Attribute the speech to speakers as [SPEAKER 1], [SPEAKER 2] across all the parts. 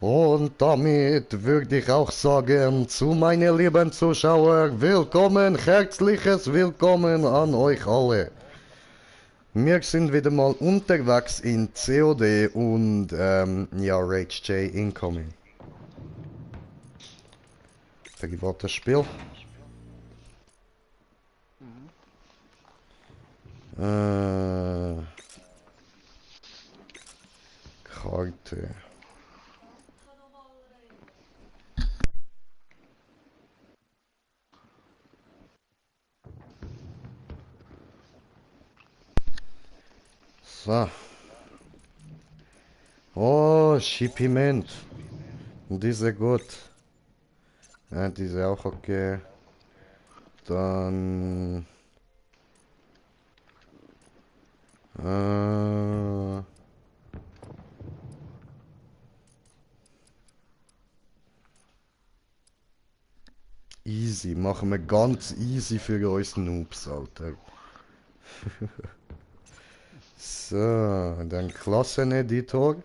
[SPEAKER 1] Und damit würde ich auch sagen, zu meinen lieben Zuschauer, willkommen, herzliches Willkommen an euch alle. Wir sind wieder mal unterwegs in COD und ja, Rage J incoming. Privates Spiel. Karte. So. Oh, Schipiment. Diese gut. Ja, diese auch okay. Dann... Easy, machen wir ganz easy für uns Noobs, Alter. So, dann Klasseneditor.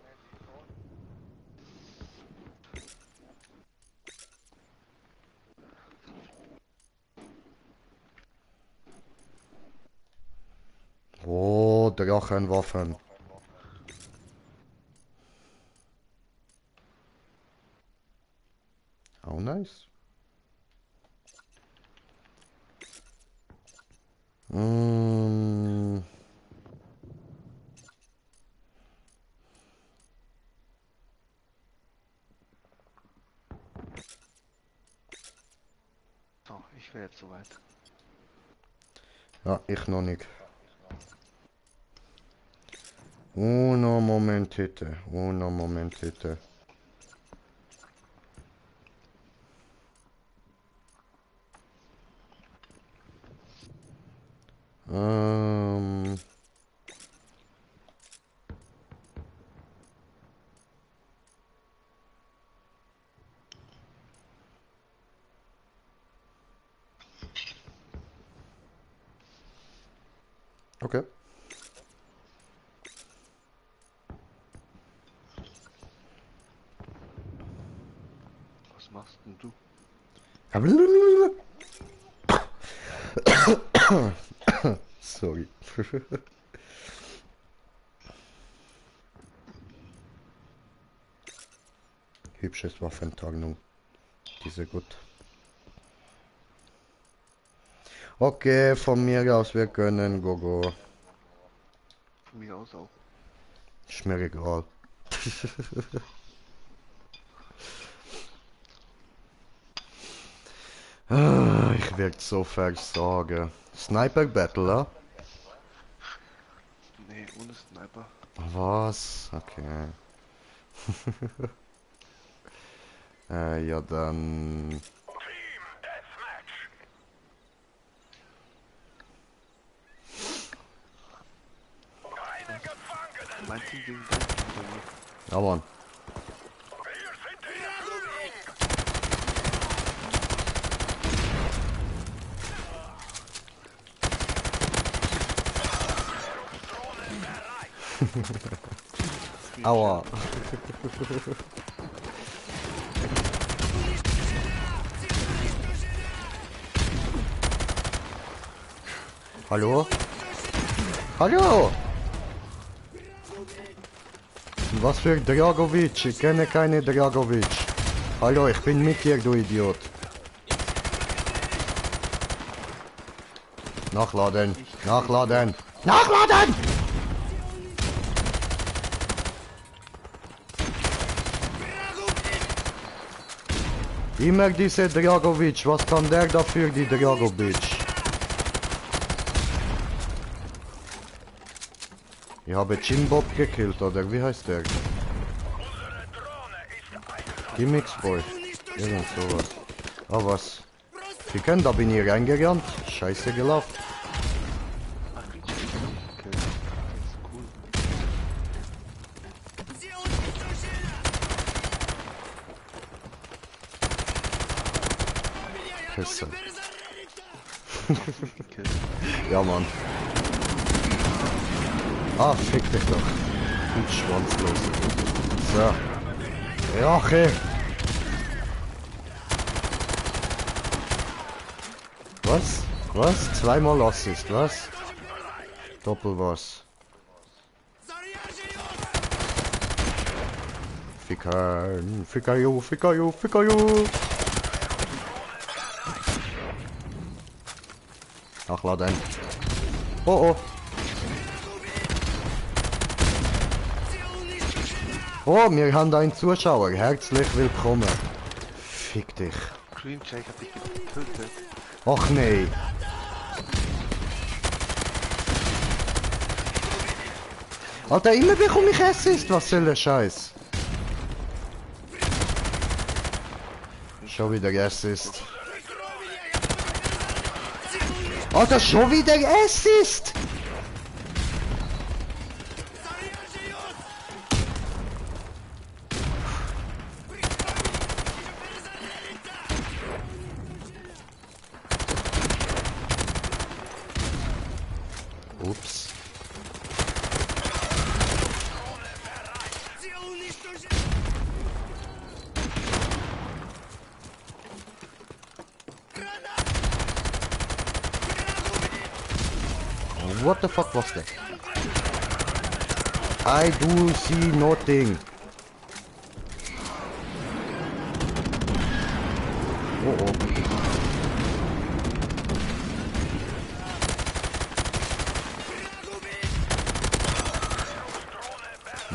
[SPEAKER 1] Oh, Drachenwaffen. Oh, nice.
[SPEAKER 2] So, ich wäre jetzt soweit.
[SPEAKER 1] Ja, ich noch nicht. Uno momentite, uno momentite. Okay.
[SPEAKER 2] Was machst denn du?
[SPEAKER 1] Sorry. Hübsches Waffentagnung. Diese gut. Okay, von mir aus, wir können Gogo.
[SPEAKER 2] Von mir aus auch.
[SPEAKER 1] Ist mir egal. Ich werde so versagen. Sniper Battler?
[SPEAKER 2] Nee, ohne Sniper.
[SPEAKER 1] Was? Okay. Ja dann...
[SPEAKER 2] Mein Team gegen dein Team bei mir.
[SPEAKER 1] Ja, Mann. Aua. Hallo? Hallo? Was für Dragovic? Ich kenne keine Dragovic. Hallo, ich bin mit dir, du Idiot. Nachladen. Nachladen. Nachladen! Immer diese Dragovic. Was kann der dafür, die Dragovic? Ich habe Jimbob gekillt, oder wie heißt der? Gimmicks Boy. Irgend sowas. Ah, was? Sie können, da bin ich reingerannt. Scheiße gelaufen.
[SPEAKER 2] Ach, okay, das ist cool.
[SPEAKER 1] Pisse.
[SPEAKER 2] Gekillt.
[SPEAKER 1] Ja, Mann. Ah, fick dich doch. Du Schwanzlos. So. Rache! Was? Was? Zweimal Assist, was? Doppel was? Fickern, Fickerjo, Fickerjo, Fickerjo! Nachladen. Oh oh! Oh, wir haben einen Zuschauer. Herzlich willkommen. Fick dich.
[SPEAKER 2] Green Jake hat dich getötet.
[SPEAKER 1] Ach nee. Alter, immer bekomme ich Assist. Was soll der Scheiß? Schon wieder Assist. Alter, schon wieder Assist! Ups. What the fuck was that? I do see nothing. Oh oh.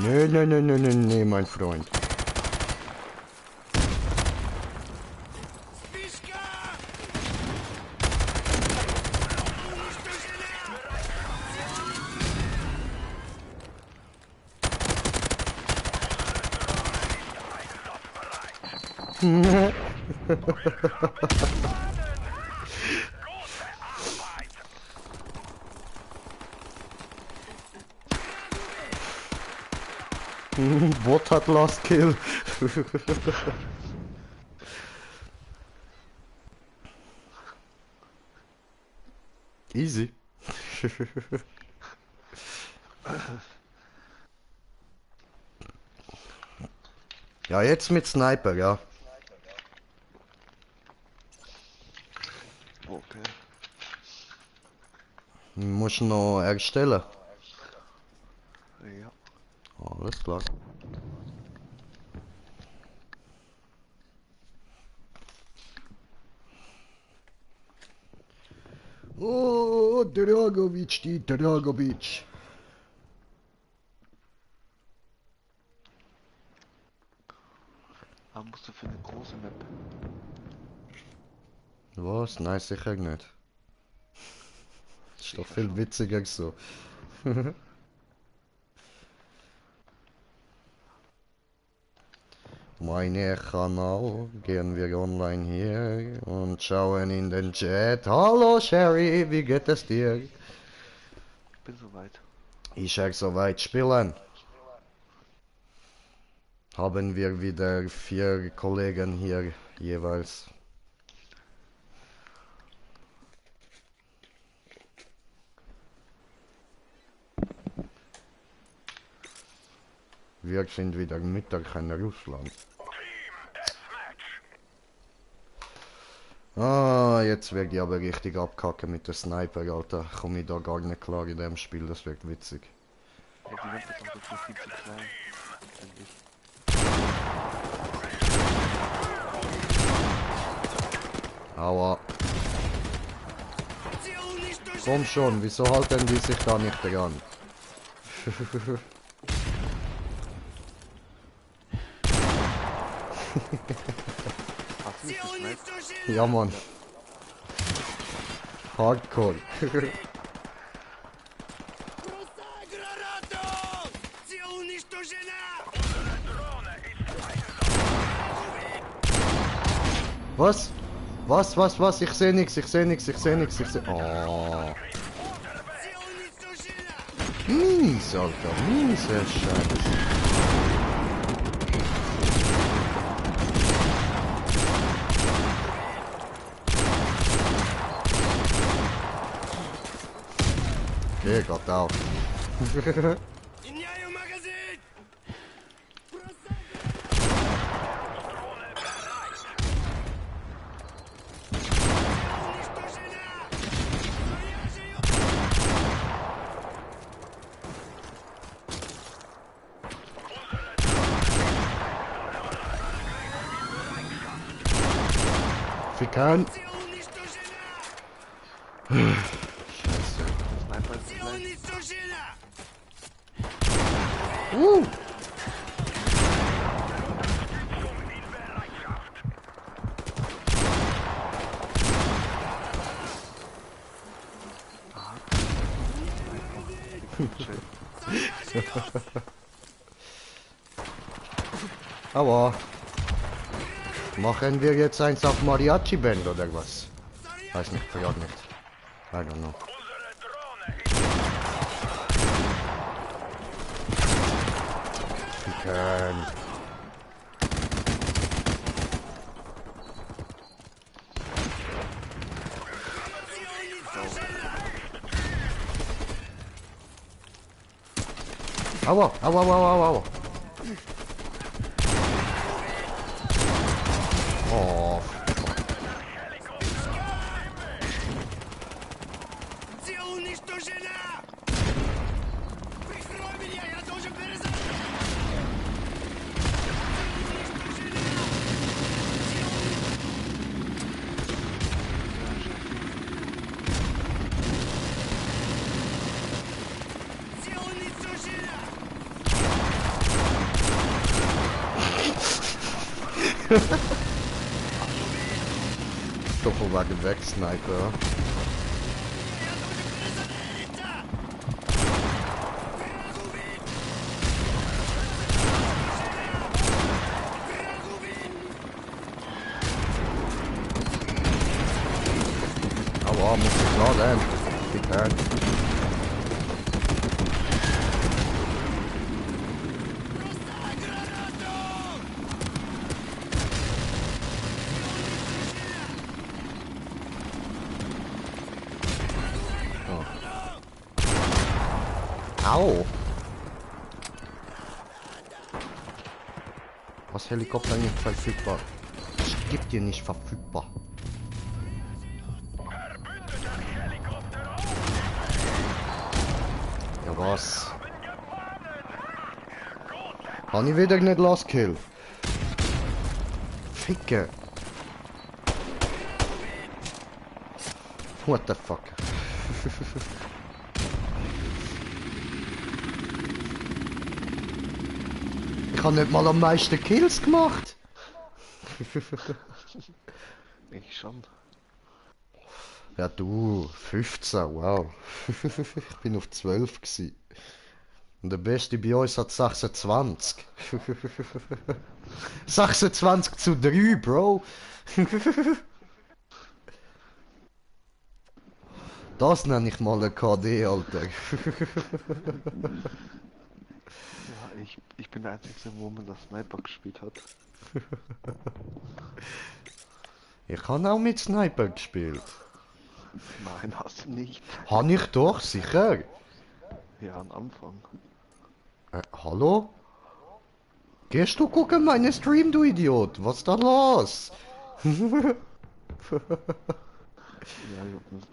[SPEAKER 1] Nee, mein Freund. Bot hat last kill. Easy. Ja, jetzt mit Sniper, ja.
[SPEAKER 2] Okay.
[SPEAKER 1] Muss noch erstellen.
[SPEAKER 2] Ja.
[SPEAKER 1] Alles klar. Oh, Dragovic, die Dragovic.
[SPEAKER 2] Aber musst du für eine große Map.
[SPEAKER 1] Was? Nein, sicher nicht. Ist doch viel witziger so. Meine Kanal, gehen wir online hier und schauen in den Chat. Hallo Sherry, wie geht es dir?
[SPEAKER 2] Ich bin soweit.
[SPEAKER 1] Ich sag soweit spielen. Haben wir wieder 4 Kollegen hier jeweils. Wir sind wieder Mittag in Russland. Ah, jetzt werde ich aber richtig abkacken mit der Sniper, Alter. Komme ich da gar nicht klar in dem Spiel, das wird witzig.
[SPEAKER 2] Ja, die Map ist auch wirklich viel zu klein. Finde ich.
[SPEAKER 1] Aua. Komm schon, wieso halten die sich da nicht dran?
[SPEAKER 2] Hast du mich geschneit?
[SPEAKER 1] Ja, Mann. Hardcore. Was? Was? Ich seh nix, ich seh nix. Oh. Mies, Alter, miese Scheiße. Okay, Gott auf. Fickern. Scheiße.
[SPEAKER 2] Sniper ist gleich. Chill.
[SPEAKER 1] Aber machen wir jetzt eins auf Mariachi Band oder was? Weiß nicht, verjagt nicht. I don't know. Ficken. Aua, aua, aua, aua, aua. Oh. Stoffel war weg, Sniper. Aua, muss ich klar sein. Die kann. Au! Was Helikopter nicht verfügbar? Ich geb dir nicht verfügbar. Ja was? Habe ich wieder nicht Last Kill? Ficke! What the fuck? Ich habe nicht mal am meisten Kills gemacht.
[SPEAKER 2] Ich schon.
[SPEAKER 1] Ja du, 15, wow. Ich bin auf 12 gsi. Und der Beste bei uns hat 26. 26:3, Bro. Das nenne ich mal ein KD, Alter.
[SPEAKER 2] Ja, ich bin der Einzige, wo man das Sniper gespielt hat.
[SPEAKER 1] Ich habe auch mit Sniper gespielt.
[SPEAKER 2] Nein, hast du nicht.
[SPEAKER 1] Habe ich doch, sicher.
[SPEAKER 2] Ja, am Anfang.
[SPEAKER 1] Hallo? Gehst du gucken meine Stream, du Idiot? Was ist da los?
[SPEAKER 2] Ja, ich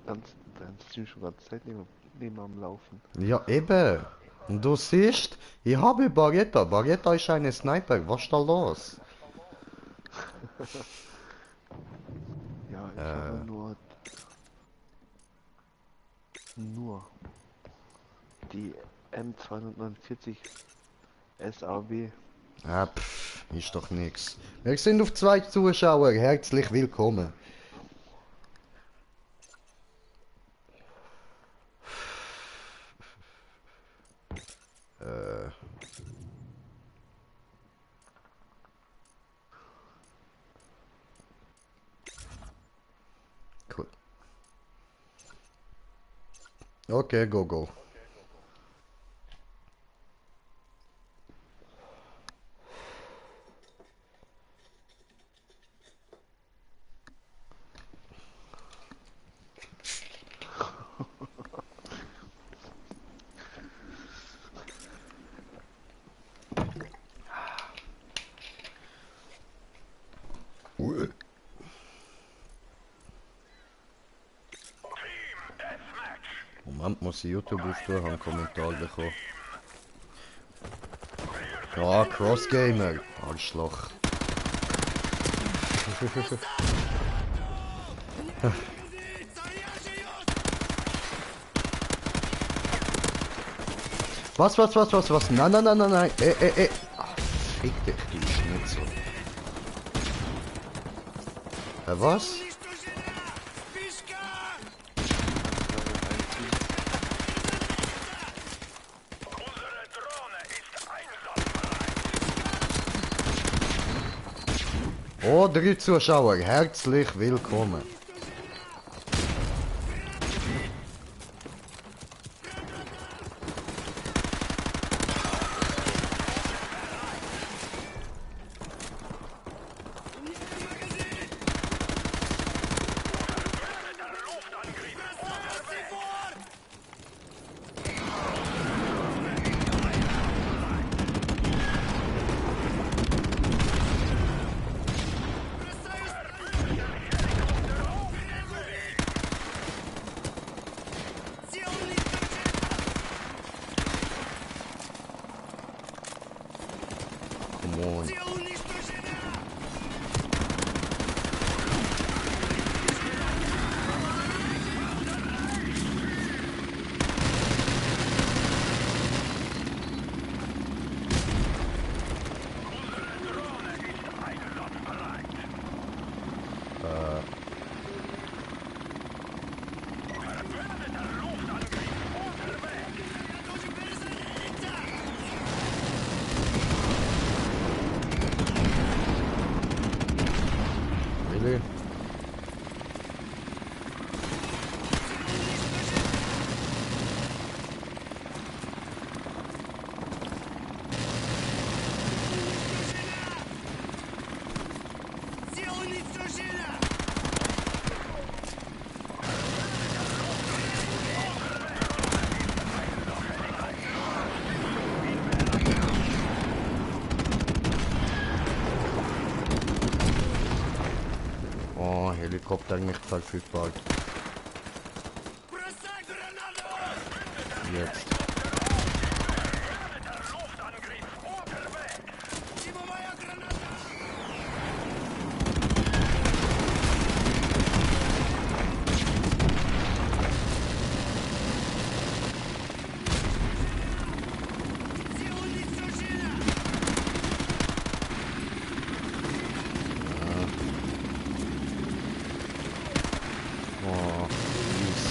[SPEAKER 2] hab dein Stream schon ganze Zeit neben am Laufen.
[SPEAKER 1] Ja, eben. Und du siehst, ich habe Barretta. Barretta ist eine Sniper. Was ist da los?
[SPEAKER 2] Ja, ich habe nur die M249 SAW.
[SPEAKER 1] Ah, pff, ist doch nix. Wir sind auf 2 Zuschauer. Herzlich willkommen. Cool. Okay, go, go. Moment, muss ich YouTube aufstehen, habe einen Kommentar bekommen. Ja, Crossgamer, Arschloch. Was? Nein. Ach, fick dich, du Schnitzel. Was? Oh, 3 Zuschauer, herzlich willkommen. Moin. Really? Oh, Helikopter nicht verfügbar. Jetzt. Oh, mies.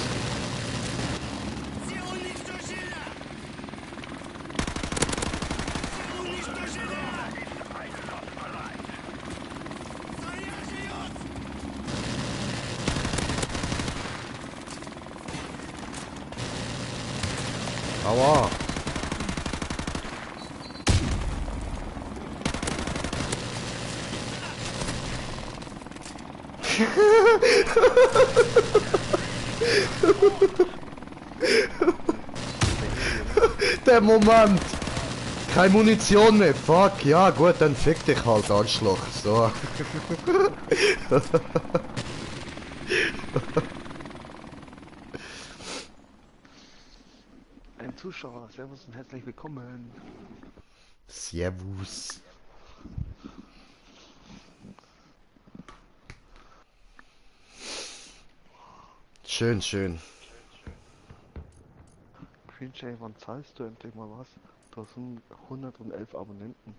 [SPEAKER 1] Aua. Der Moment! Keine Munition mehr, fuck, ja gut, dann fick dich halt, Arschloch, so.
[SPEAKER 2] Ein Zuschauer, servus und herzlich willkommen.
[SPEAKER 1] Servus. Schön.
[SPEAKER 2] Green Jay, wann zahlst du endlich mal was? Du hast 111 Abonnenten.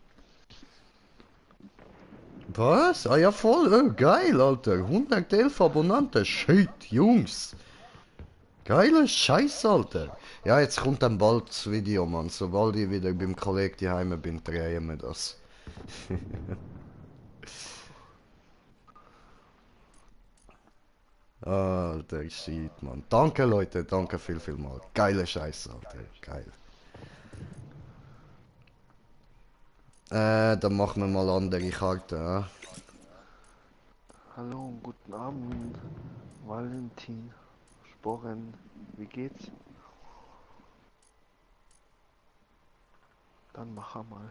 [SPEAKER 1] Was? Ah ja voll, oh, geil, Alter. 111 Abonnenten, shit, Jungs. Geiler Scheiß, Alter. Ja, jetzt kommt dann bald das Video, Mann. Sobald ich wieder beim Kollegen daheim bin, drehen wir das. Alter, shit, Mann. Danke, Leute, danke viel mal. Geiler Scheiß, Alter. Geil. Dann machen wir mal andere Karte, ja?
[SPEAKER 2] Hallo und guten Abend, Valentin, Sporren, wie geht's? Dann mach er mal.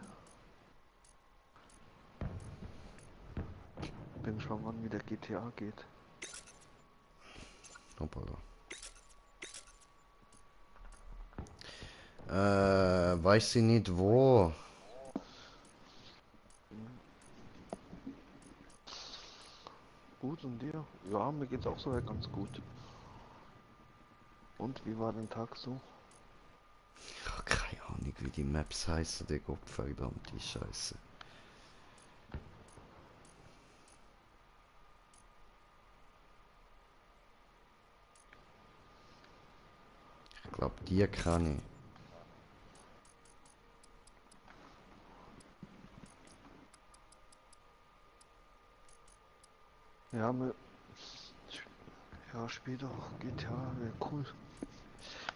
[SPEAKER 2] Bin schon wann wieder GTA geht.
[SPEAKER 1] Hoppala. Weiß ich nicht wo.
[SPEAKER 2] Gut, und dir? Ja, mir geht's auch soweit ganz gut. Und wie war dein Tag so?
[SPEAKER 1] Ja, keine Ahnung, wie die Maps heißen, der Gott verdammt die Scheiße. Ich glaube, die kann ich.
[SPEAKER 2] Ja, ja, spiel doch GTA, wäre cool.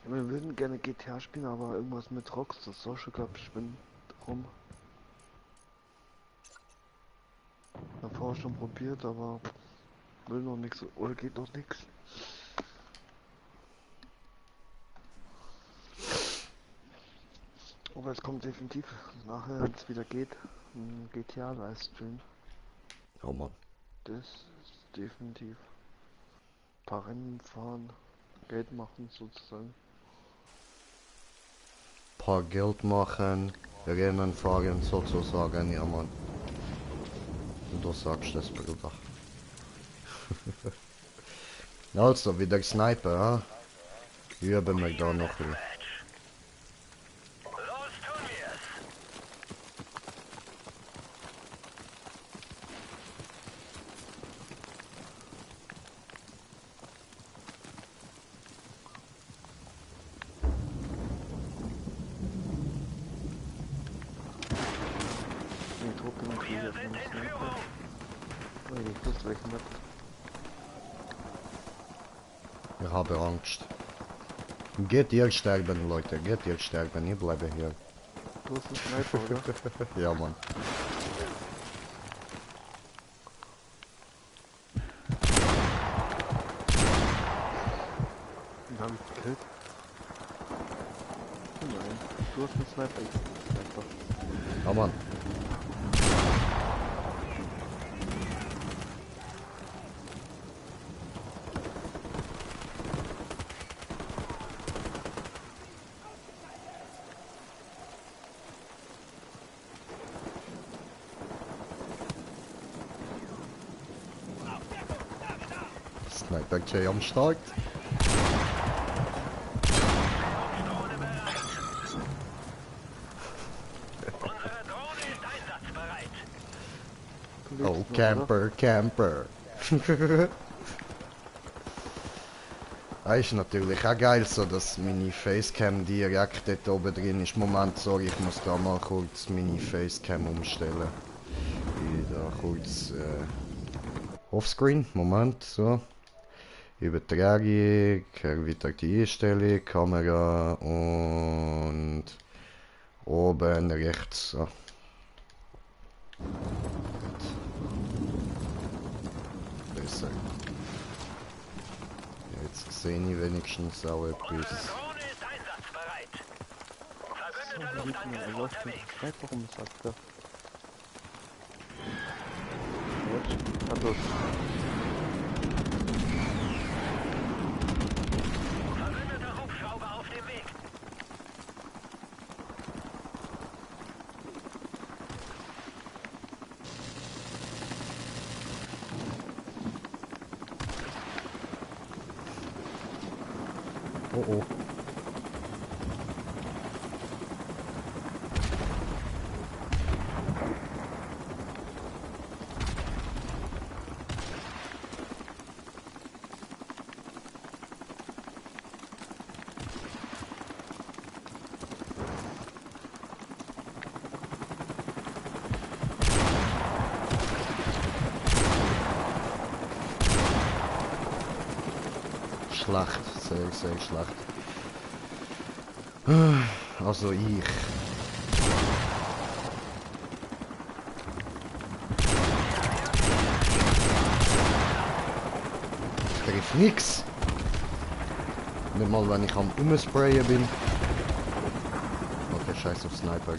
[SPEAKER 2] Ja, wir würden gerne GTA spielen, aber irgendwas mit Rockstar Social Club spinnt rum. Hab vorher schon probiert, aber will noch nichts oder geht noch nichts. Aber es kommt definitiv nachher, wenn es wieder geht, ein GTA-Livestream.
[SPEAKER 1] Oh Mann.
[SPEAKER 2] Das ist definitiv. Ein paar Rennen fahren, Geld machen sozusagen.
[SPEAKER 1] Paar Geld machen, Rennen fahren sozusagen, ja Mann. Du sagst das, Bruder. Also, wieder Sniper, ha? Üben wir da noch ein.
[SPEAKER 3] Los tun wir's!
[SPEAKER 2] Nee, Truppe und
[SPEAKER 3] Wir
[SPEAKER 2] Krieger
[SPEAKER 3] sind
[SPEAKER 2] von
[SPEAKER 3] in
[SPEAKER 2] Sniper.
[SPEAKER 3] Führung!
[SPEAKER 2] Oh, ich wusste welchen Map.
[SPEAKER 1] Ich habe Angst. Geht ihr sterben, Leute, geht ihr sterben, ich bleibe hier.
[SPEAKER 2] Du hast einen Sniper, oder?
[SPEAKER 1] Ja, Mann.
[SPEAKER 2] Den habe ich gekillt. Oh nein, du hast einen Sniper, ich hab einen Sniper.
[SPEAKER 1] Ja, Mann. Sniper J am Start.
[SPEAKER 3] Drohne bereit! Unsere Drohne ist einsatzbereit!
[SPEAKER 2] Du lebst
[SPEAKER 1] Oh,
[SPEAKER 2] noch, oder?
[SPEAKER 1] Camper, Camper. Das ist natürlich auch geil, so dass meine Facecam direkt dort oben drin ist. Moment, sorry, ich muss da mal kurz meine Facecam umstellen. Wieder kurz offscreen. Moment, so. Übertragung, erweitert die Einstellung, Kamera und oben rechts. So. Besser. Jetzt sehe ich wenigstens auch
[SPEAKER 3] Unsere
[SPEAKER 1] etwas.
[SPEAKER 3] Drohne ist einsatzbereit!
[SPEAKER 2] So,
[SPEAKER 3] Verbündeter
[SPEAKER 2] hier liegt mir ein
[SPEAKER 3] Luftangriff
[SPEAKER 2] Lauf mit
[SPEAKER 3] unterwegs!
[SPEAKER 2] Sniper rum, sagt er. Jetzt, hat los.
[SPEAKER 3] Verbündeter Hubschrauber auf dem Weg!
[SPEAKER 1] Oh oh. Schlecht, sehr, sehr schlecht. Also ich. Ich treffe nix. Nicht mal wenn ich am Umsprayen bin. Okay, scheiß auf Sniper.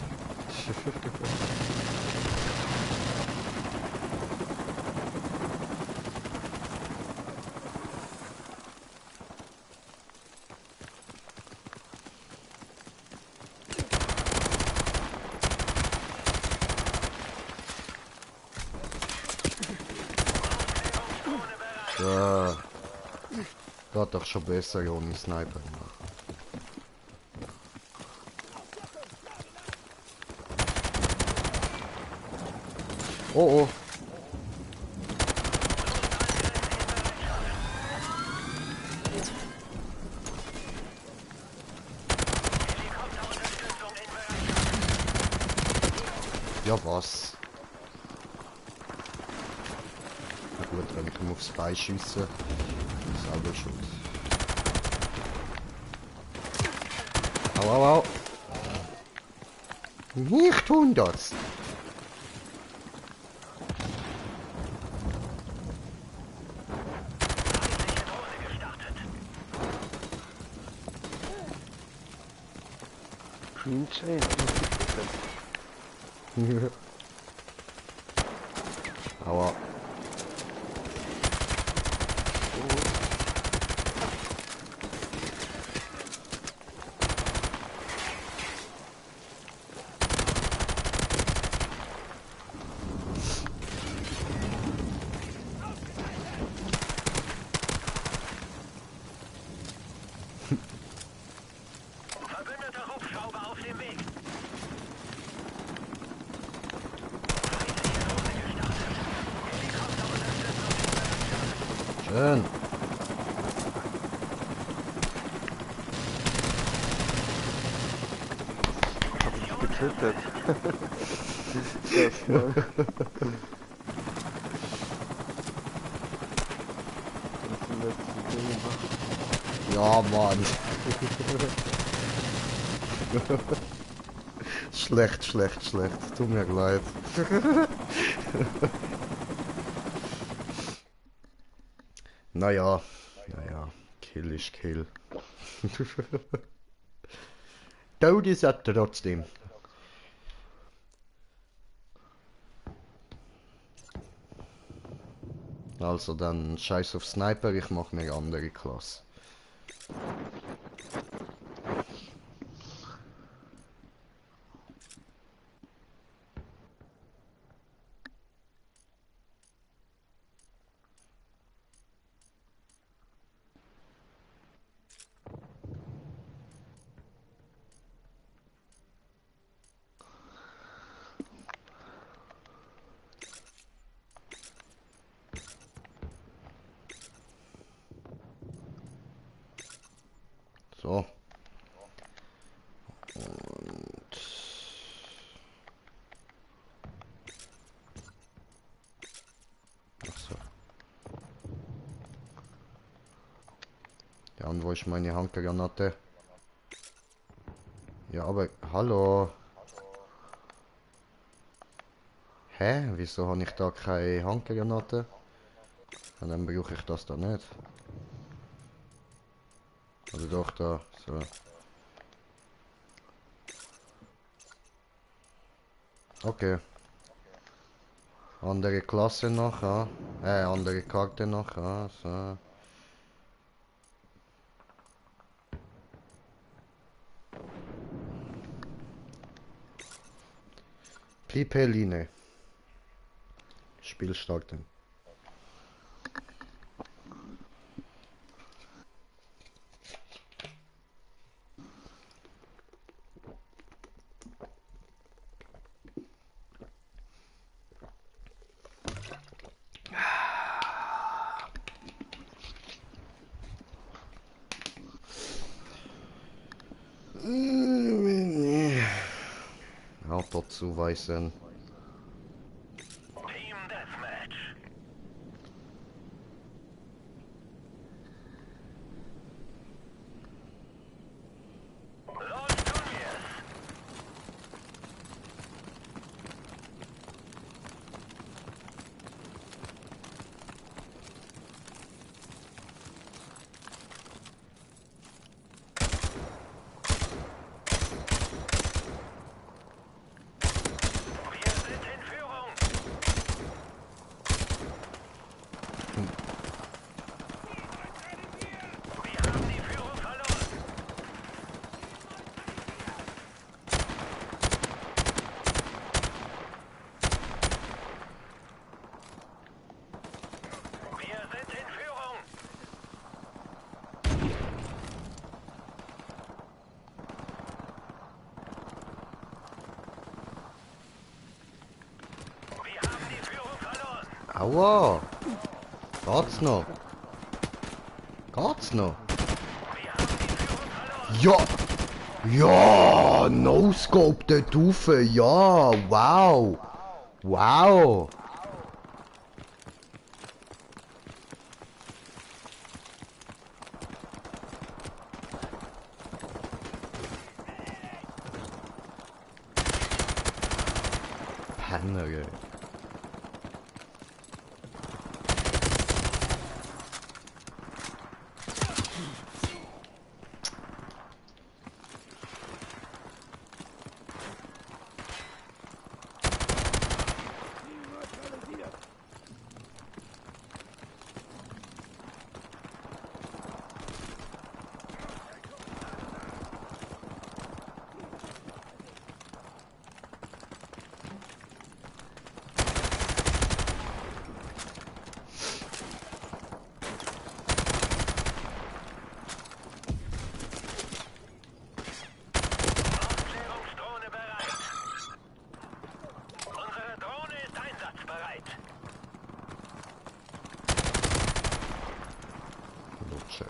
[SPEAKER 1] So. Geht doch schon besser ohne Sniper. Oh oh. Ja was? Na gut, wenn ich ihm aufs Bein schiesse, selber schuld. Au au au! Nicht tun das!
[SPEAKER 2] Green Chain.
[SPEAKER 1] Aua.
[SPEAKER 3] Verbündeter Hubschrauber auf dem Weg.
[SPEAKER 1] Schön.
[SPEAKER 2] Getötet. Das, ne? Das ist die letzte Ding gemacht.
[SPEAKER 1] Ja, Mann. Schlecht, schlecht, schlecht. Tut mir leid. Naja, naja. Kill ist Kill. Tod ist er trotzdem. Also dann scheiß auf Sniper, ich mach mir andere Klasse. So. Und... Achso. Ja, und wo ist meine Handgranate? Ja, aber... Hallo? Hä? Wieso habe ich da keine Handgranate? Und dann brauche ich das da nicht. Also doch da, so. Okay. Andere Klasse noch, ja. Andere Karte noch, ja, so. Pipeline. Spiel starten. Auto zuweisen.
[SPEAKER 3] Team Deathmatch. Los, tun wir's. Wir sind in Führung. Wir haben die Führung verloren. Wir sind in Führung.
[SPEAKER 1] Aua! Geht's noch? Geht's noch? Ja! Ja! No-Scope dort rauf! Ja! Wow! Wow! Penner, ey.
[SPEAKER 3] Aufklärungsdrohne bereit. Unsere Drohne ist einsatzbereit.
[SPEAKER 1] Lutsche.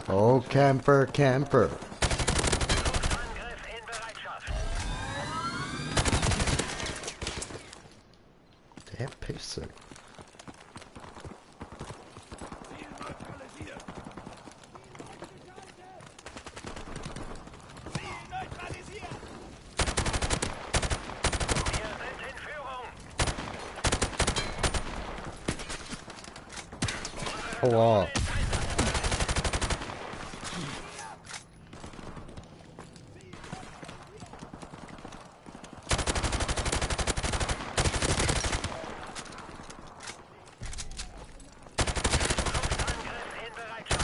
[SPEAKER 1] Oh, Camper, Camper.
[SPEAKER 3] Luftangriff in Bereitschaft.
[SPEAKER 1] Der Pisser.
[SPEAKER 3] Wir sind in Führung.
[SPEAKER 1] Aua.
[SPEAKER 3] Luftangriff in Bereitschaft.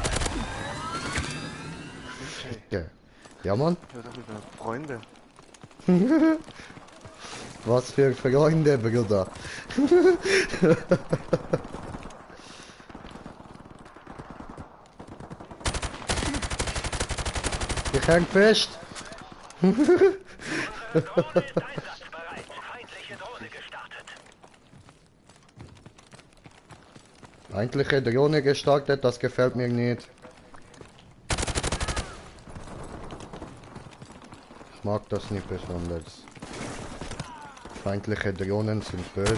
[SPEAKER 1] Ja, ja Mann.
[SPEAKER 2] Ja, da wieder Freunde.
[SPEAKER 1] Was für Freunde, Bruder. Ich häng fest.
[SPEAKER 3] Unsere Drohne ist einsatzbereit. Feindliche Drohne gestartet.
[SPEAKER 1] Feindliche Drohne gestartet, das gefällt mir nicht. Ich mag das nicht besonders. Feindliche Drohnen sind böse.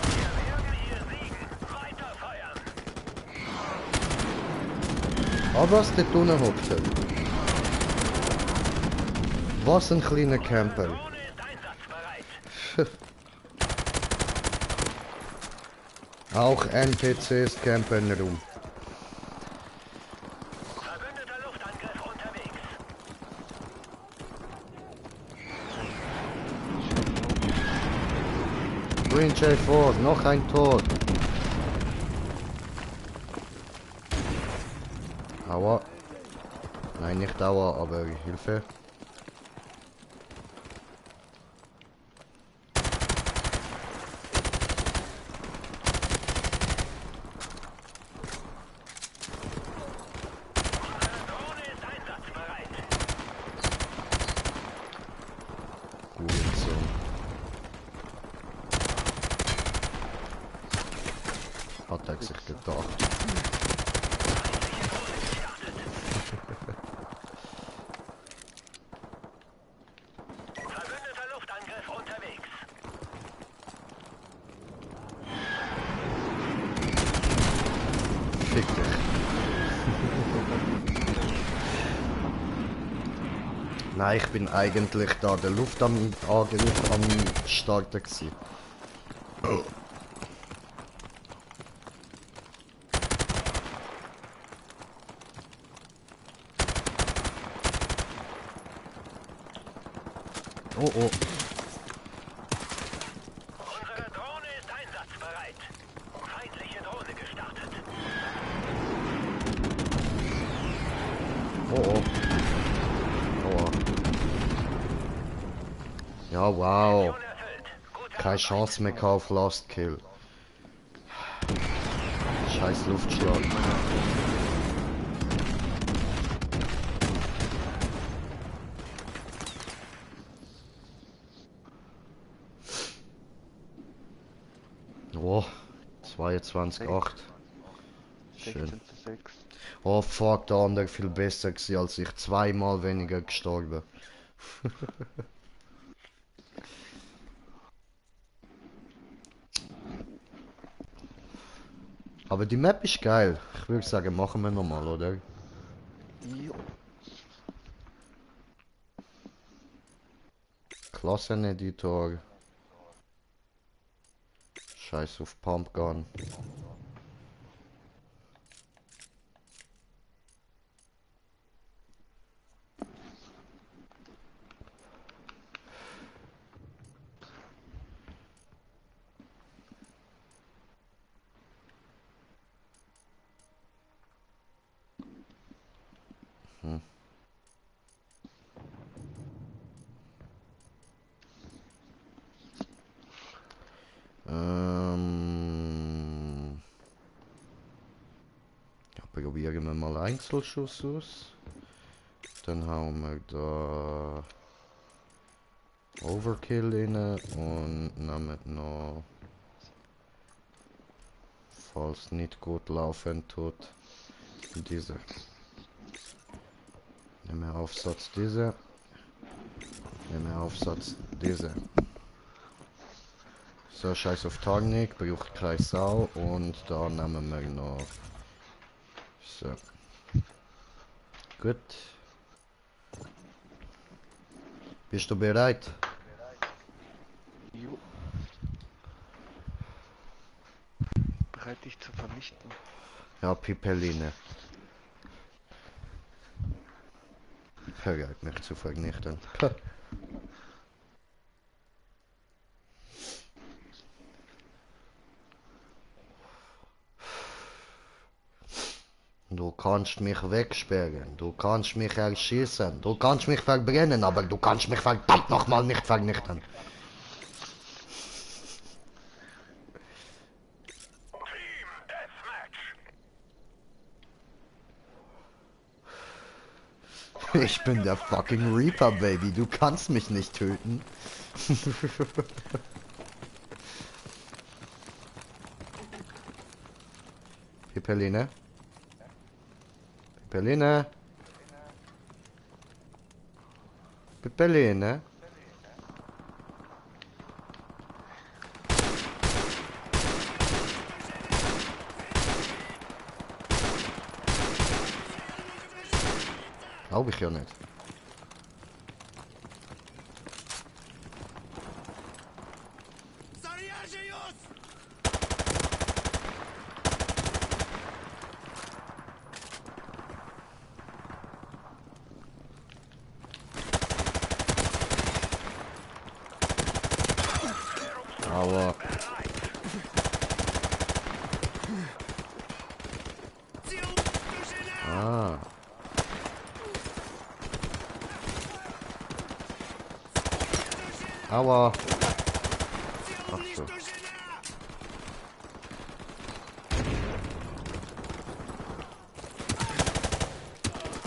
[SPEAKER 3] Wir werden hier siegen. Weiter feuern.
[SPEAKER 1] Aber was dort unten hockt. Was ein kleiner Camper.
[SPEAKER 3] Drohne ist einsatzbereit.
[SPEAKER 1] Auch NPCs campen rum.
[SPEAKER 3] Verbündeter Luftangriff unterwegs.
[SPEAKER 1] Green J4, noch ein Tod. Aua. Nein, nicht Aua, aber Hilfe.
[SPEAKER 3] Unsere Drohne ist einsatzbereit.
[SPEAKER 1] Hurensohn. Hat er sich gedacht.
[SPEAKER 3] Verbündeter Luftangriff unterwegs.
[SPEAKER 1] Fick dich. Nein, ich bin eigentlich da der Luftangriff am Starten gewesen. Oh oh.
[SPEAKER 3] Unsere Drohne ist einsatzbereit. Feindliche Drohne gestartet.
[SPEAKER 1] Oh oh. Oh. Ja, wow.
[SPEAKER 3] Mission erfüllt. Gute
[SPEAKER 1] Keine Chance mehr auf Last Kill. Scheiß Luftschlag. Oh, 22,8. Schön.
[SPEAKER 2] 16:6.
[SPEAKER 1] Oh fuck, der andere viel besser gewesen als ich. Zweimal weniger gestorben. Aber die Map ist geil. Ich würde sagen, machen wir nochmal, oder?
[SPEAKER 2] Jo.
[SPEAKER 1] Klasseneditor. Scheiß auf Pumpgun. Ja, probieren wir mal Einzelschuss aus. Dann hauen wir da Overkill rein und nehmen noch, falls nicht gut laufen tut, diese. Nehmen wir Aufsatz diese. Nehmen wir Aufsatz diese. So, scheiß auf Tarnik, braucht keine Sau und da nehmen wir noch. So. Gut. Bist du bereit?
[SPEAKER 2] Jo. Bereit dich zu vernichten.
[SPEAKER 1] Ja, Pipeline. Bereit mich zu vernichten. Du kannst mich wegsperren, du kannst mich erschießen, du kannst mich verbrennen, aber du kannst mich verdammt nochmal nicht vernichten.
[SPEAKER 3] Team Deathmatch.
[SPEAKER 1] Ich bin der fucking Reaper, Baby, du kannst mich nicht töten. Pipeline? Pipeline? Pipeline? Glaube ich ja nicht. Aber ah. Aua. Ach so.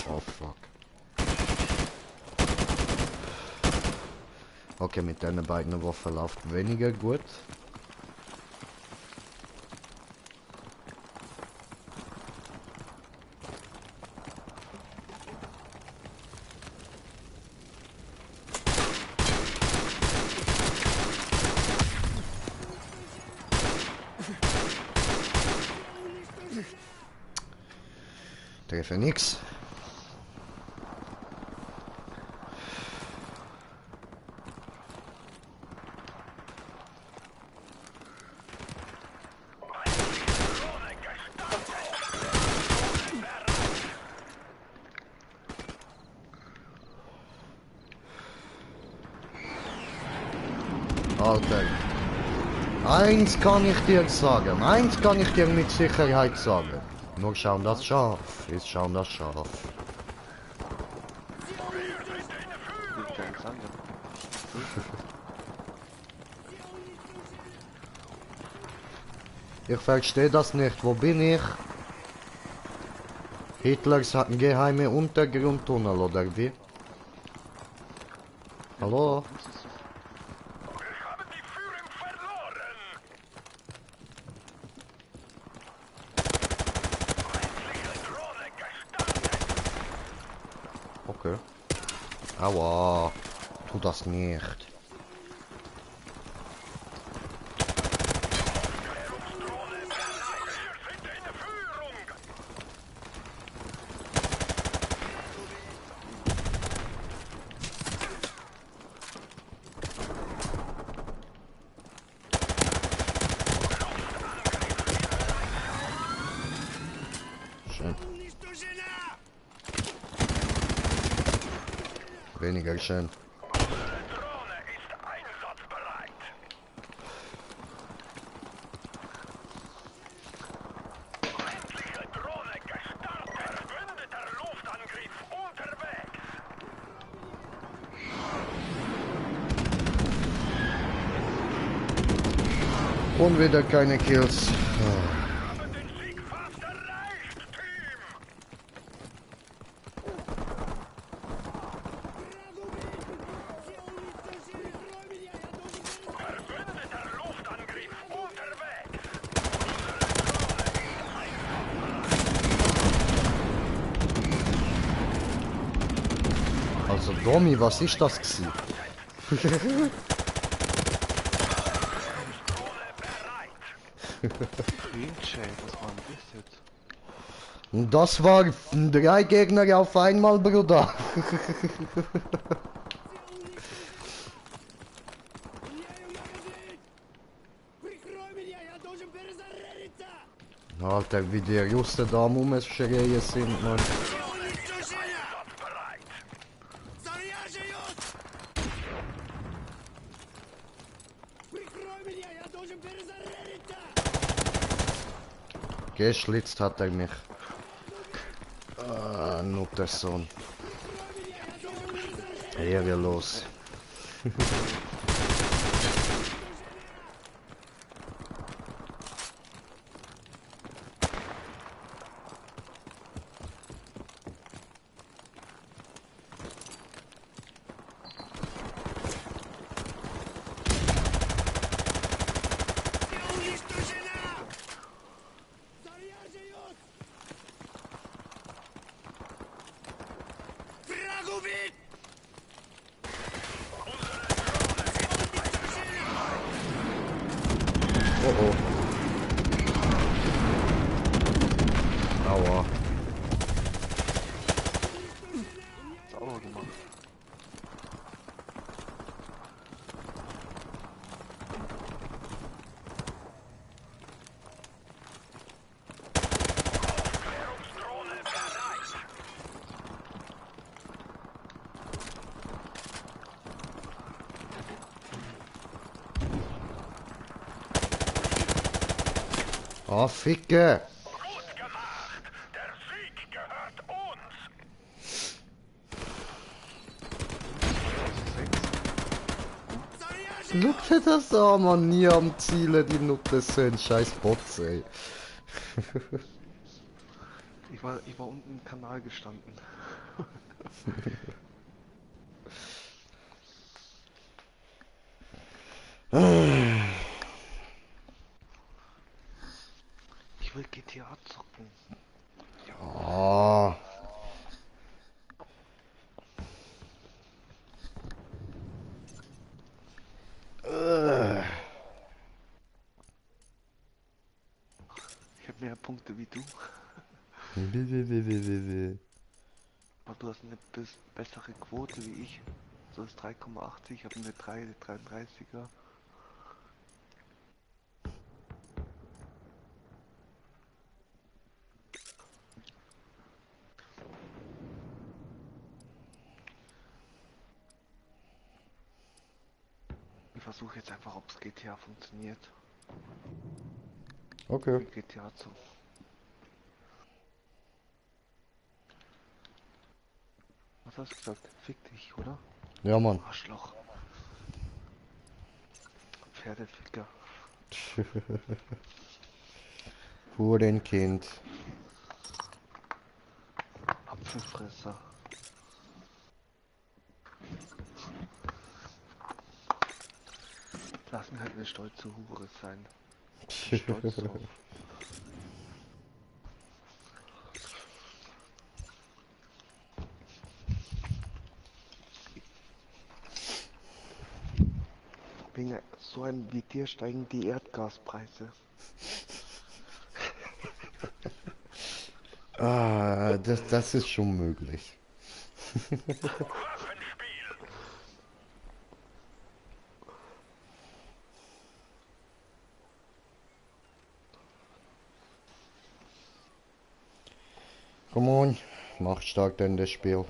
[SPEAKER 1] Oh fuck. Okay, mit deinen beiden Waffen läuft weniger gut. Treffe nix. Alter. Eins kann ich dir sagen. Eins kann ich dir mit Sicherheit sagen. Nur schauen das Schaf. Ist schauen das Schaf.
[SPEAKER 2] Liegt ja nichts anderes.
[SPEAKER 1] Ich verstehe das nicht. Wo bin ich? Hitlers hatten geheime Untergrundtunnel oder wie? Hallo?
[SPEAKER 3] Wir haben die Führung verloren. Feindliche Drohne gestartet.
[SPEAKER 1] Okay. Aua. Tu das nicht.
[SPEAKER 3] Aufklärungsdrohne bereit. Wir sind in der Führung.
[SPEAKER 1] Schön. Weniger schön.
[SPEAKER 3] Unsere Drohne ist einsatzbereit. Feindliche Drohne gestartet. Verbündeter Luftangriff unterwegs.
[SPEAKER 1] Und wieder keine Kills.
[SPEAKER 3] Wir haben den Sieg fast erreicht, Team. Verbündeter Luftangriff unterwegs.
[SPEAKER 1] Also Domi, was ist das gewesen?
[SPEAKER 3] Drohne bereit.
[SPEAKER 2] Greenjay, was war denn das jetzt?
[SPEAKER 1] Und das war 3 Gegner auf einmal, Bruder. Alter, wie die Russen da am Rumschreien sind, man.
[SPEAKER 3] Einsatzbereit.
[SPEAKER 1] Geschlitzt hat er mich. Ah, Nuttersohn. Ehrelos. Oh oh. Aua.
[SPEAKER 2] Sauber gemacht.
[SPEAKER 3] Aufklärungsdrohne bereit.
[SPEAKER 1] Ah, Ficke.
[SPEAKER 3] Gut gemacht. Der Sieg gehört uns.
[SPEAKER 1] Schau dir das an, man. Nie am Ziele, die Nuttersohn. Scheiß Bots, ey.
[SPEAKER 2] Ich war unten im Kanal gestanden. Ich will GTA zocken.
[SPEAKER 1] Ah.
[SPEAKER 2] Ich habe mehr Punkte wie du.
[SPEAKER 1] Wie.
[SPEAKER 2] Aber du hast eine bessere Quote wie ich. So ist 3,80, ich habe eine 3,33er. Ich versuche jetzt einfach, ob es GTA funktioniert.
[SPEAKER 1] Okay.
[SPEAKER 2] Mit GTA zu. Was hast du gesagt? Fick dich, oder?
[SPEAKER 1] Ja, Mann.
[SPEAKER 2] Arschloch. Pferdeficker.
[SPEAKER 1] Hurenkind.
[SPEAKER 2] Apfelfresser. Lass mich halt eine stolze Hure sein. Ich bin stolz drauf. Wegen so einem wie dir steigen die Erdgaspreise.
[SPEAKER 1] Ah, das ist schon möglich.
[SPEAKER 3] Waffenspiel.
[SPEAKER 1] Come on, mach stark denn das Spiel.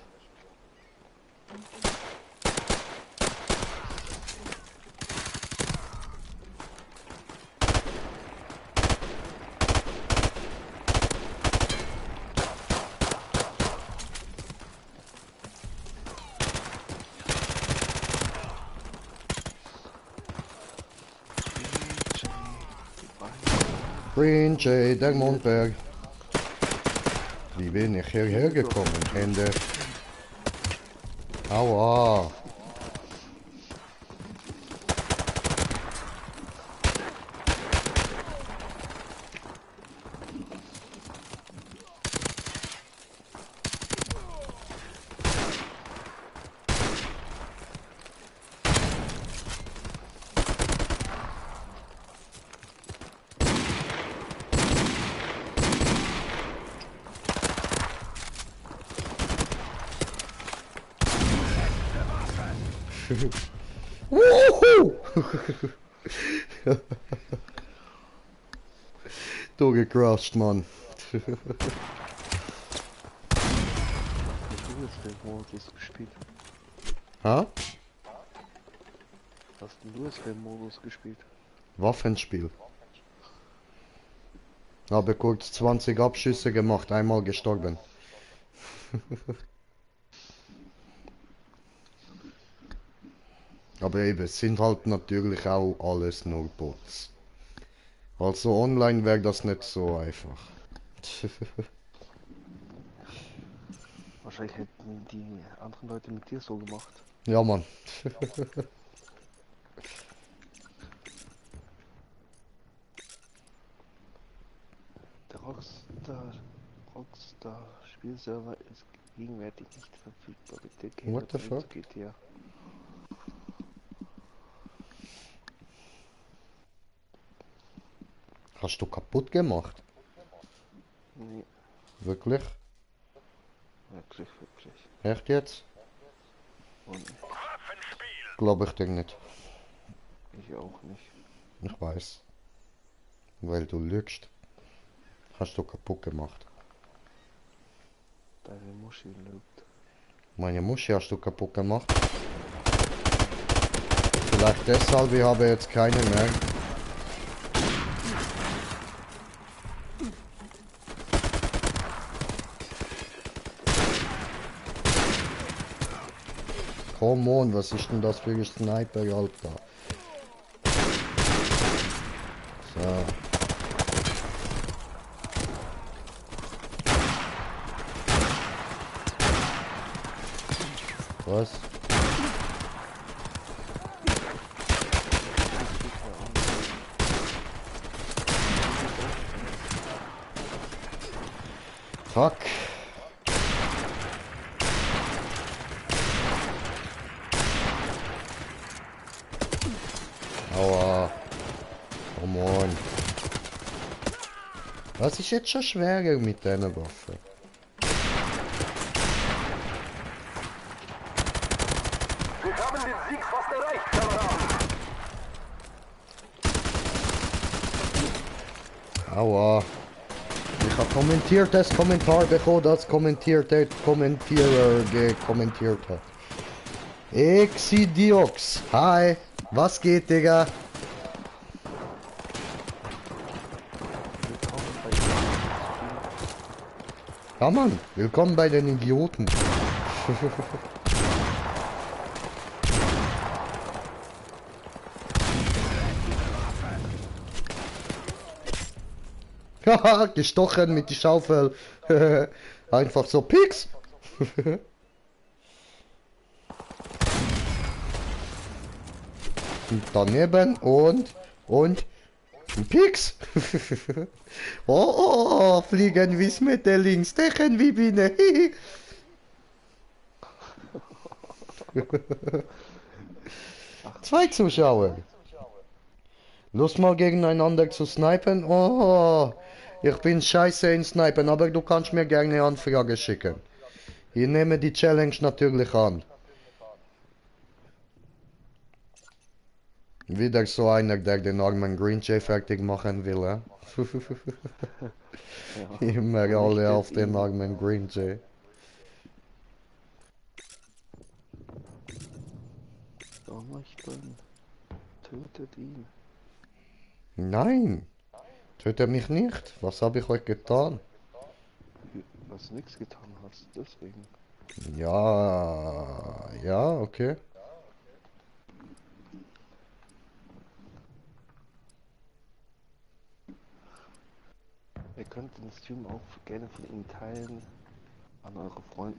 [SPEAKER 1] Green Jay, der Mondberg. Wie bin ich hierher gekommen, Hände? Aua. Wuhu! Du gecrashed, Mann.
[SPEAKER 2] Hast du jetzt Modus gespielt?
[SPEAKER 1] Ha?
[SPEAKER 2] Hast du jetzt Modus gespielt?
[SPEAKER 1] Waffenspiel. Habe kurz 20 Abschüsse gemacht, einmal gestorben. Aber eben, es sind halt natürlich auch alles nur Bots. Also online wäre das nicht so einfach.
[SPEAKER 2] Wahrscheinlich hätten die anderen Leute mit dir so gemacht.
[SPEAKER 1] Ja, Mann.
[SPEAKER 2] Der Rockstar Spielserver ist gegenwärtig nicht verfügbar. Bitte gehen
[SPEAKER 1] What the
[SPEAKER 2] wir zurück
[SPEAKER 1] fuck?
[SPEAKER 2] zu GTA.
[SPEAKER 1] Hast du kaputt gemacht?
[SPEAKER 2] Nee,
[SPEAKER 1] Wirklich?
[SPEAKER 2] wirklich, wirklich.
[SPEAKER 1] Echt jetzt?
[SPEAKER 2] Und
[SPEAKER 3] Waffenspiel.
[SPEAKER 1] Glaube ich dir nicht.
[SPEAKER 2] ich auch nicht.
[SPEAKER 1] Ich weiß. Weil du lügst. Hast du kaputt gemacht.
[SPEAKER 2] Deine Muschi lügt.
[SPEAKER 1] Meine Muschi hast du kaputt gemacht. Vielleicht deshalb, ich habe jetzt keine mehr. Come on, was ist denn das für ein Sniper, Alter? So. Was? Fuck. Aua. Come on. Was ist jetzt schon schwerer mit deiner Waffe?
[SPEAKER 3] Wir haben den Sieg fast erreicht, Kameraden.
[SPEAKER 1] Aua. Ich habe kommentiertes Kommentar bekommen, das kommentierte Kommentierer gekommentiert hat. Exidiox. Hi. Was geht, Digga?
[SPEAKER 2] Willkommen bei dir.
[SPEAKER 1] Ja, Mann. Willkommen bei den Idioten. Gestochen mit die Schaufel. Einfach so Pix. Und daneben und ein Pix. Oh, fliegen wie Schmetterling, stechen wie Biene. Zwei Zuschauer. Lust mal gegeneinander zu snipen? Oh, ich bin scheiße in Snipen, aber du kannst mir gerne Anfrage schicken. Ich nehme die Challenge natürlich an. Wieder so einer, der den armen Green Jay fertig machen will, eh?
[SPEAKER 2] Ja.
[SPEAKER 1] Immer
[SPEAKER 2] Aber
[SPEAKER 1] alle
[SPEAKER 2] nicht
[SPEAKER 1] auf
[SPEAKER 2] jetzt
[SPEAKER 1] den
[SPEAKER 2] ihn.
[SPEAKER 1] armen Green Jay.
[SPEAKER 2] Donnerstern. Tötet ihn.
[SPEAKER 1] Nein, töte mich nicht. Was habe ich euch getan?
[SPEAKER 2] Was du nichts getan hast, deswegen.
[SPEAKER 1] Ja, ja, okay.
[SPEAKER 2] Ihr könnt den Stream auch gerne von ihm teilen. An eure Freunde,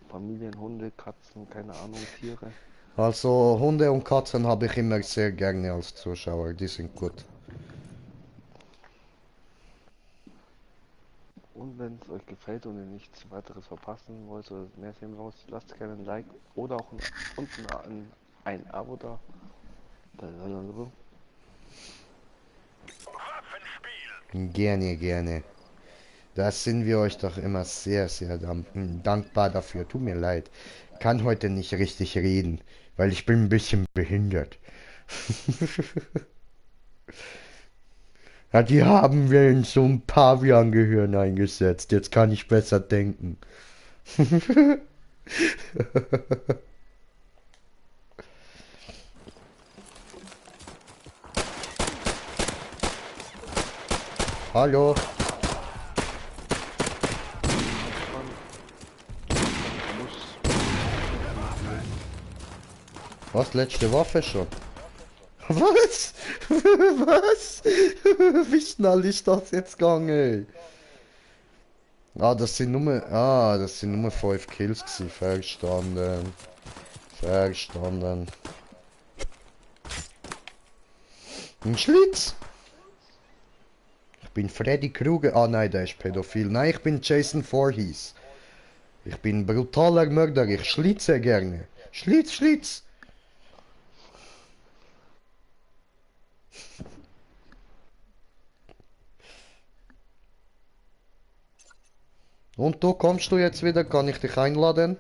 [SPEAKER 2] Familien, Hunde, Katzen, keine Ahnung, Tiere.
[SPEAKER 1] Also Hunde und Katzen habe ich immer sehr gerne als Zuschauer. Die sind gut.
[SPEAKER 2] Und wenn es euch gefällt und ihr nichts weiteres verpassen wollt oder mehr sehen wollt, lasst gerne ein Like oder auch unten ein Abo da.
[SPEAKER 3] Waffenspiel.
[SPEAKER 1] Gerne, gerne. Da sind wir euch doch immer sehr, sehr dankbar dafür. Tut mir leid. Kann heute nicht richtig reden, weil ich bin ein bisschen behindert. Ja, die haben wir in so ein Pavian-Gehirn eingesetzt. Jetzt kann ich besser denken. Hallo. Was? Letzte Waffe schon? Was? Was? Wie schnell ist das jetzt gegangen? Das sind nur 5 Kills gewesen. Verstanden. Verstanden. Ein Schlitz? Ich bin Freddy Krueger. Ah nein, der ist pädophil. Nein, ich bin Jason Voorhees. Ich bin brutaler Mörder. Ich schlitze gerne. Schlitz, Schlitz. Und du kommst du jetzt wieder? Kann ich dich einladen?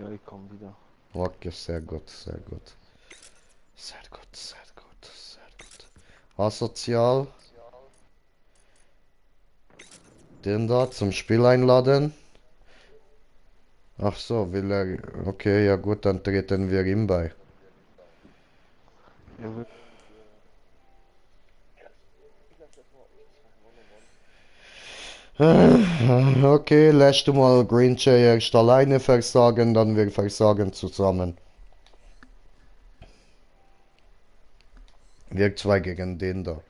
[SPEAKER 2] Ja, ich komme wieder.
[SPEAKER 1] Okay, sehr gut, sehr gut. Sehr gut, sehr gut, sehr gut. Asozial. Den da zum Spiel einladen. Ach so, will er. Okay, ja gut, dann treten wir ihm bei.
[SPEAKER 2] Er wird
[SPEAKER 1] Okay, lässt du mal Green Jay erst alleine versagen, dann wir versagen zusammen. Wir zwei gegen den da.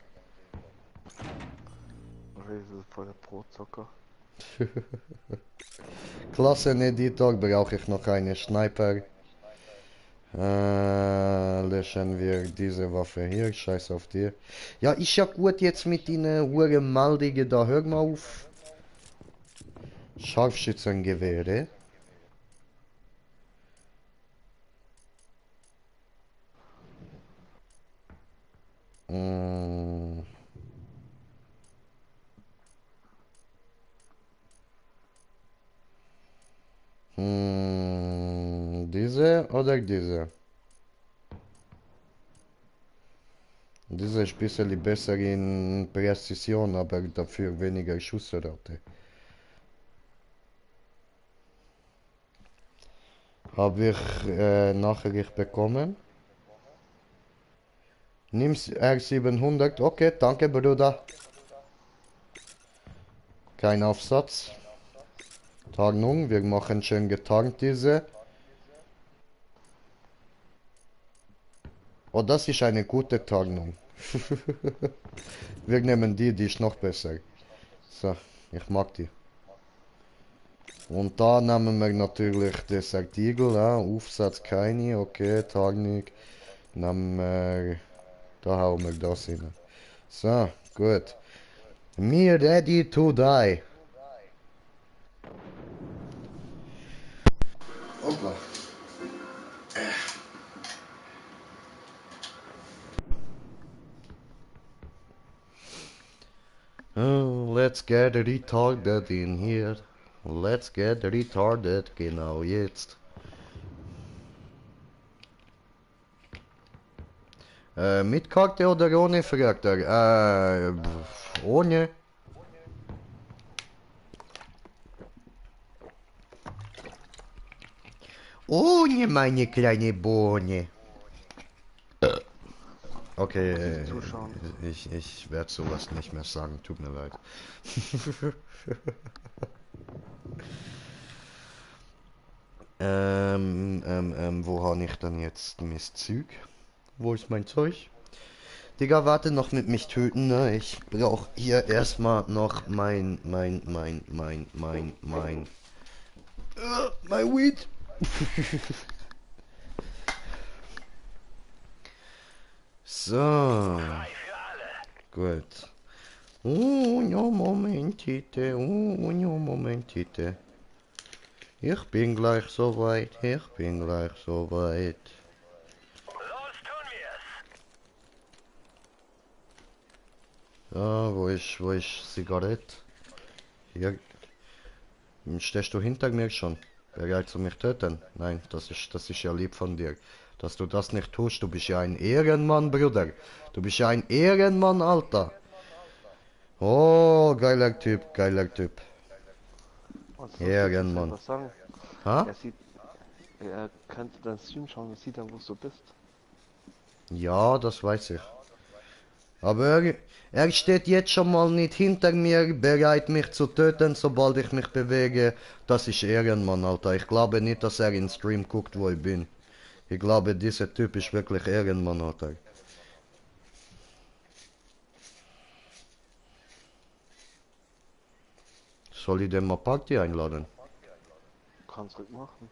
[SPEAKER 2] voll der Pro-Zocker.
[SPEAKER 1] Klasseneditor brauche ich noch eine Sniper. Löschen wir diese Waffe hier. Scheiß auf dir. Ja, ist ja gut jetzt mit den Uhren Maldige da. Hör mal auf. Scharfschützengewehre. Mm. Diese oder diese? Diese ist ein bisschen besser in Präzision, aber dafür weniger Schussrate. Habe ich Nachricht bekommen. Nimm's R700. Okay, danke Bruder. Kein Aufsatz. Tarnung, wir machen schön getarnt diese. Oh, das ist eine gute Tarnung. Wir nehmen die ist noch besser. So, ich mag die. Und da nehmen wir natürlich Desert Eagle, ja, Aufsatz keine, okay, Tagnik. Nehmen wir, da hauen wir das hin. So, gut. Me ready to die. Hoppla. Oh, let's get retarded in here. Let's get retarded, genau jetzt. Mit Charakter oder ohne Charakter? Ohne. Ohne meine kleine Bohne. Okay,
[SPEAKER 2] Zuschauen.
[SPEAKER 1] ich werde sowas nicht mehr sagen, tut mir leid. Wo habe ich dann jetzt mein Zeug? Wo ist mein Zeug? Digga, warte noch mit mich töten, ne? Ich brauch hier erstmal noch mein Weed. So,
[SPEAKER 3] Frei für alle.
[SPEAKER 1] gut. Ja, Momentite, ja, Momentite. Ich bin gleich soweit, ich bin gleich soweit.
[SPEAKER 3] Los tun wir's.
[SPEAKER 1] Ja, wo ist Zigarette? Hier. Stehst du hinter mir schon? Bereit zu mich töten? Nein, das ist ja lieb von dir. Dass du das nicht tust, du bist ja ein Ehrenmann, Bruder. Du bist ja ein Ehrenmann, Alter. Oh, geiler Typ, geiler Typ.
[SPEAKER 2] Was
[SPEAKER 1] Ehrenmann.
[SPEAKER 2] was sagen?
[SPEAKER 1] Ha?
[SPEAKER 2] Er könnte deinen Stream schauen und sieht dann, wo du bist.
[SPEAKER 1] Ja, das weiß ich. Aber er steht jetzt schon mal nicht hinter mir, bereit mich zu töten, sobald ich mich bewege. Das ist Ehrenmann, Alter. Ich glaube nicht, dass er in Stream guckt, wo ich bin. Ich glaube, dieser Typ ist wirklich Ehrenmann, Alter. Soll ich den mal Party einladen?
[SPEAKER 2] Kannst du machen.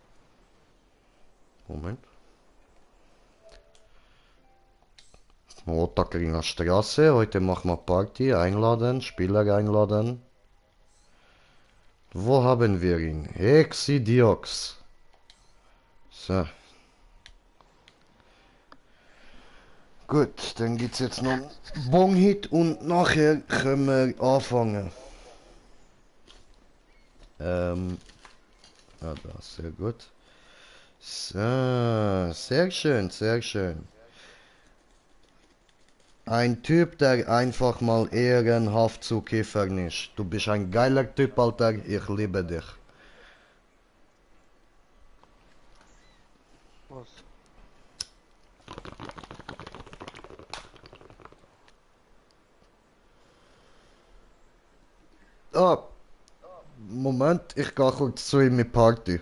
[SPEAKER 1] Moment. Ottakringer Straße, heute machen wir Party, einladen, Spieler einladen. Wo haben wir ihn? Exidiox. So. Gut, dann gibt's jetzt noch einen Bong-Hit und nachher können wir anfangen. Da, sehr gut. So, sehr schön, sehr schön. Ein Typ, der einfach mal ehrenhaft zu kiffern ist. Du bist ein geiler Typ, Alter. Ich liebe dich.
[SPEAKER 2] Was?
[SPEAKER 1] Ah, Moment, ich gehe kurz zu ihm mit Party.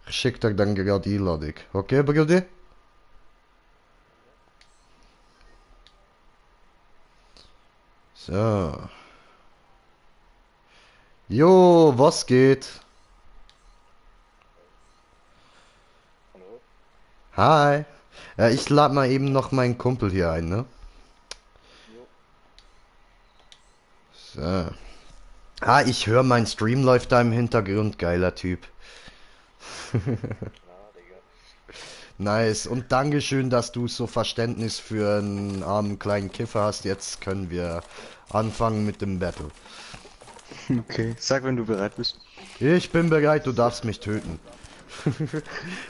[SPEAKER 1] Ich schick dir dann gerade Einladung. Okay, Brudi? So. Jo, was geht?
[SPEAKER 4] Hallo?
[SPEAKER 1] Hi. Ich lade mal eben noch meinen Kumpel hier ein, ne?
[SPEAKER 4] Jo.
[SPEAKER 1] So. Ah, ich höre, mein Stream läuft da im Hintergrund. Geiler Typ.
[SPEAKER 4] Na, Digga.
[SPEAKER 1] Nice. Und Dankeschön, dass du so Verständnis für einen armen kleinen Kiffer hast. Jetzt können wir anfangen mit dem Battle.
[SPEAKER 4] Okay, sag, wenn du bereit bist.
[SPEAKER 1] Ich bin bereit, du darfst mich töten.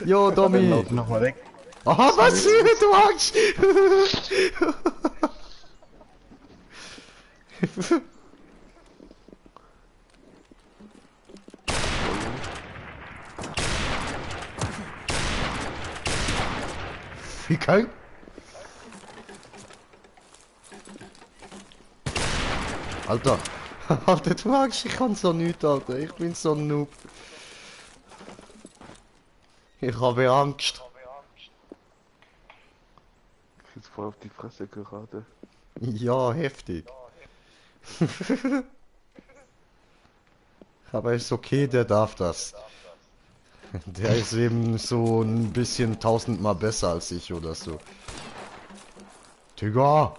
[SPEAKER 1] Jo, Domi.
[SPEAKER 4] Lauf nochmal weg.
[SPEAKER 1] Aha, was? Du Arsch! Wie geil? Alter, Alter, du Arsch, ich kann so nicht, Alter. Ich bin so ein Noob. Ich habe Angst.
[SPEAKER 2] jetzt voll auf die Fresse gerade.
[SPEAKER 1] Ja, heftig. Aber ist okay, der darf das. Der ist eben so ein bisschen tausendmal besser als ich oder so. Digga!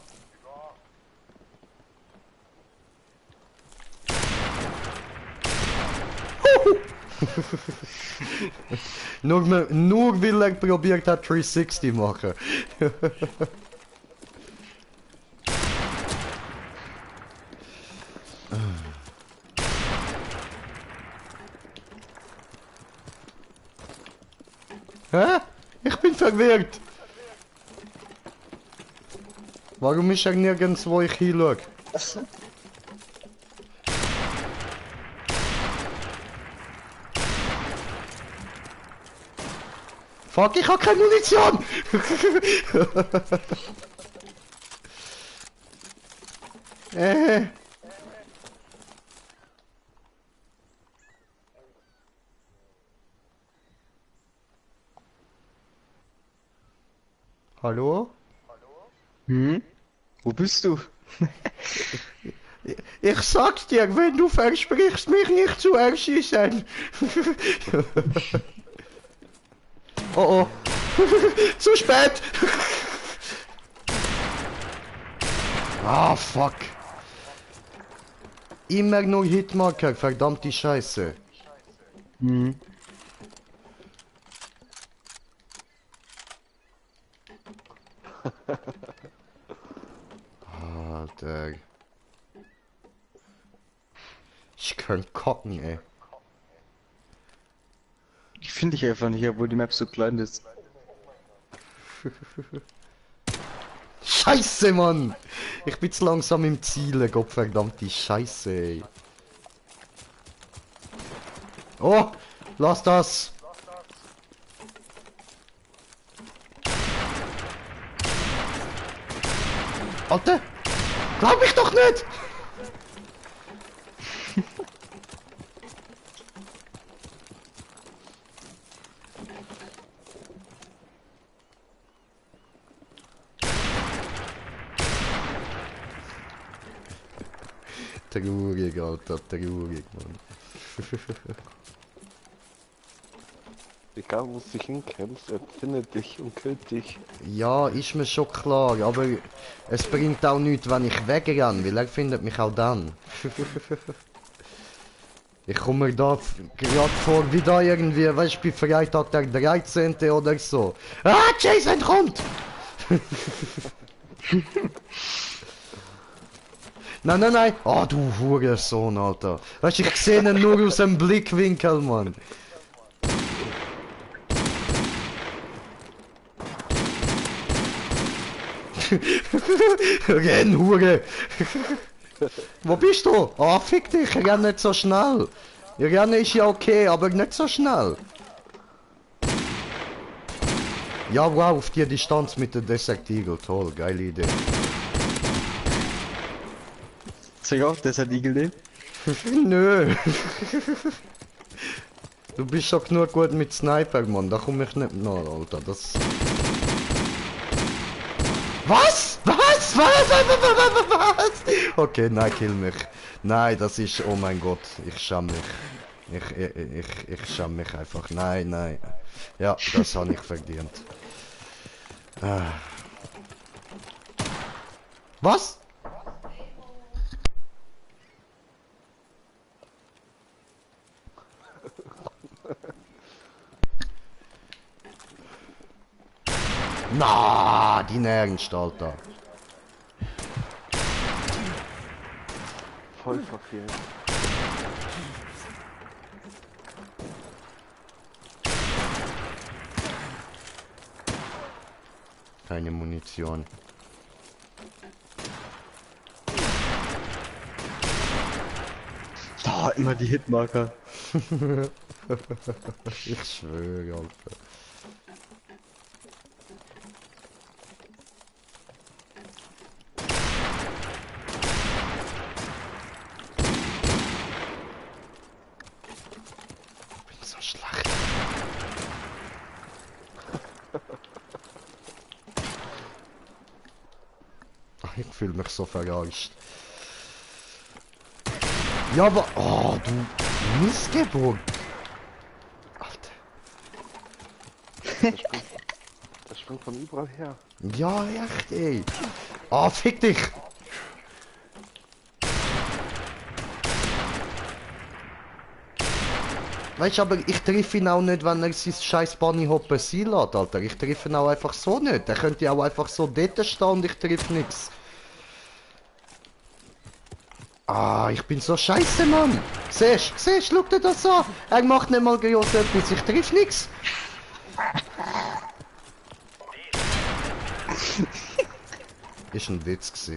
[SPEAKER 1] nur weil er probiert hat 360 machen. Hä? Ich bin verwirrt. Warum ist er nirgends, wo ich hinschaue? Fuck, ich hab keine Munition! Hallo?
[SPEAKER 4] Hm? Wo bist du?
[SPEAKER 1] Ich sag's dir, wenn du versprichst, mich nicht zu erschießen. Oh oh. Zu spät. Ah, fuck. Immer nur Hitmarker, verdammte Scheiße.
[SPEAKER 4] Hm.
[SPEAKER 1] Alter. Ich kann kocken, ey.
[SPEAKER 4] Ich finde dich einfach nicht, obwohl die Map so klein ist.
[SPEAKER 1] Scheiße, Mann! Ich bin zu langsam im Ziel, Gottverdammte Scheiße, ey. Oh! Lass das! Alter! Glaub ich doch nicht! Traurig, Alter, traurig, Mann.
[SPEAKER 2] Egal wo du dich hinkämpfst, er findet dich und killt dich.
[SPEAKER 1] Ja, ist mir schon klar, aber es bringt auch nichts, wenn ich wegrenne, weil er findet mich auch dann. Ich komme mir da gerade vor, wie da irgendwie, weißt du, bei Freitag der 13. oder so. Ah, Jason kommt! Nein, nein, nein! Ah, du Hurensohn, Alter. Weißt du, ich sehe ihn nur aus dem Blickwinkel, Mann. Renn, Hure! Wo bist du? Ah, fick dich, renn nicht so schnell. Rennen ist ja okay, aber nicht so schnell. Ja, wow, auf die Distanz mit der Desert Eagle, toll, geile Idee.
[SPEAKER 4] Zeig auf, das hat Igel den.
[SPEAKER 1] Nö. Du bist schon nur gut mit Sniper, Mann, da komm ich nicht nach, Alter, das... Was? Was? Was? Okay, nein, kill mich. Nein, das ist... Oh mein Gott, ich schäme mich. Ich schäme mich einfach. Nein, nein. Ja, das habe ich verdient. Was? Na, die Ernst, Alter.
[SPEAKER 2] Voll verfehlt.
[SPEAKER 1] Keine Munition.
[SPEAKER 4] Da, immer die Hitmarker.
[SPEAKER 1] Ich schwöre, Alter. Ich bin so schlecht. fühle mich so verarscht. Ja, aber... Oh, du Missgeburt. Alter.
[SPEAKER 2] Das springt von überall her.
[SPEAKER 1] Ja, echt, ey. Ah, fick dich. Weißt du, aber ich treffe ihn auch nicht, wenn er sein scheiß Bunnyhoppen sein lässt, Alter. Ich treffe ihn auch einfach so nicht. Der könnte ja auch einfach so dort stehen und ich treffe nichts. Ah, ich bin so scheiße, Mann. Siehst du, schau dir das an. Er macht nicht mal groß etwas, ich treffe nichts. Ist ein Witz gewesen.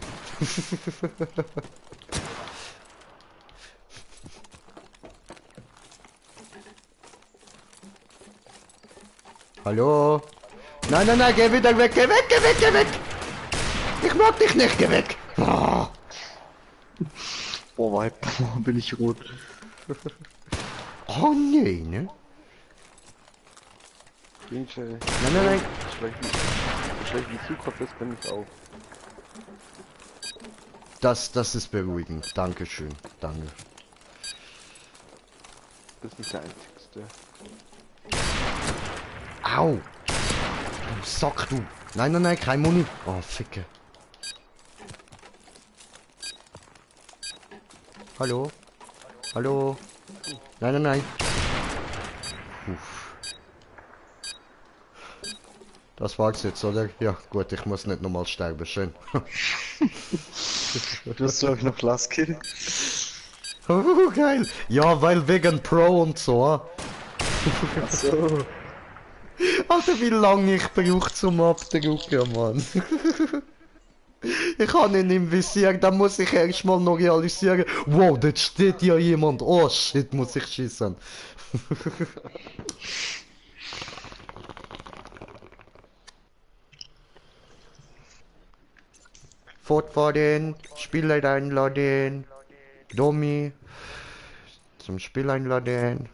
[SPEAKER 1] Hallo? Nein, nein, nein, geh wieder weg, geh weg, geh weg, geh weg! Ich mag dich nicht, geh weg! Oh.
[SPEAKER 4] Boah, Vibe, bin ich rot.
[SPEAKER 1] Oh nee, ne?
[SPEAKER 2] Mensch, ey.
[SPEAKER 1] Nein, nein, nein.
[SPEAKER 2] So schlecht wie Zugkopf ist, bin ich auch.
[SPEAKER 1] Das ist beruhigend. Dankeschön. Danke.
[SPEAKER 2] Du bist nicht der Einzigste.
[SPEAKER 1] Au! Du Sack, du! Nein, nein, nein, kein Muni. Oh, Ficke. Hallo? Hallo? Nein, nein, nein. Uff. Das war's jetzt, oder? Ja, gut, ich muss nicht nochmal sterben. Schön.
[SPEAKER 4] Du hast doch noch Last Kill.
[SPEAKER 1] Geil. Ja, weil wegen Pro und so.
[SPEAKER 4] Ach so.
[SPEAKER 1] Alter, wie lange ich brauche zum Abdrucken, Mann. Ich habe ihn im Visier, dann muss ich erstmal noch realisieren. Wow, dort steht ja jemand. Oh shit, muss ich schießen. Fortfahren, Spieler einladen. Domi. Zum Spiel einladen.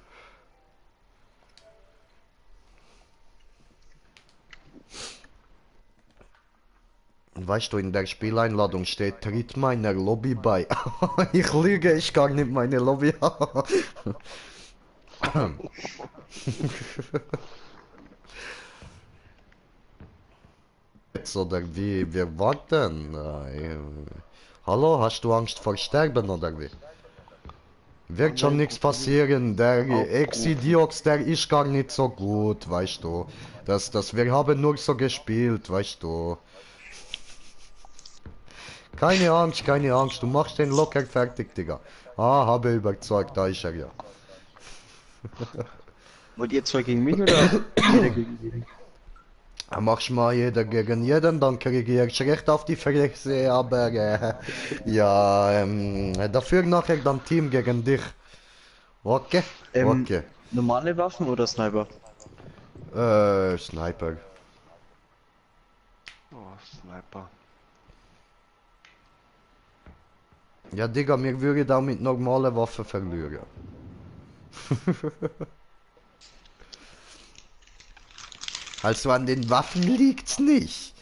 [SPEAKER 1] Weißt du, in der Spieleinladung steht, tritt meiner Lobby bei. Ich lüge, ich kann nicht meine Lobby. Jetzt oder wie, wir warten. Hallo, hast du Angst vor Sterben oder wie? Wird schon nichts passieren, der Exidiox, der ist gar nicht so gut, weißt du. Wir haben nur so gespielt, weißt du. Keine Angst, du machst den locker fertig, Digga. Ah, habe überzeugt, da ist er ja.
[SPEAKER 4] Wollt ihr zwei gegen mich oder jeder gegen jeden?
[SPEAKER 1] Machst mal jeder gegen jeden, dann kriege ich erst recht auf die Fresse, aber ja, dafür nachher dann Team gegen dich. Okay? Okay.
[SPEAKER 4] Normale Waffen oder Sniper?
[SPEAKER 1] Sniper.
[SPEAKER 2] Oh, Sniper.
[SPEAKER 1] Ja, Digga, mir würde da mit normale Waffe verlieren. Also an den Waffen liegt's nicht.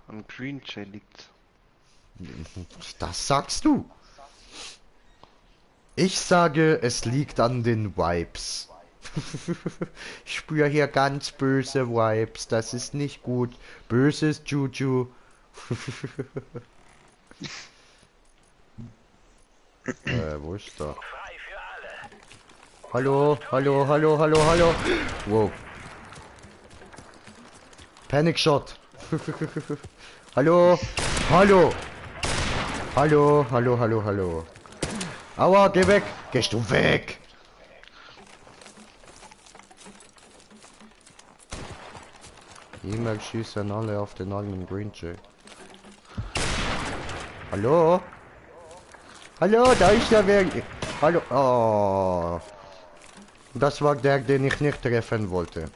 [SPEAKER 2] Am Green Jay liegt.
[SPEAKER 1] Das sagst du. Ich sage, es liegt an den Vibes. Ich spüre hier ganz böse Vibes. Das ist nicht gut. Böses Juju. Wo ist da?
[SPEAKER 3] Frei für alle.
[SPEAKER 1] Hallo, hallo, hallo, hallo, hallo. Wow. Panic Shot. Hallo, hallo. Hallo, hallo, hallo, hallo. Aua, geh weg. Gehst du weg? E-Mail schießen alle auf den armen Green Jay. Hallo? Hallo, da ist ja wer. Hallo. Oh. Das war der, den ich nicht treffen wollte.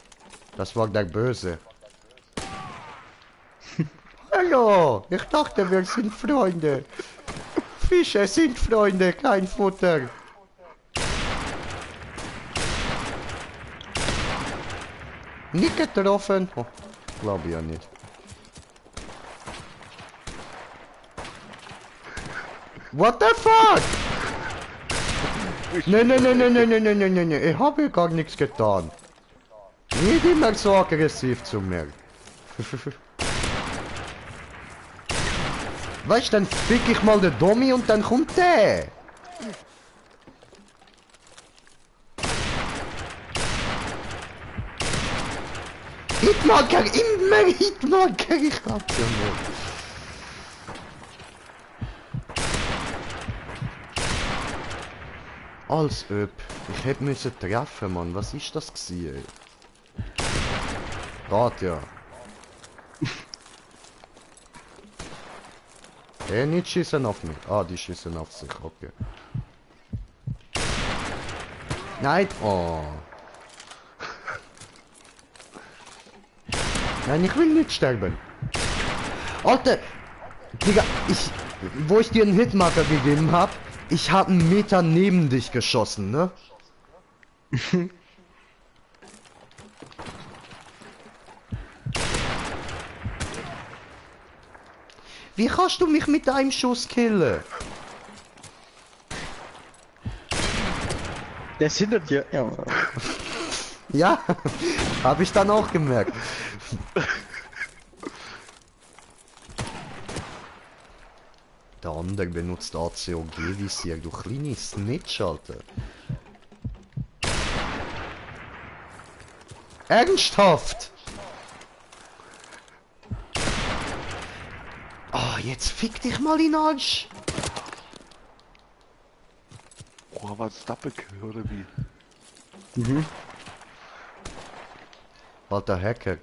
[SPEAKER 1] Das war der Böse. Hallo, ich dachte, wir sind Freunde. Fische sind Freunde, kein Futter. Nicht getroffen. Oh. Glaube ich ja nicht. What the fuck? Nee, nee, nee, nee, nee, nee, nee, nee, nee, nee, ich habe gar nichts getan. Nicht immer so aggressiv zu mir. Weißt du, dann fick ich mal den Dummy und dann kommt der. Hitmarker, immer Hitmarker, ich hab's ja nicht. Als ob. Ich hätte müssen treffen, Mann. Was ist das gewesen, ey? Geht ja. Nicht schießen auf mich. Ah, die schießen auf sich, okay. Nein! Oh. Nein, ich will nicht sterben. Alter! Digga, wo ich dir einen Hitmarker gegeben hab, ich hab einen Meter neben dich geschossen, ne? Wie kannst du mich mit einem Schuss killen?
[SPEAKER 4] Der ist hinter dir. Ja.
[SPEAKER 1] Ja, habe ich dann auch gemerkt. Der andere benutzt ACOG-Visier, du kleine Snitch, Alter. Ernsthaft? Oh, jetzt fick dich mal in den Arsch.
[SPEAKER 2] Oh, war das Doppelkill oder wie?
[SPEAKER 4] Mhm.
[SPEAKER 1] Alter Hacker.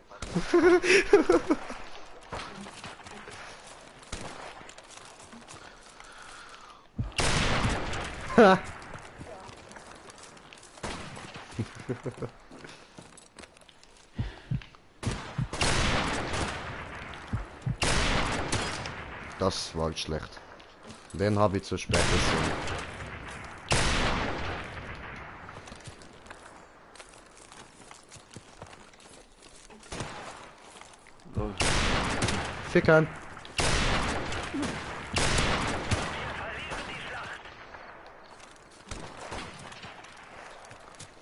[SPEAKER 1] Ha. Das war schlecht. Den habe ich zu spät gesehen.
[SPEAKER 2] Lol.
[SPEAKER 1] Fickern.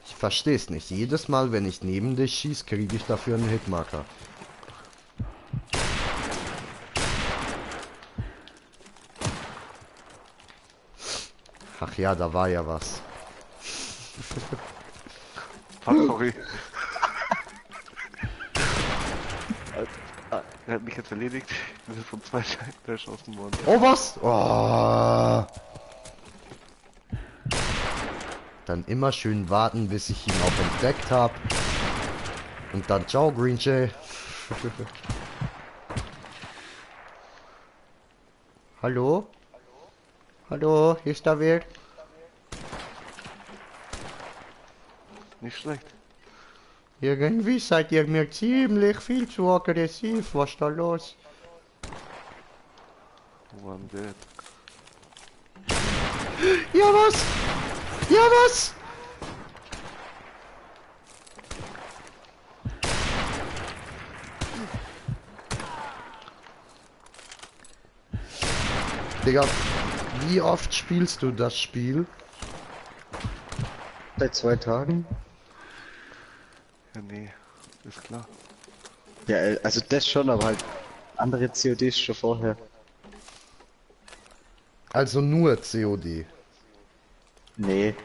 [SPEAKER 1] Ich versteh's nicht. Jedes Mal, wenn ich neben dich schieß, kriege ich dafür einen Hitmarker. Ach ja, da war ja was.
[SPEAKER 2] Fuck, sorry. Er hat mich jetzt erledigt. Wir sind von 2 Scheiben erschossen worden.
[SPEAKER 1] Oh, was? Oh. Dann immer schön warten, bis ich ihn auch entdeckt habe. Und dann ciao, Green Jay. Hallo? Hallo, ist da wer?
[SPEAKER 2] Nicht schlecht.
[SPEAKER 1] Irgendwie seid ihr mir ziemlich viel zu aggressiv. Was ist da los?
[SPEAKER 2] Wo waren wir?
[SPEAKER 1] Ja, was? Ja, was? Digga, wie oft spielst du das Spiel?
[SPEAKER 4] Seit 2 Tagen.
[SPEAKER 2] Ja, nee. Ist klar.
[SPEAKER 4] Ja, also das schon, aber halt andere CODs schon vorher.
[SPEAKER 1] Also nur COD.
[SPEAKER 4] Nee.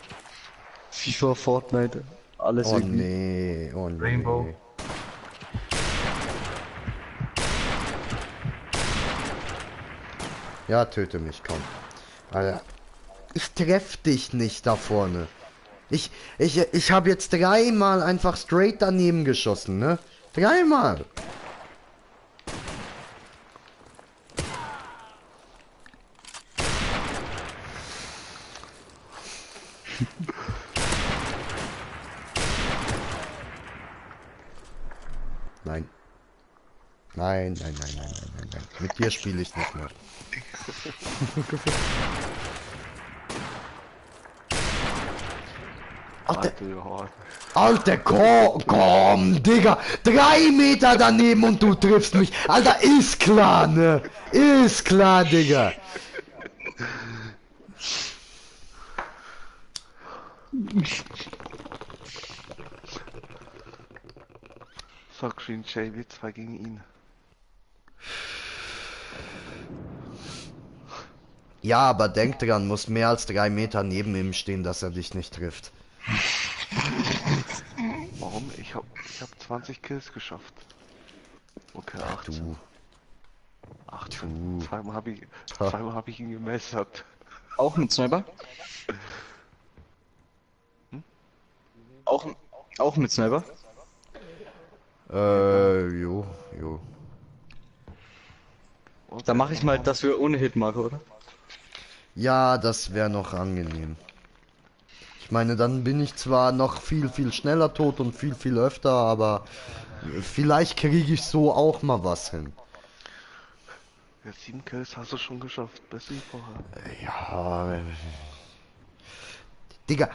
[SPEAKER 4] FIFA, Fortnite, alles
[SPEAKER 1] Oh
[SPEAKER 4] irgendwie.
[SPEAKER 1] nee, oh nee.
[SPEAKER 5] Rainbow.
[SPEAKER 1] Ja, töte mich, komm. Alter. Ich treff dich nicht da vorne. Ich habe jetzt 3-mal einfach straight daneben geschossen, ne? 3-mal. Nein. Nein, nein, nein, nein, nein, nein, nein. Mit dir spiele ich nicht mehr. Alter,
[SPEAKER 2] Alter, ja.
[SPEAKER 1] Alter, komm, Digga. 3 Meter daneben und du triffst mich. Alter, ist klar, ne? Ist klar, Digga.
[SPEAKER 2] Sockschin JW 2 gegen ihn.
[SPEAKER 1] Ja, aber denk dran, muss mehr als 3 Meter neben ihm stehen, dass er dich nicht trifft.
[SPEAKER 2] Warum? Ich hab 20 Kills geschafft. Okay, 18.
[SPEAKER 1] Du.
[SPEAKER 2] 18.
[SPEAKER 1] Du.
[SPEAKER 2] Zweimal hab ich ihn gemessert.
[SPEAKER 4] Auch mit Sniper? Auch, auch mit Sniper?
[SPEAKER 1] Jo.
[SPEAKER 2] Und
[SPEAKER 4] Da mache ich mal, dass wir ohne Hitmarke, oder?
[SPEAKER 1] Ja, das wäre noch angenehm. Ich meine, dann bin ich zwar noch viel schneller tot und viel öfter, aber vielleicht kriege ich so auch mal was hin.
[SPEAKER 2] Ja, 7 Kills hast du schon geschafft. Besser wie vorher.
[SPEAKER 1] Ja, Digga,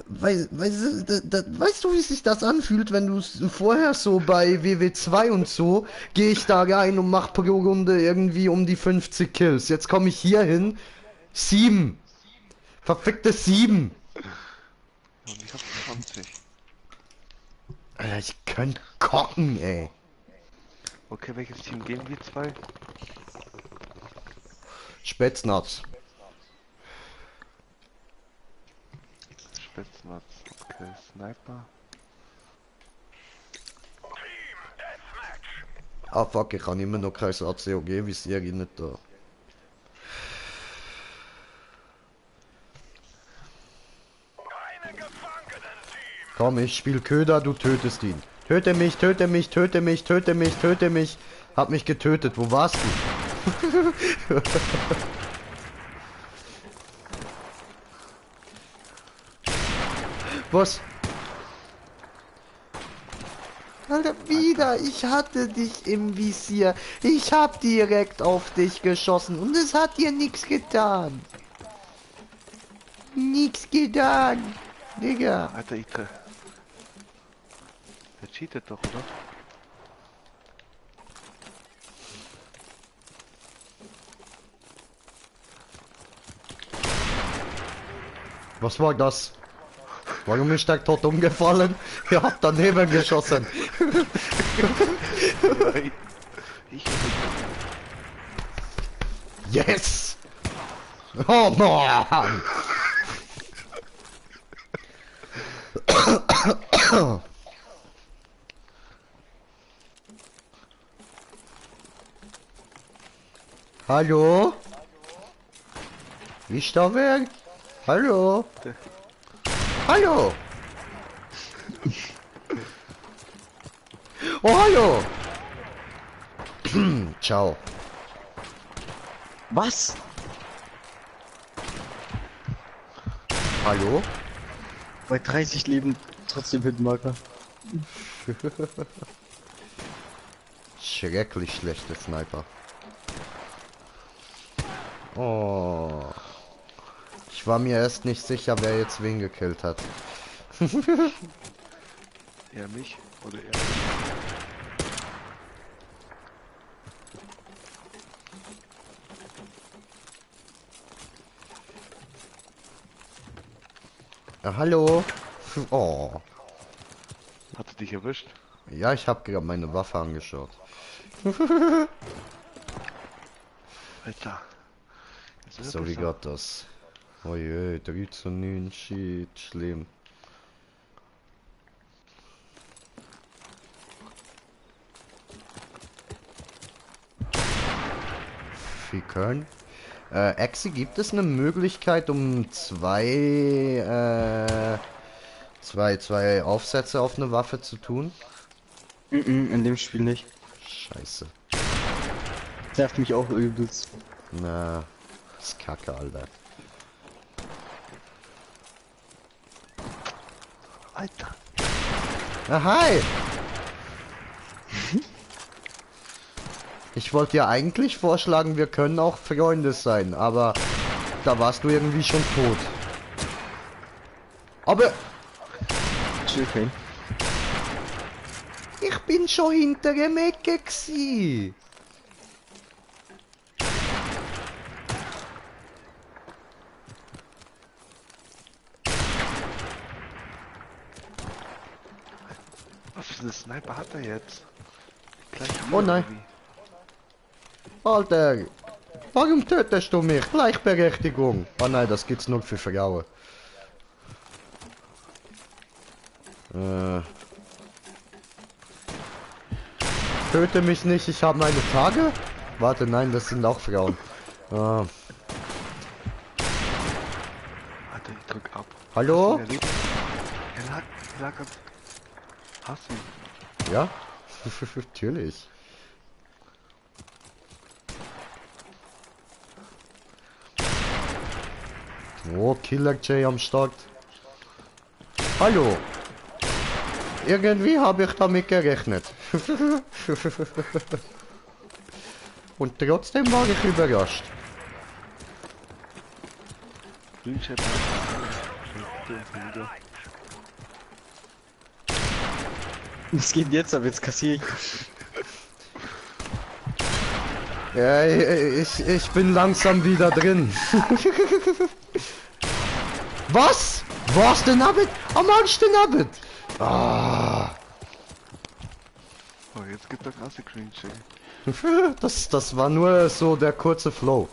[SPEAKER 1] weißt du, wie sich das anfühlt, wenn du vorher so bei WW2 und so, gehe ich da rein und mach pro Runde irgendwie um die 50 Kills. Jetzt komme ich hier hin, 7. Verfickte 7.
[SPEAKER 2] Ja, und ich hab 20.
[SPEAKER 1] Alter, ich könnte kochen, ey.
[SPEAKER 2] Okay, welches Team gehen wir 2?
[SPEAKER 1] Spätznatz.
[SPEAKER 2] Spitznatz. Okay, Sniper.
[SPEAKER 1] Ah fuck, ich habe immer noch kein ACOG, wie sehr ich nicht da. Komm, ich spiel Köder, du tötest ihn. Töte mich. Hab mich getötet, wo warst du? Was? Alter, wieder, ich hatte dich im Visier. Ich hab direkt auf dich geschossen und es hat dir nichts getan. Nix getan. Digga.
[SPEAKER 2] Alter, Ike. Der cheatet doch, oder?
[SPEAKER 1] Was war das? Warum ist der tot umgefallen? Er hat daneben geschossen.
[SPEAKER 2] Nein. Ich
[SPEAKER 1] Yes! Oh Mann! Hallo? Ist da wer? Hallo? Hallo? Oh, hallo! Ciao.
[SPEAKER 4] Was?
[SPEAKER 1] Hallo?
[SPEAKER 4] Bei 30 Leben trotzdem Hitmarker.
[SPEAKER 1] Schrecklich schlechte Sniper. Oh. Ich war mir erst nicht sicher, wer jetzt wen gekillt hat.
[SPEAKER 2] Er mich oder er?
[SPEAKER 1] Ja, hallo? Oh.
[SPEAKER 2] Hat er dich erwischt?
[SPEAKER 1] Ja, ich habe gerade meine Waffe angeschaut.
[SPEAKER 2] Alter. Jetzt wird
[SPEAKER 1] So wie
[SPEAKER 2] besser.
[SPEAKER 1] Gott das. Oh je, 3:9, shit, schlimm. Fickern. Exi, gibt es eine Möglichkeit, um zwei Aufsätze auf eine Waffe zu tun?
[SPEAKER 4] In dem Spiel nicht.
[SPEAKER 1] Scheiße.
[SPEAKER 4] Nervt mich auch übelst.
[SPEAKER 1] Na, das ist Kacke, Alter.
[SPEAKER 2] Alter.
[SPEAKER 1] Ah, hi! Ich wollte dir eigentlich vorschlagen, wir können auch Freunde sein, aber da warst du irgendwie schon tot. Aber
[SPEAKER 4] Chill Kane.
[SPEAKER 1] Ich bin schon hinter dem Ecke gsi.
[SPEAKER 2] Was für eine Sniper hat er jetzt? Gleich
[SPEAKER 1] Oh
[SPEAKER 2] wieder,
[SPEAKER 1] nein.
[SPEAKER 2] oder wie?
[SPEAKER 1] Alter, warum tötest du mich? Gleichberechtigung. Oh nein, das gibt's nur für Frauen. Töte mich nicht, ich habe meine Tage. Warte, nein, das sind auch Frauen. Ah.
[SPEAKER 2] Warte, ich drück ab.
[SPEAKER 1] Hallo?
[SPEAKER 2] Er lebt. Er lag am... Hast du ihn?
[SPEAKER 1] Ja? Natürlich. Oh, Killer J am Start. Hallo. Irgendwie habe ich damit gerechnet. Und trotzdem war ich überrascht.
[SPEAKER 2] Grünchat
[SPEAKER 4] Was geht denn jetzt ab? Jetzt kassiere ich.
[SPEAKER 1] Ja, ich bin langsam wieder drin. Was? Was denn Abend? Am Arsch den Abend? Ah.
[SPEAKER 2] Oh, jetzt gibt er krasse Grünchat.
[SPEAKER 1] Das war nur so der kurze Flow.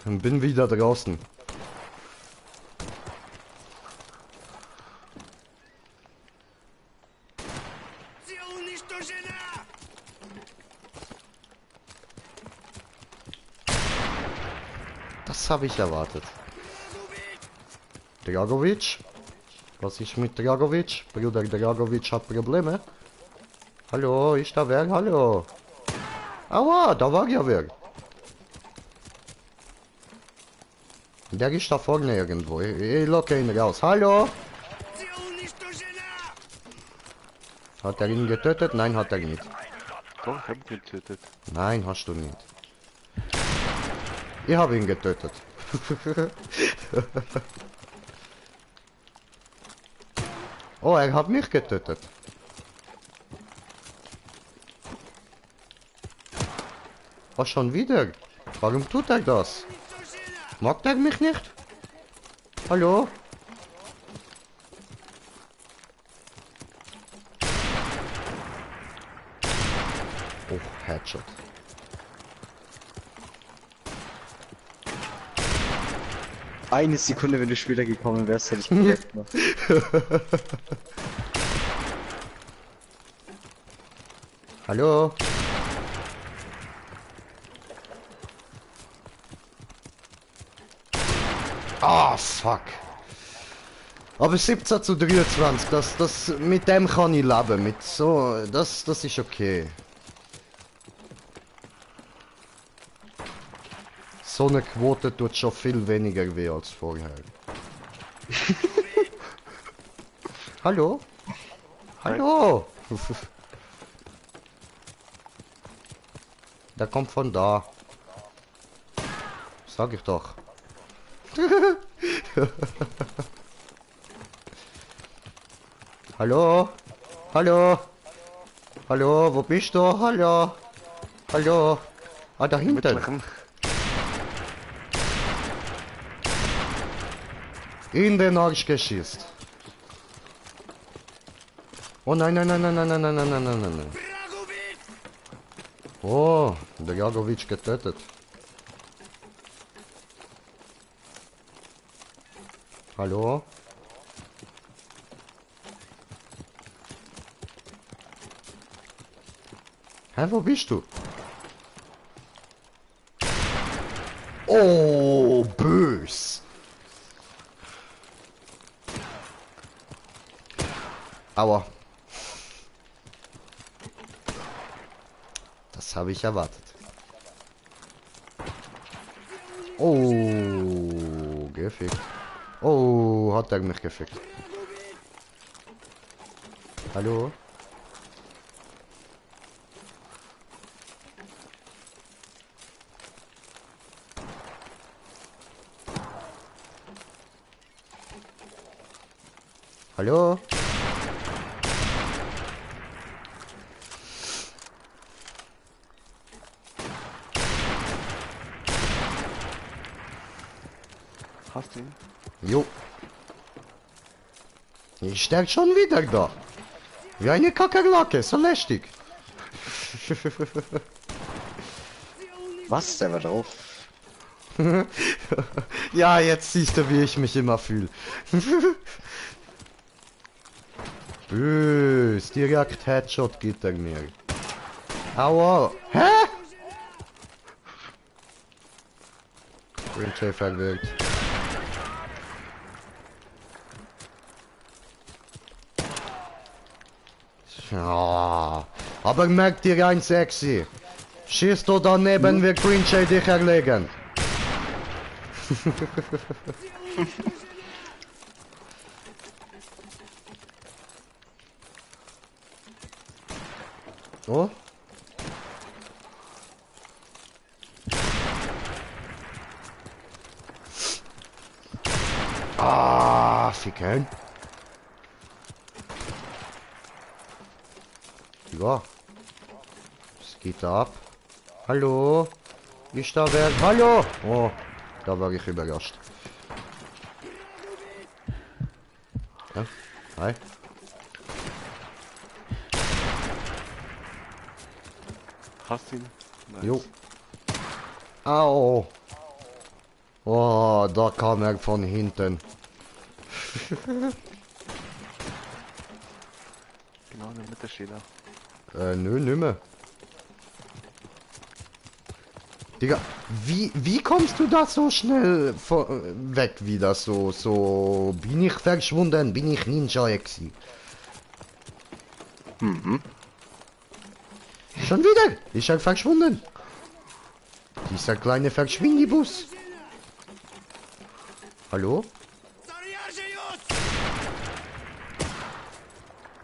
[SPEAKER 1] Und bin wieder draußen. Das habe ich erwartet. Dragovic? Was ist mit Dragovic? Bruder Dragovic hat Probleme. Hallo, ist da wer? Hallo. Aua, da war ja wer. Der ist da vorne irgendwo. Ich locke ihn raus. Hallo? Hat er ihn getötet? Nein, hat er nicht.
[SPEAKER 2] Doch, ich hab ihn getötet.
[SPEAKER 1] Nein, hast du nicht. Ich habe ihn getötet. Oh, er hat mich getötet. Oh, schon wieder? Warum tut er das? Mag er mich nicht? Hallo? Oh, Headshot.
[SPEAKER 4] Eine Sekunde, wenn du später gekommen wärst, hätte ich perfekt gemacht.
[SPEAKER 1] Hallo? Ah, fuck. Aber 17:23, mit dem kann ich leben, mit so, das ist okay. So eine Quote tut schon viel weniger weh als vorher. Hallo? Hallo? Der kommt von da. Sag ich doch. Hallo? Hallo? Hallo, wo bist du? Hallo? Hallo? Ah, da hinten.
[SPEAKER 2] Mitmachen.
[SPEAKER 1] In den Arsch geschießt. Oh nein, nein, nein, nein, nein, nein, nein, nein, nein, nein, nein, nein. Oh, Dragovic getötet. Hallo? Hä, wo bist du? Oh, bös. Aua. Das habe ich erwartet. Oh, gefickt. Oh, hat er mich gefickt. Hallo? Hallo?
[SPEAKER 2] Hast du ihn?
[SPEAKER 1] Jo. Ich sterb schon wieder da. Wie eine Kakerlake, so lästig.
[SPEAKER 4] Was? Der war drauf.
[SPEAKER 1] Ja, jetzt siehst du, wie ich mich immer fühle. Bös, direkt Headshot geht er mir. Aua. Hä? Rinche verwirkt. Ja, aber merkt dir ein sexy. Schießt du daneben, wird Rinche dich erlegen. Oh? Ah, ficken. Ja. Es geht ab. Hallo? Ist da wer? Hallo? Oh, da war ich überrascht. Ja, hi.
[SPEAKER 2] Hast du ihn? Nice.
[SPEAKER 1] Jo. Au. Oh, da kam er von hinten.
[SPEAKER 2] Genau in der Mitte steht er.
[SPEAKER 1] Nö, nimmer. Digga, wie kommst du da so schnell weg wieder? So, bin ich verschwunden? Bin ich Ninja Exi? Schon wieder? Ist er verschwunden? Dieser kleine Verschwindibus. Hallo?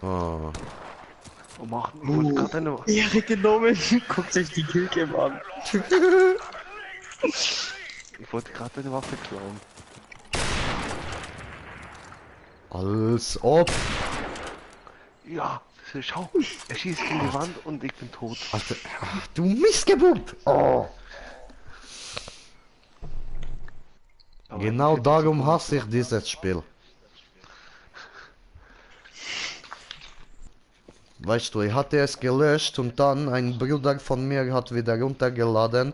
[SPEAKER 1] Oh.
[SPEAKER 2] Oh, mach. Ich wollte gerade eine.
[SPEAKER 4] Ehre genommen. Guckt sich die Killcam an.
[SPEAKER 2] Ich wollte gerade eine Waffe klauen.
[SPEAKER 1] Als ob.
[SPEAKER 2] Ja, schau. Er schießt gegen die Wand und ich bin tot.
[SPEAKER 1] Alter, ach, du Missgeburt. Oh.
[SPEAKER 2] Aber
[SPEAKER 1] Genau
[SPEAKER 2] ich-
[SPEAKER 1] darum hasse ich dieses Spiel. Weißt du, ich hatte es gelöscht und dann ein Bruder von mir hat wieder runtergeladen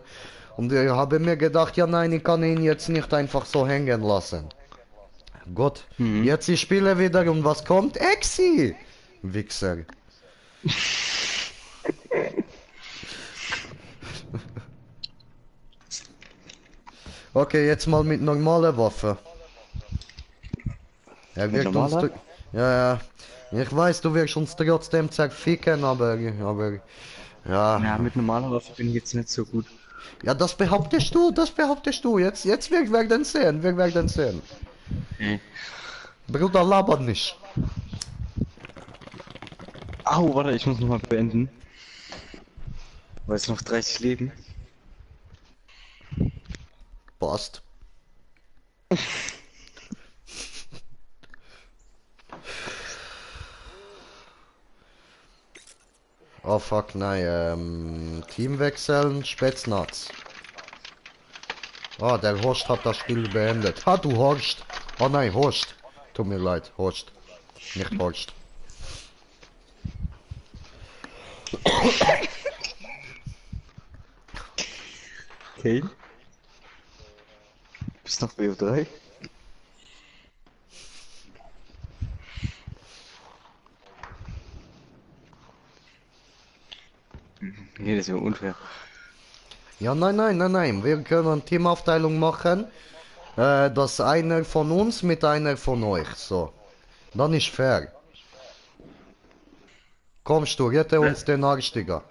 [SPEAKER 1] und ich habe mir gedacht, ja nein, ich kann ihn jetzt nicht einfach so hängen lassen. Gott, jetzt ich spiele wieder und was kommt? Exi! Wichser. Okay, jetzt mal mit normaler Waffe. Er
[SPEAKER 4] Mit
[SPEAKER 1] wird uns...
[SPEAKER 4] normaler?
[SPEAKER 1] Ja, ja. Ich weiß, du wirst uns trotzdem zerficken, aber...
[SPEAKER 4] Ja, mit normaler Waffe bin ich jetzt nicht so gut.
[SPEAKER 1] Ja, das behauptest du. Jetzt wir werden sehen, wir werden sehen.
[SPEAKER 4] Okay.
[SPEAKER 1] Bruder, laber nicht.
[SPEAKER 4] Au, warte, ich muss nochmal beenden. Weil es noch 30 Leben.
[SPEAKER 1] Passt. Oh fuck, nein, Team wechseln, Spätznaz. Ah, der Horst hat das Spiel beendet. Ha, du Horst. Oh nein, Horst. Tut mir leid, Horst. Nicht Horst.
[SPEAKER 4] Okay. Bist noch BO3? Nee, das ist ja unfair.
[SPEAKER 1] Ja, nein. Wir können Teamaufteilung machen. Dass einer von uns mit einer von euch. So. Dann ist fair. Kommst du, rette uns den Arsch, Digga.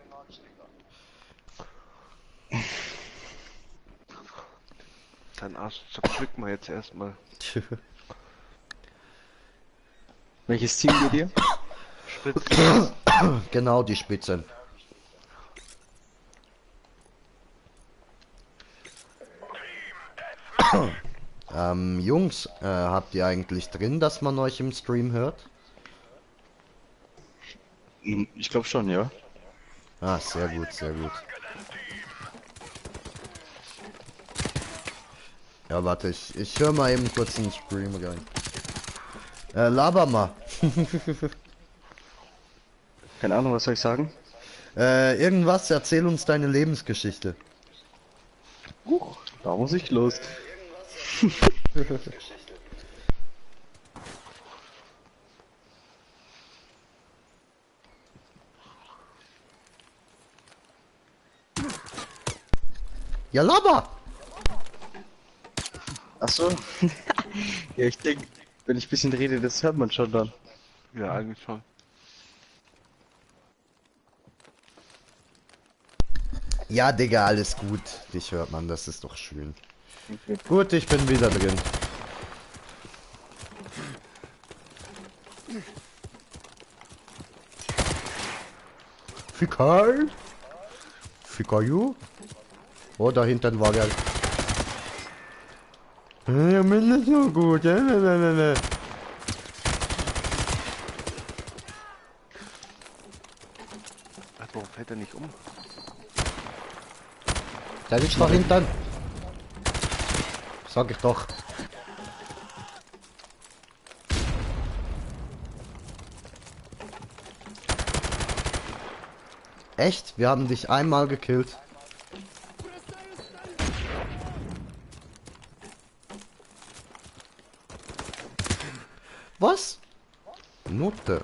[SPEAKER 2] Dein Arsch zerpflückt mal jetzt erstmal.
[SPEAKER 4] Welches Team geht ihr?
[SPEAKER 2] Spitze.
[SPEAKER 1] Genau die Spitzen. Jungs, habt ihr eigentlich drin, dass man euch im Stream hört?
[SPEAKER 4] Ich glaube schon, ja.
[SPEAKER 1] Ah, sehr gut, sehr gut. Ja, warte, ich höre mal eben kurz in den Stream rein. Laber mal.
[SPEAKER 4] Keine Ahnung, was soll ich sagen?
[SPEAKER 1] Irgendwas, erzähl uns deine Lebensgeschichte.
[SPEAKER 4] Huch, da muss ich los.
[SPEAKER 1] Ja, laber!
[SPEAKER 4] Ach so. Ja, ich denke, wenn ich ein bisschen rede, das hört man schon dann.
[SPEAKER 2] Ja, eigentlich schon.
[SPEAKER 1] Ja, Digga, alles gut. Dich hört man, das ist doch schön.
[SPEAKER 4] Okay.
[SPEAKER 1] Gut, ich bin wieder drin. Ficker? Ficker you? Oh, da hinten war der. Ja, mir nicht so gut.
[SPEAKER 2] Ach, warum fällt er nicht um?
[SPEAKER 1] Der ist da hinten. Sag ich doch. Echt? Wir haben dich einmal gekillt. Was? Nutte.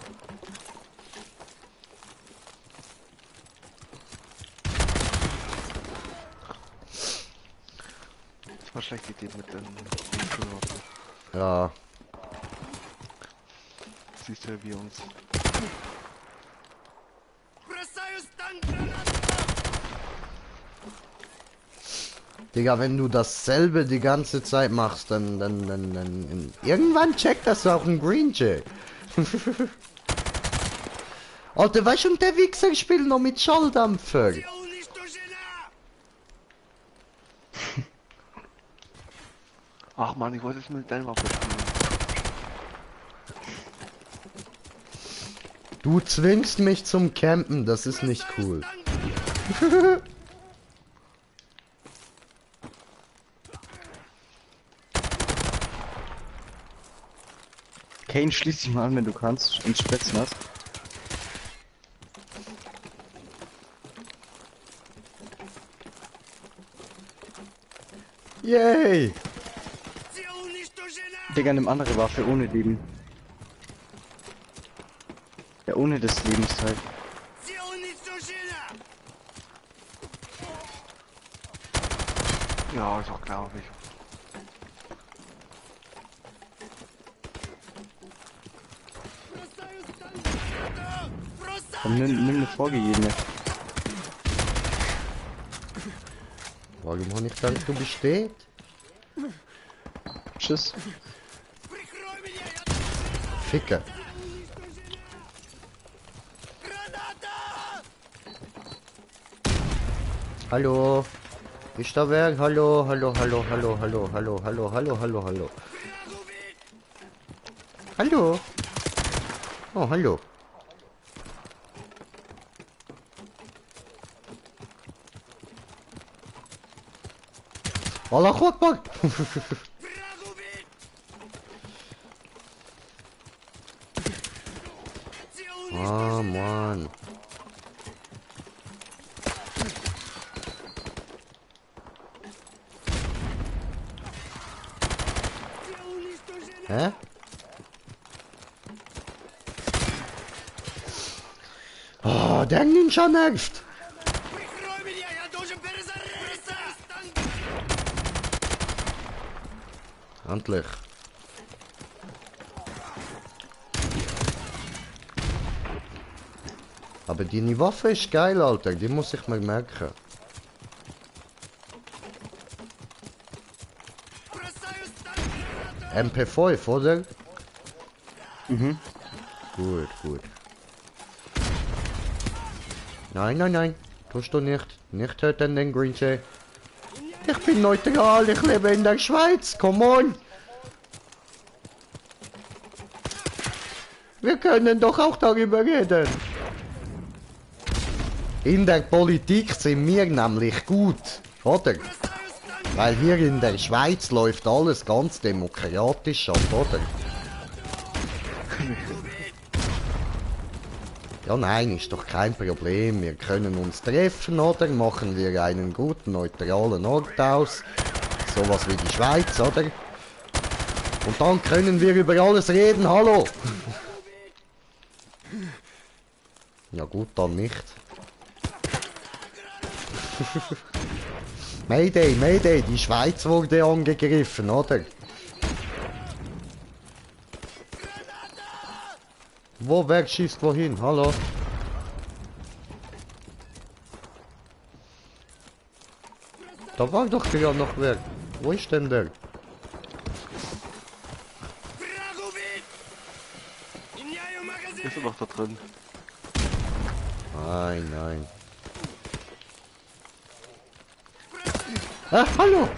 [SPEAKER 2] Das war schlechte Idee mit dem Schulwaffen.
[SPEAKER 1] Ja.
[SPEAKER 2] Siehst du, wie uns.
[SPEAKER 1] Digga, wenn du dasselbe die ganze Zeit machst, dann irgendwann checkt das auch ein Green Jay. Alter, weißt du, und der Wichser spielt noch mit Schalldämpfer.
[SPEAKER 2] Ach man, ich wollte es mit deiner Waffe spielen.
[SPEAKER 1] Du zwingst mich zum Campen, das ist nicht cool.
[SPEAKER 4] Kane, schließ dich mal an, wenn du kannst, ins Spetznaz.
[SPEAKER 1] Yay!
[SPEAKER 4] Digga, nimm andere Waffe ohne Leben. Ja, ohne das Lebensteil.
[SPEAKER 2] Ja, ist auch klar, ich.
[SPEAKER 4] Komm, nimm eine vorgegebene.
[SPEAKER 1] Warum habe ich gedacht, du besteht?
[SPEAKER 4] Tschüss.
[SPEAKER 1] Ficker. Hallo. Ist da wer? Hallo, hallo, hallo, hallo, hallo, hallo, hallo, hallo, hallo, hallo. Hallo. Oh, hallo. Allah Akbar. Ah, Mann. Hä? Oh, der Ninja nervt. Endlich. Aber die Waffe ist geil, Alter. Die muss ich mir merken. MP5, oder?
[SPEAKER 4] Mhm.
[SPEAKER 1] Gut, gut. Nein, nein, nein. Tust du nicht. Nicht töten den Green Jay. Ich bin neutral. Ich lebe in der Schweiz. Come on. Wir können doch auch darüber reden. In der Politik sind wir nämlich gut, oder? Weil hier in der Schweiz läuft alles ganz demokratisch ab, oder? Ja, nein, ist doch kein Problem. Wir können uns treffen, oder? Machen wir einen guten, neutralen Ort aus. Sowas wie die Schweiz, oder? Und dann können wir über alles reden, hallo? Ja gut, dann nicht. Mayday, Mayday, die Schweiz wurde angegriffen, oder? Wo, wer schießt wohin? Hallo? Da war doch gerade noch wer. Wo ist denn der?
[SPEAKER 2] Ist er noch da drin?
[SPEAKER 1] Nein, nein. Ah, hallo!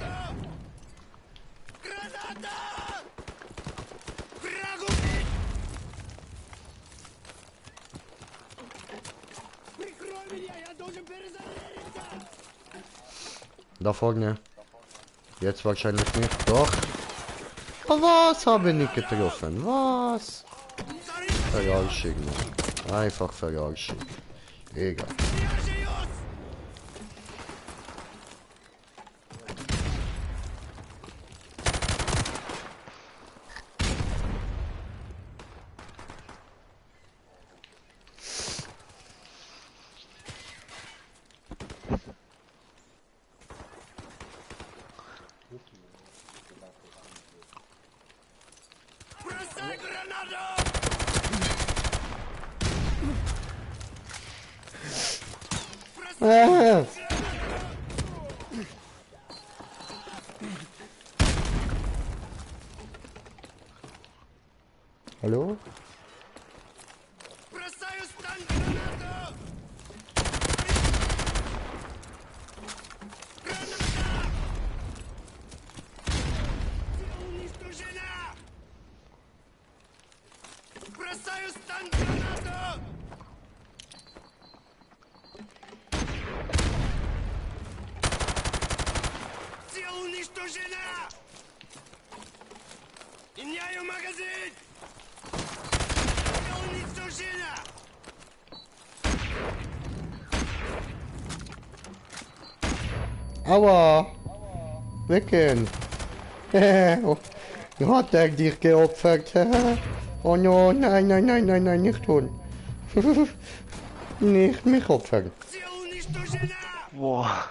[SPEAKER 1] Da vorne. Jetzt wahrscheinlich nicht. Doch. Oh, was habe ich nicht getroffen? Was? Verarschung. Einfach Verarschung. Egal. Ah. Hallo?
[SPEAKER 3] Меняю магазин! Уничтожена!
[SPEAKER 1] Aua! Wecken! Hat er dich geopfert? Oh no, nein, nein, nein, nein, nein, nicht tun. Nicht mich opfern.
[SPEAKER 2] Boah.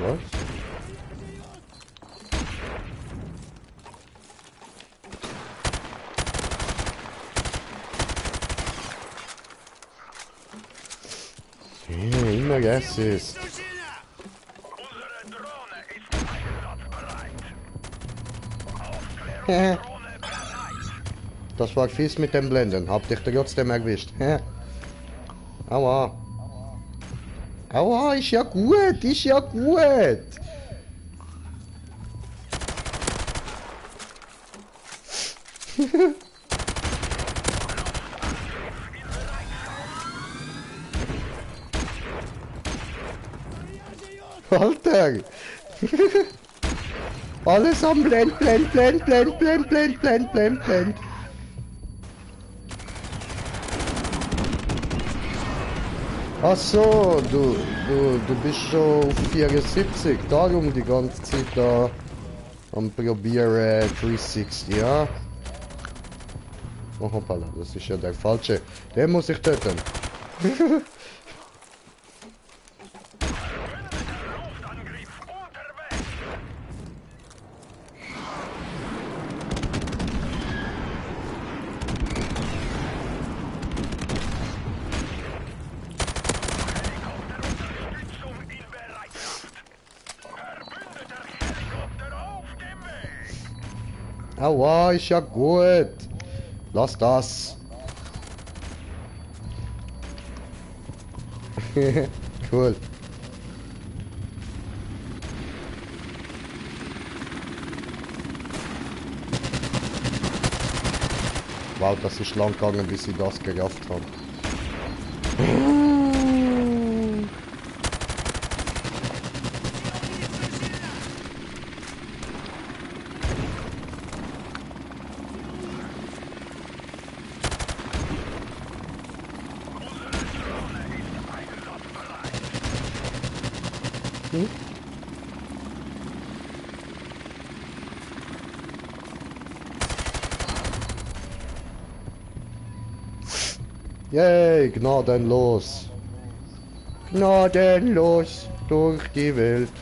[SPEAKER 1] Was? Hey, immer Assist. Das war fies mit dem Blenden. Hab dich trotzdem erwischt. Aua. Aua, ist ja gut, ist ja gut. Alter. Alles am Blend. Ach so, du bist schon auf 74, darum die ganze Zeit da am probieren 360, ja? Oh hoppala, das ist ja der falsche. Den muss ich töten. Aua, ist ja gut. Lass das. Cool. Wow, das ist lang gegangen, bis ich das gerafft habe. Yay, gnadenlos. Gnadenlos durch die Welt.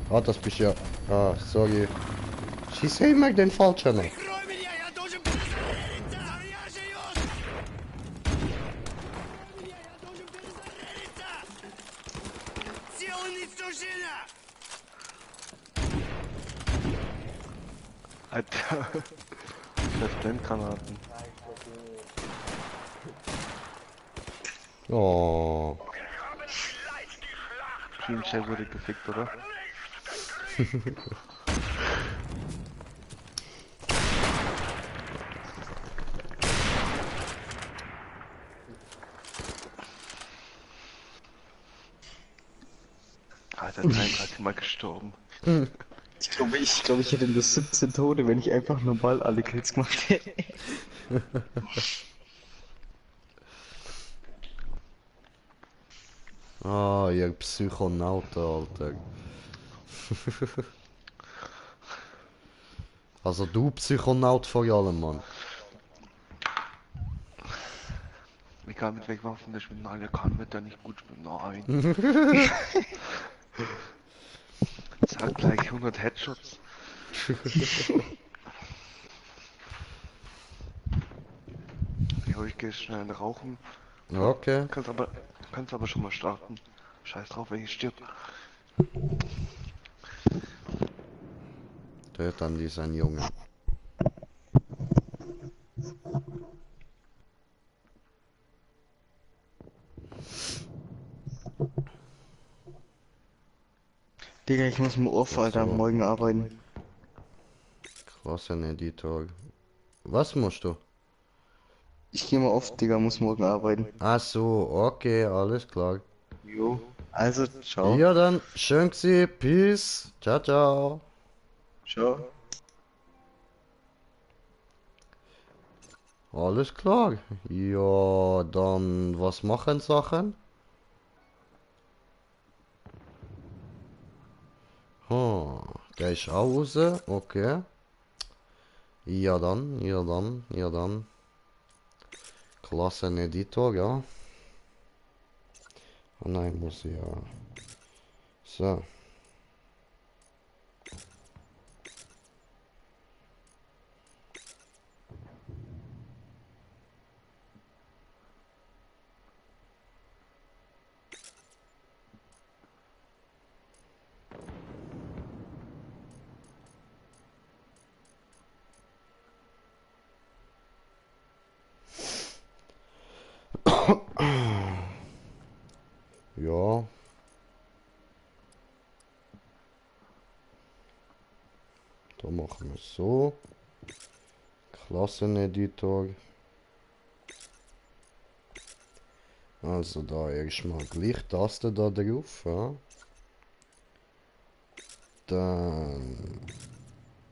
[SPEAKER 1] Ah, das bist ja. Ah, sorry. Schieß immer den Falschen.
[SPEAKER 3] Прикрой меня, я должен перезарядиться! Я живет! Прикрой меня, я должен перезарядиться! Сил уничтожения!
[SPEAKER 2] Alter. Das Blendgranaten.
[SPEAKER 1] Oh.
[SPEAKER 2] Dreamshare wurde gefickt, oder? Alter, 33 Mal gestorben.
[SPEAKER 4] Ich hätte nur 17 Tode, wenn ich einfach normal alle Kills gemacht hätte.
[SPEAKER 1] Ah, ihr Psychonauten, Alter. Also du Psychonaut vor allem, Mann.
[SPEAKER 2] Egal mit welchen Waffen der spielt, nein, der kann mit der nicht gut spielen. Nein. Zack, gleich 100 Headshots. Jo, ich gehe schnell rauchen.
[SPEAKER 1] Okay.
[SPEAKER 2] Kannst aber schon mal starten. Scheiß drauf, wenn ich stirb.
[SPEAKER 1] Der dann dieser Junge.
[SPEAKER 4] Digga, ich muss mit Off, Alter,
[SPEAKER 1] So.
[SPEAKER 4] morgen arbeiten.
[SPEAKER 1] Klasseneditor. Was musst du?
[SPEAKER 4] Ich gehe mal oft, Digga, muss morgen arbeiten.
[SPEAKER 1] Ach so, okay, alles klar.
[SPEAKER 4] Jo. Also, ciao.
[SPEAKER 1] Ja dann, schön gsi, peace, ciao, ciao.
[SPEAKER 4] Ciao.
[SPEAKER 1] Alles klar. Ja, dann, was machen Sachen? Der ist auch raus, okay. Ja dann, ja dann, ja dann. Klasseneditor, ja. Oh nein, muss ich ja. So. Ja. Da machen wir es so. Klasseneditor. Also da erstmal gleich Taste da drauf. Ja. Dann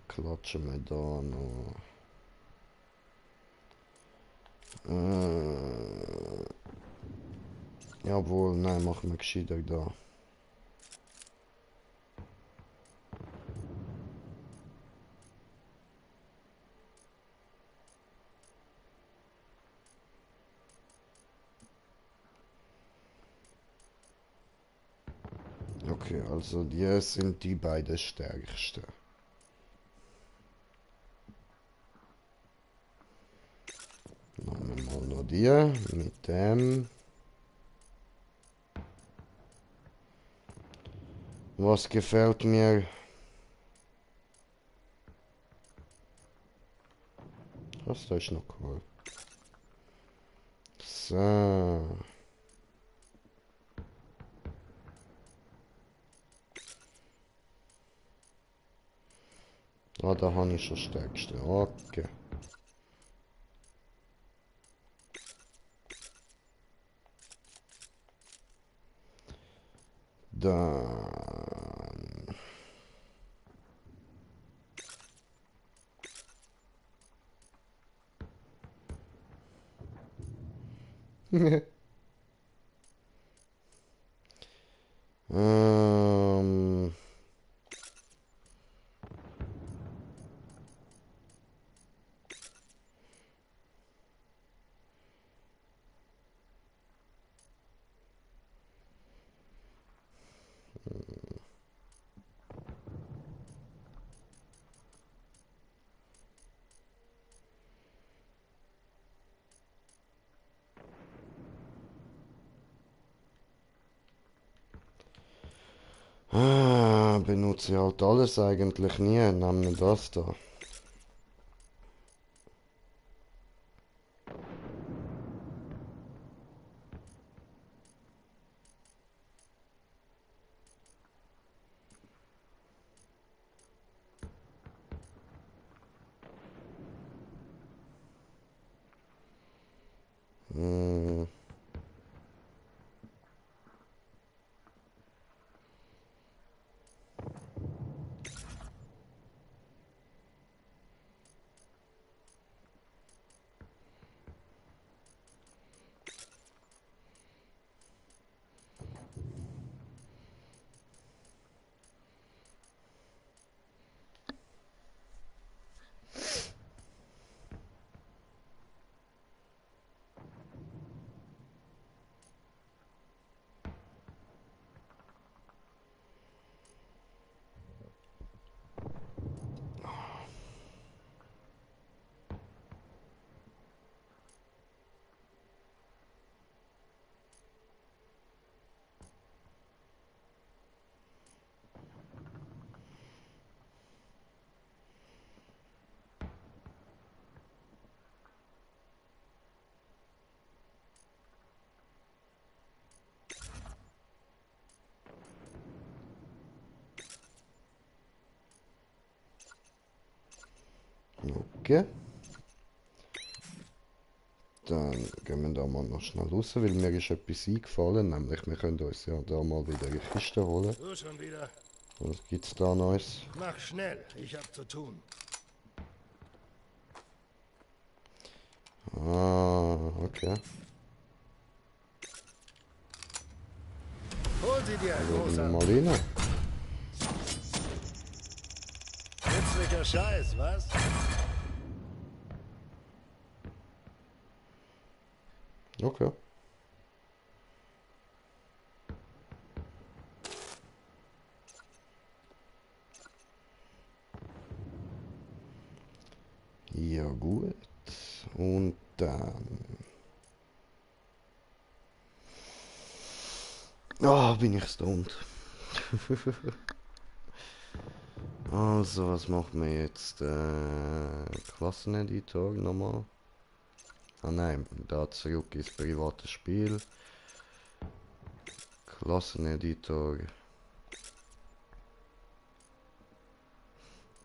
[SPEAKER 1] klatschen wir da noch. Jawohl, nein, machen wir gescheiter da. Okay, also die sind die beiden stärksten. Machen wir mal noch die mit dem. Was gefällt mir? Was, da ist noch cool. So. Ah, da habe ich schon stärkste. Okay. Dann. ähm. Benutze ich halt alles eigentlich nie. Nehme das da. Hm. Okay. Dann gehen wir da mal noch schnell raus, weil mir ist etwas eingefallen, nämlich wir können uns ja da mal wieder eine Kiste holen.
[SPEAKER 3] Du schon wieder.
[SPEAKER 1] Was gibt's da Neues?
[SPEAKER 3] Mach schnell, ich hab zu tun.
[SPEAKER 1] Okay.
[SPEAKER 3] Hol sie dir,
[SPEAKER 1] Schauen wir
[SPEAKER 3] Großer.
[SPEAKER 1] mal rein.
[SPEAKER 3] Nützlicher Scheiß, was?
[SPEAKER 1] Okay. Ja gut. Und dann... Ah, bin ich stoned. Also, was machen wir jetzt? Klasseneditor nochmal. Ah nein, da zurück ins private Spiel. Klasseneditor.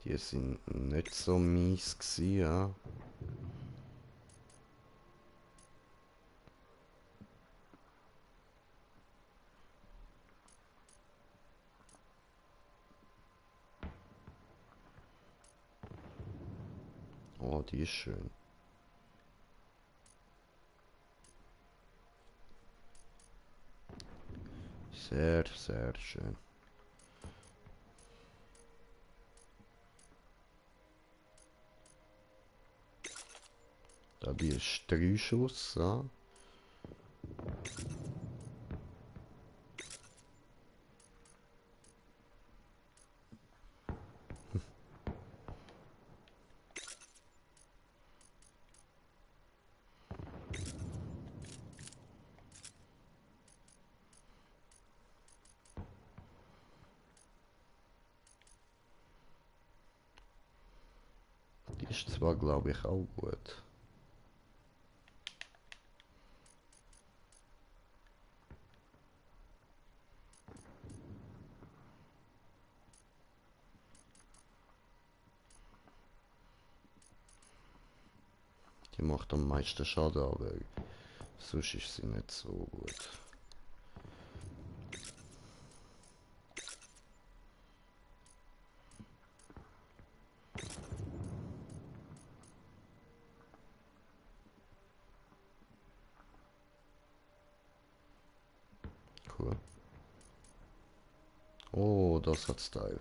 [SPEAKER 1] Die sind nicht so mies gewesen, ja. Oh, die ist schön. Sehr, sehr schön. Da die ist 3 Schuss, ja. Die ist zwar, glaube ich, auch gut. Die macht am meisten Schaden, aber sonst ist sie nicht so gut. cool. Oh, das hat Style.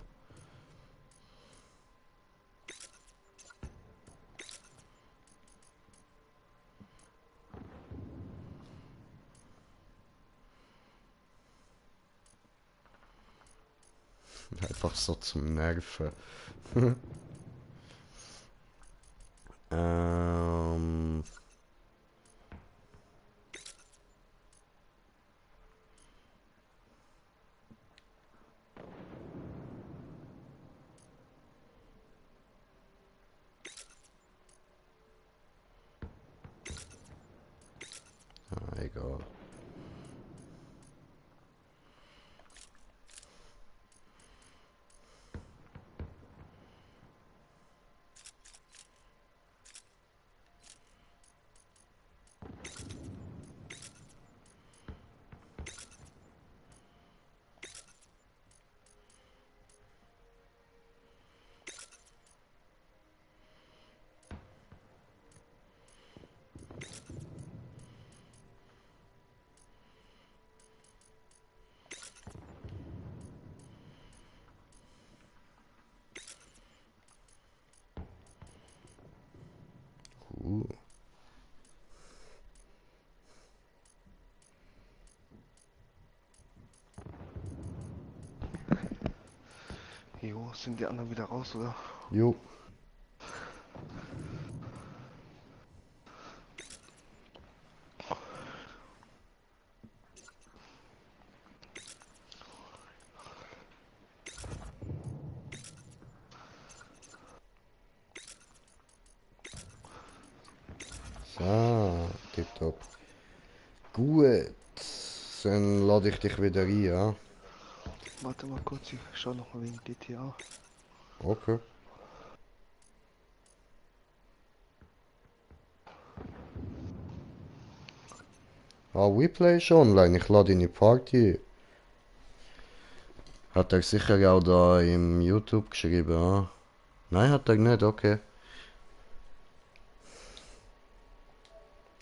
[SPEAKER 1] Einfach so zum Nerven. ähm... egal. Cool.
[SPEAKER 2] Jo, sind die anderen wieder raus, oder?
[SPEAKER 1] Jo. So, tipptopp. Gut. Dann lade ich dich wieder ein, ja?
[SPEAKER 2] Warte mal kurz, ich schau noch mal wegen GTA.
[SPEAKER 1] Okay. Ah, WePlay ist online. Ich lade in die Party. Hat er sicher auch da im YouTube geschrieben, ah? Nein, hat er nicht, okay.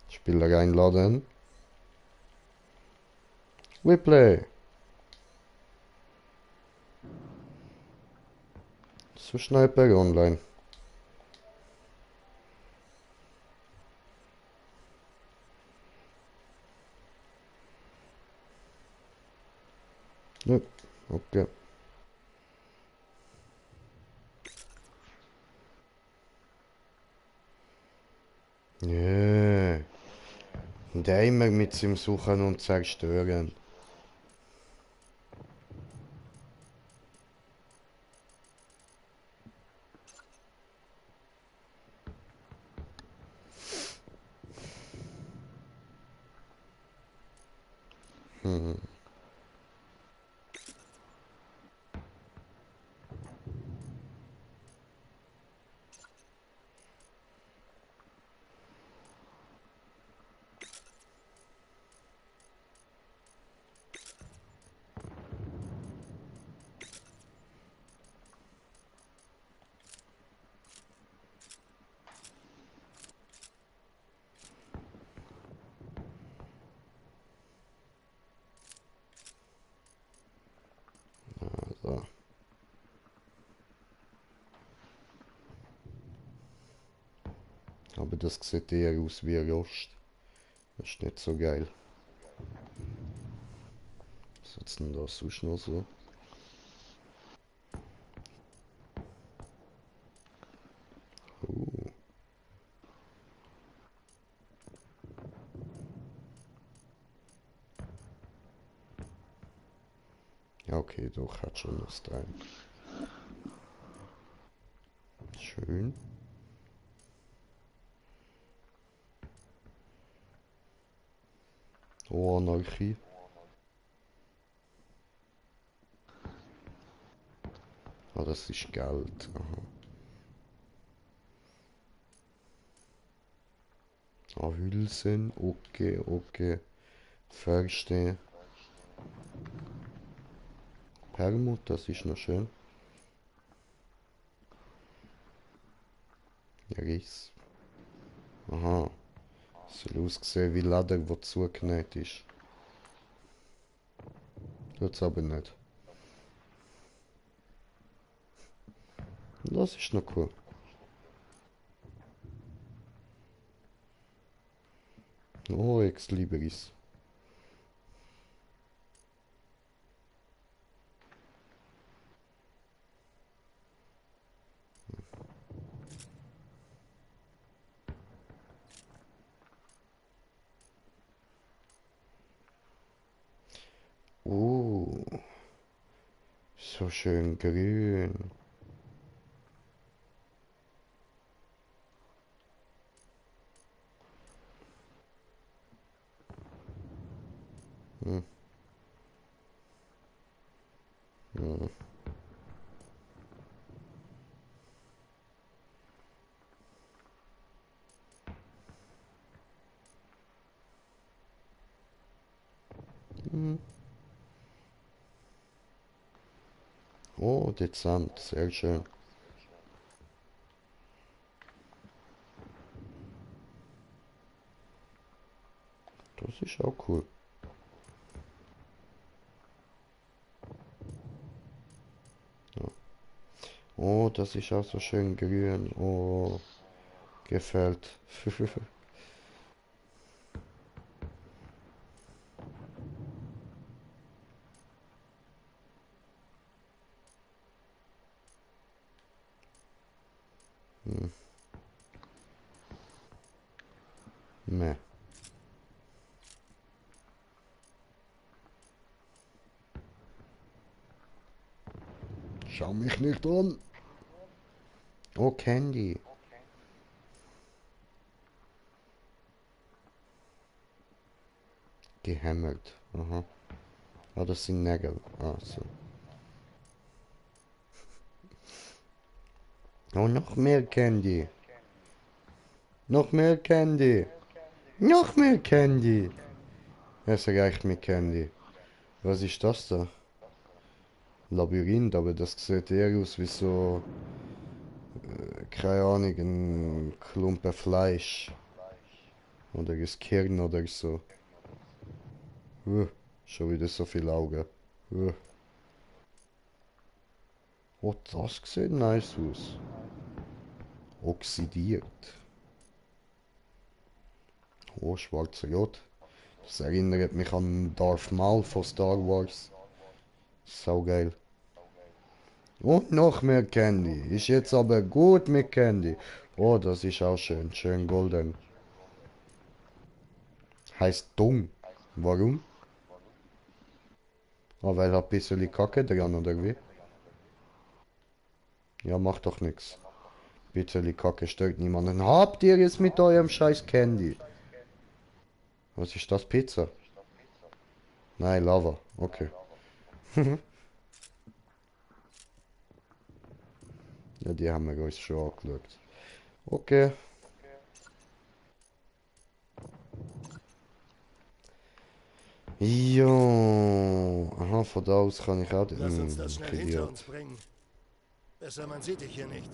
[SPEAKER 1] Spieler einladen. WePlay. So Sniper online. Ja, okay. Ja. Der immer mit seinem Suchen und Zerstören. Hm. So. Aber das sieht eher aus wie Rost. Das ist nicht so geil. Was hat's denn da sonst noch so? Uh. Ja, okay, doch, hat schon was drin. Schön. Oh, Anarchie. Ah, das ist Geld. Aha. Ah, Hülsen. Okay, okay. Verstehe. Permut, das ist noch schön. Riss. Aha. Soll ausgesehen wie Leder, wo zugenäht ist. Tut's aber nicht. Das ist noch cool. Oh, ex libris. Oh, so schön grün. Hm. Hm. Hm. Oh, dezent, sehr schön. Das ist auch cool. Ja. Oh, das ist auch so schön grün. Oh, gefällt. Hm. Meh. Schau mich nicht an. Oh, Candy. Gehämmert. Aha. Ah, das sind Nägel. Ah, so. Oh, noch mehr Candy. Noch mehr Candy. Noch mehr Candy. Es reicht mit Candy. Was ist das da? Labyrinth, aber das sieht eher aus wie so, keine Ahnung, ein Klumpen Fleisch. Oder ein Kern oder so. Schon wieder so viele Augen. Oh, das sieht nice aus. Oxidiert. Oh, schwarz-rot. Das erinnert mich an Darth Maul von Star Wars. Sau geil. Und noch mehr Candy. Ist jetzt aber gut mit Candy. Oh, das ist auch schön. Schön golden. Heißt dumm. Warum? Ah, weil hat ein bisschen Kacke dran, oder wie? Ja, macht doch nix. Bisschen Kacke stört niemanden. Habt ihr es mit eurem scheiß Candy? Was ist das? Pizza? Nein, Lava. Okay. Ja, die haben wir uns schon angeschaut. Okay. Jo. Aha, von da aus kann ich auch...
[SPEAKER 5] Lass uns das schnell hinter uns
[SPEAKER 1] Idiot.
[SPEAKER 5] bringen. Besser, man sieht dich hier nicht.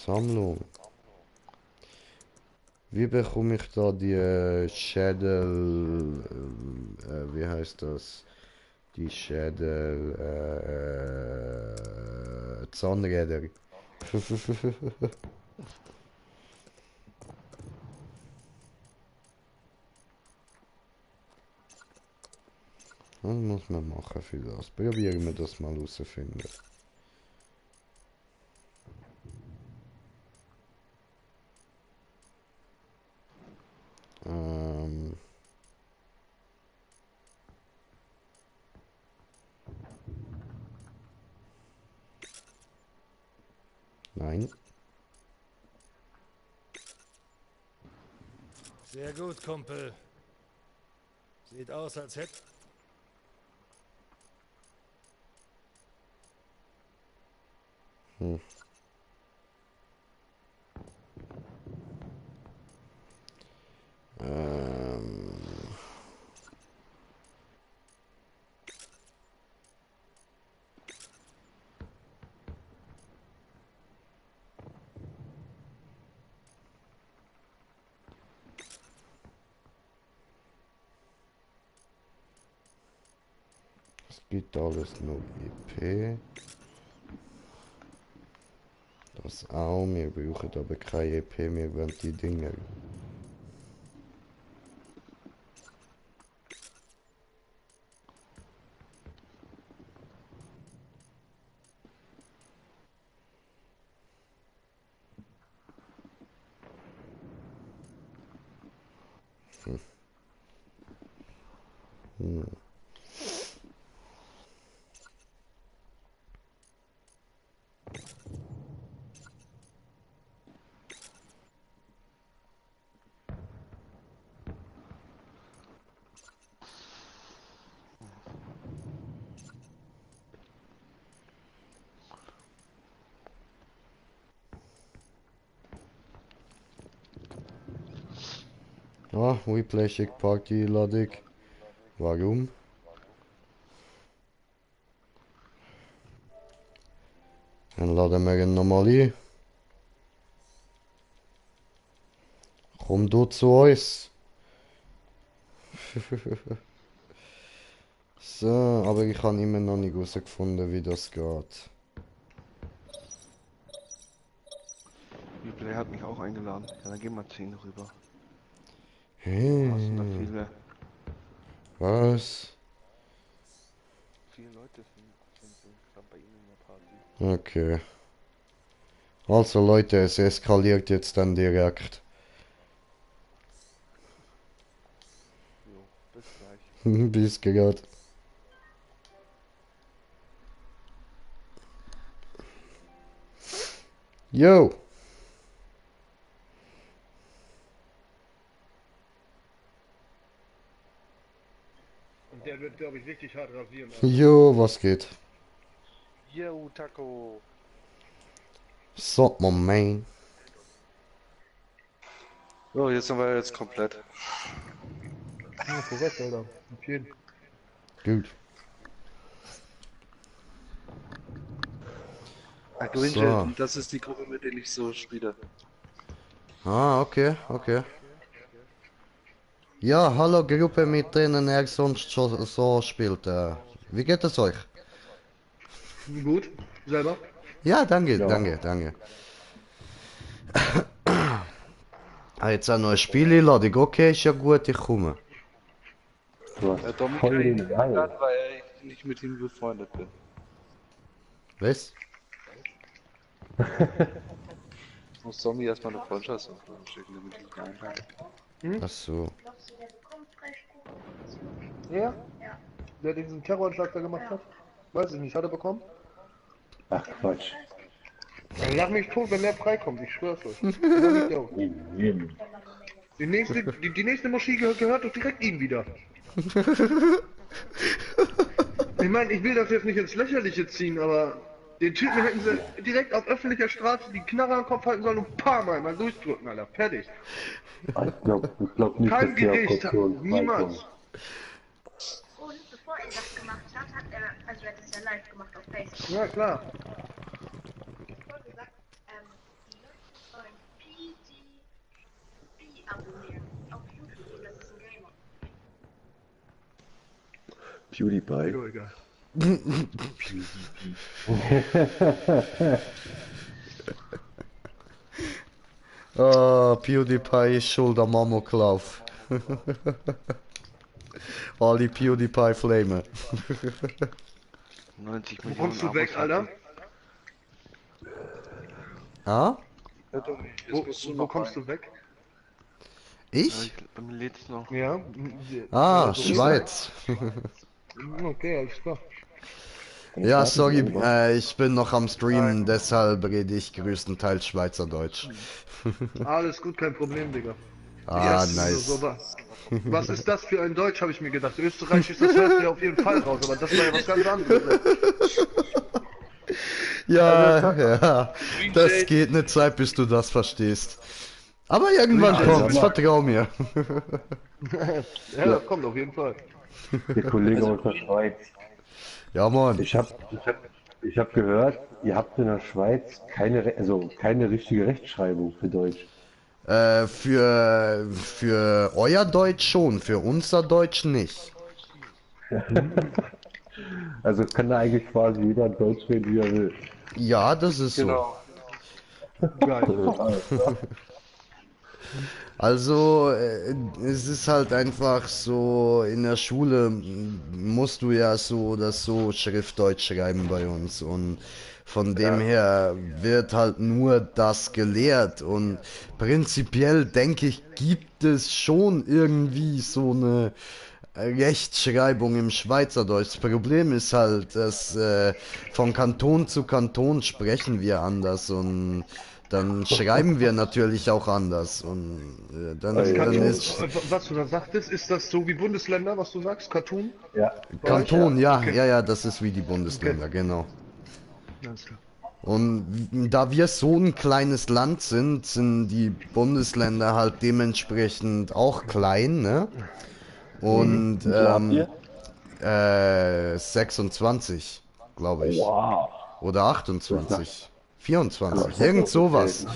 [SPEAKER 1] Sammlung. Wie bekomme ich da die Schädel... wie heißt das? Die Schädel... Zahnräder. Was muss man machen für das? Probieren wir das mal herauszufinden. Ähm... Nein.
[SPEAKER 5] Sehr gut, Kumpel. Sieht aus, als hätte...
[SPEAKER 1] Hm. Ähm... Es gibt alles nur EP. Das auch, wir brauchen aber keine EP, wir wollen die Dinger. Hm. Ah, Replay Party lade ich. Warum? Dann laden wir ihn nochmal ein. Komm du zu uns. So, aber ich habe immer noch nicht herausgefunden, wie das geht.
[SPEAKER 2] Replay hat mich auch eingeladen. Ja, dann gehen wir zu ihnen rüber.
[SPEAKER 1] Hey,
[SPEAKER 2] Was sind da viele?
[SPEAKER 1] was?
[SPEAKER 2] Viele Leute sind gerade bei ihnen in der Party.
[SPEAKER 1] Okay. Also Leute, es eskaliert jetzt dann direkt.
[SPEAKER 2] Jo, bis gleich.
[SPEAKER 1] Bis gehört. Yo!
[SPEAKER 6] Und der wird, glaube ich, richtig hart rasieren.
[SPEAKER 1] Jo, was geht?
[SPEAKER 2] Yo, Taco.
[SPEAKER 1] So, Moment.
[SPEAKER 7] So, jetzt sind wir jetzt komplett.
[SPEAKER 6] Ja, korrekt, Alter. Auf jeden.
[SPEAKER 1] Gut.
[SPEAKER 7] Angel, das ist die Gruppe, mit der ich so spiele.
[SPEAKER 1] Ah, okay, okay. Ja, hallo Gruppe, mit denen er sonst so spielt. Wie geht es euch?
[SPEAKER 6] Gut, selber?
[SPEAKER 1] Ja, danke, danke, danke. Jetzt auch noch ein Spiel laden, okay, ist ja gut, ich komme.
[SPEAKER 7] Dominik kann ich nicht einladen, weil ich nicht mit ihm befreundet bin.
[SPEAKER 1] Was?
[SPEAKER 7] Ich muss Zombie erstmal eine Freundschaftsanfrage schicken, damit ich ihn einlade.
[SPEAKER 1] Ach so.
[SPEAKER 6] Ja? Der diesen Terroranschlag da gemacht hat? Weiß ich nicht, hat er bekommen?
[SPEAKER 8] Ach Quatsch.
[SPEAKER 6] Dann lach mich tot, wenn der freikommt, ich schwör's euch. Dann liegt er auf. Die nächste Moschee gehört doch direkt ihm wieder. Ich meine, ich will das jetzt nicht ins Lächerliche ziehen, aber den Typen hätten sie direkt auf öffentlicher Straße die Knarre am Kopf halten sollen und ein paar Mal durchdrücken, Alter. Fertig.
[SPEAKER 8] Ich glaub nicht,
[SPEAKER 6] Kein
[SPEAKER 8] dass der auf
[SPEAKER 6] Gericht,
[SPEAKER 8] Kaution
[SPEAKER 6] niemals.
[SPEAKER 8] freikommt.
[SPEAKER 9] Und bevor er das gemacht hat, er hat es ja live gemacht auf Facebook.
[SPEAKER 6] Ja, klar.
[SPEAKER 9] Und gesagt, die Leute sollen PGP abonnieren. Auf YouTube, und das ist ein Gamer.
[SPEAKER 8] PewDiePie.
[SPEAKER 6] Jo, egal.
[SPEAKER 1] PewDiePie ist schuld am Amoklauf. Alle PewDiePie flamen.
[SPEAKER 2] 90
[SPEAKER 6] Wo
[SPEAKER 2] Millionen
[SPEAKER 6] kommst du weg,
[SPEAKER 2] Abos
[SPEAKER 6] Alter?
[SPEAKER 2] hat
[SPEAKER 1] Ah?
[SPEAKER 6] Wo kommst du weg?
[SPEAKER 1] Ich?
[SPEAKER 2] bei mir lädt's noch.
[SPEAKER 6] Ja.
[SPEAKER 1] Ah, Schweiz.
[SPEAKER 6] Okay, alles klar.
[SPEAKER 1] Ja, sorry, ich bin noch am Streamen, deshalb rede ich größtenteils Schweizerdeutsch.
[SPEAKER 6] Alles gut, kein Problem, Digga.
[SPEAKER 1] Ah,
[SPEAKER 6] Yes,
[SPEAKER 1] nice.
[SPEAKER 6] so was ist das für ein Deutsch, habe ich mir gedacht. Österreichisch, das hörst du ja auf jeden Fall raus, aber das war ja was ganz anderes.
[SPEAKER 1] Ja, ja, das geht eine Zeit, bis du das verstehst. Aber irgendwann kommt's, vertrau mir.
[SPEAKER 6] Ja, das kommt auf jeden Fall.
[SPEAKER 8] Der Kollege aus der Schweiz.
[SPEAKER 1] Ja, Mann.
[SPEAKER 8] Ich hab gehört, ihr habt in der Schweiz keine richtige Rechtschreibung für Deutsch.
[SPEAKER 1] Für euer Deutsch schon, für unser Deutsch nicht.
[SPEAKER 8] Also kann da eigentlich quasi jeder Deutsch reden, wie er will.
[SPEAKER 1] Ja, das ist so.
[SPEAKER 7] Genau.
[SPEAKER 6] Geil.
[SPEAKER 1] Also, es ist halt einfach so, in der Schule musst du ja so oder so Schriftdeutsch schreiben bei uns und von dem her wird halt nur das gelehrt und prinzipiell denke ich, gibt es schon irgendwie so eine Rechtschreibung im Schweizerdeutsch. Das Problem ist halt, dass von Kanton zu Kanton sprechen wir anders und dann schreiben wir natürlich auch anders und dann ist
[SPEAKER 6] Was du da sagtest, ist das so wie Bundesländer, was du sagst? Cartoon?
[SPEAKER 8] Ja.
[SPEAKER 1] Kanton, ja,
[SPEAKER 6] Okay.
[SPEAKER 1] ja, das ist wie die Bundesländer, genau.
[SPEAKER 6] Alles klar.
[SPEAKER 1] Und da wir so ein kleines Land sind, sind die Bundesländer halt dementsprechend auch klein, ne? Und 26, glaube ich.
[SPEAKER 8] Wow.
[SPEAKER 1] Oder 28. 24, irgend sowas.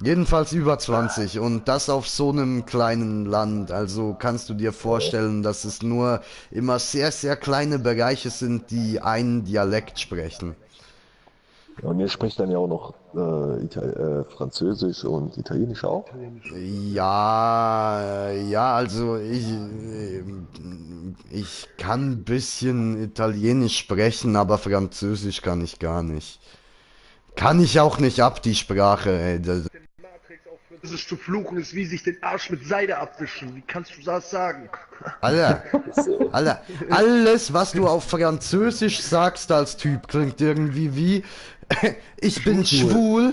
[SPEAKER 1] Jedenfalls über 20 und das auf so einem kleinen Land. Also kannst du dir vorstellen, dass es nur immer sehr, sehr kleine Bereiche sind, die einen Dialekt sprechen.
[SPEAKER 10] Ja, und ihr spricht dann ja auch noch Französisch und Italienisch auch?
[SPEAKER 1] Ja, also ich kann ein bisschen Italienisch sprechen, aber Französisch kann ich gar nicht. Kann ich auch nicht ab, die Sprache, ey.
[SPEAKER 6] Matrix auf Französisch zu fluchen ist wie sich den Arsch mit Seide abwischen. Wie kannst du das sagen?
[SPEAKER 1] Alter, alles, was du auf Französisch sagst als Typ, klingt irgendwie wie, ich bin schwul,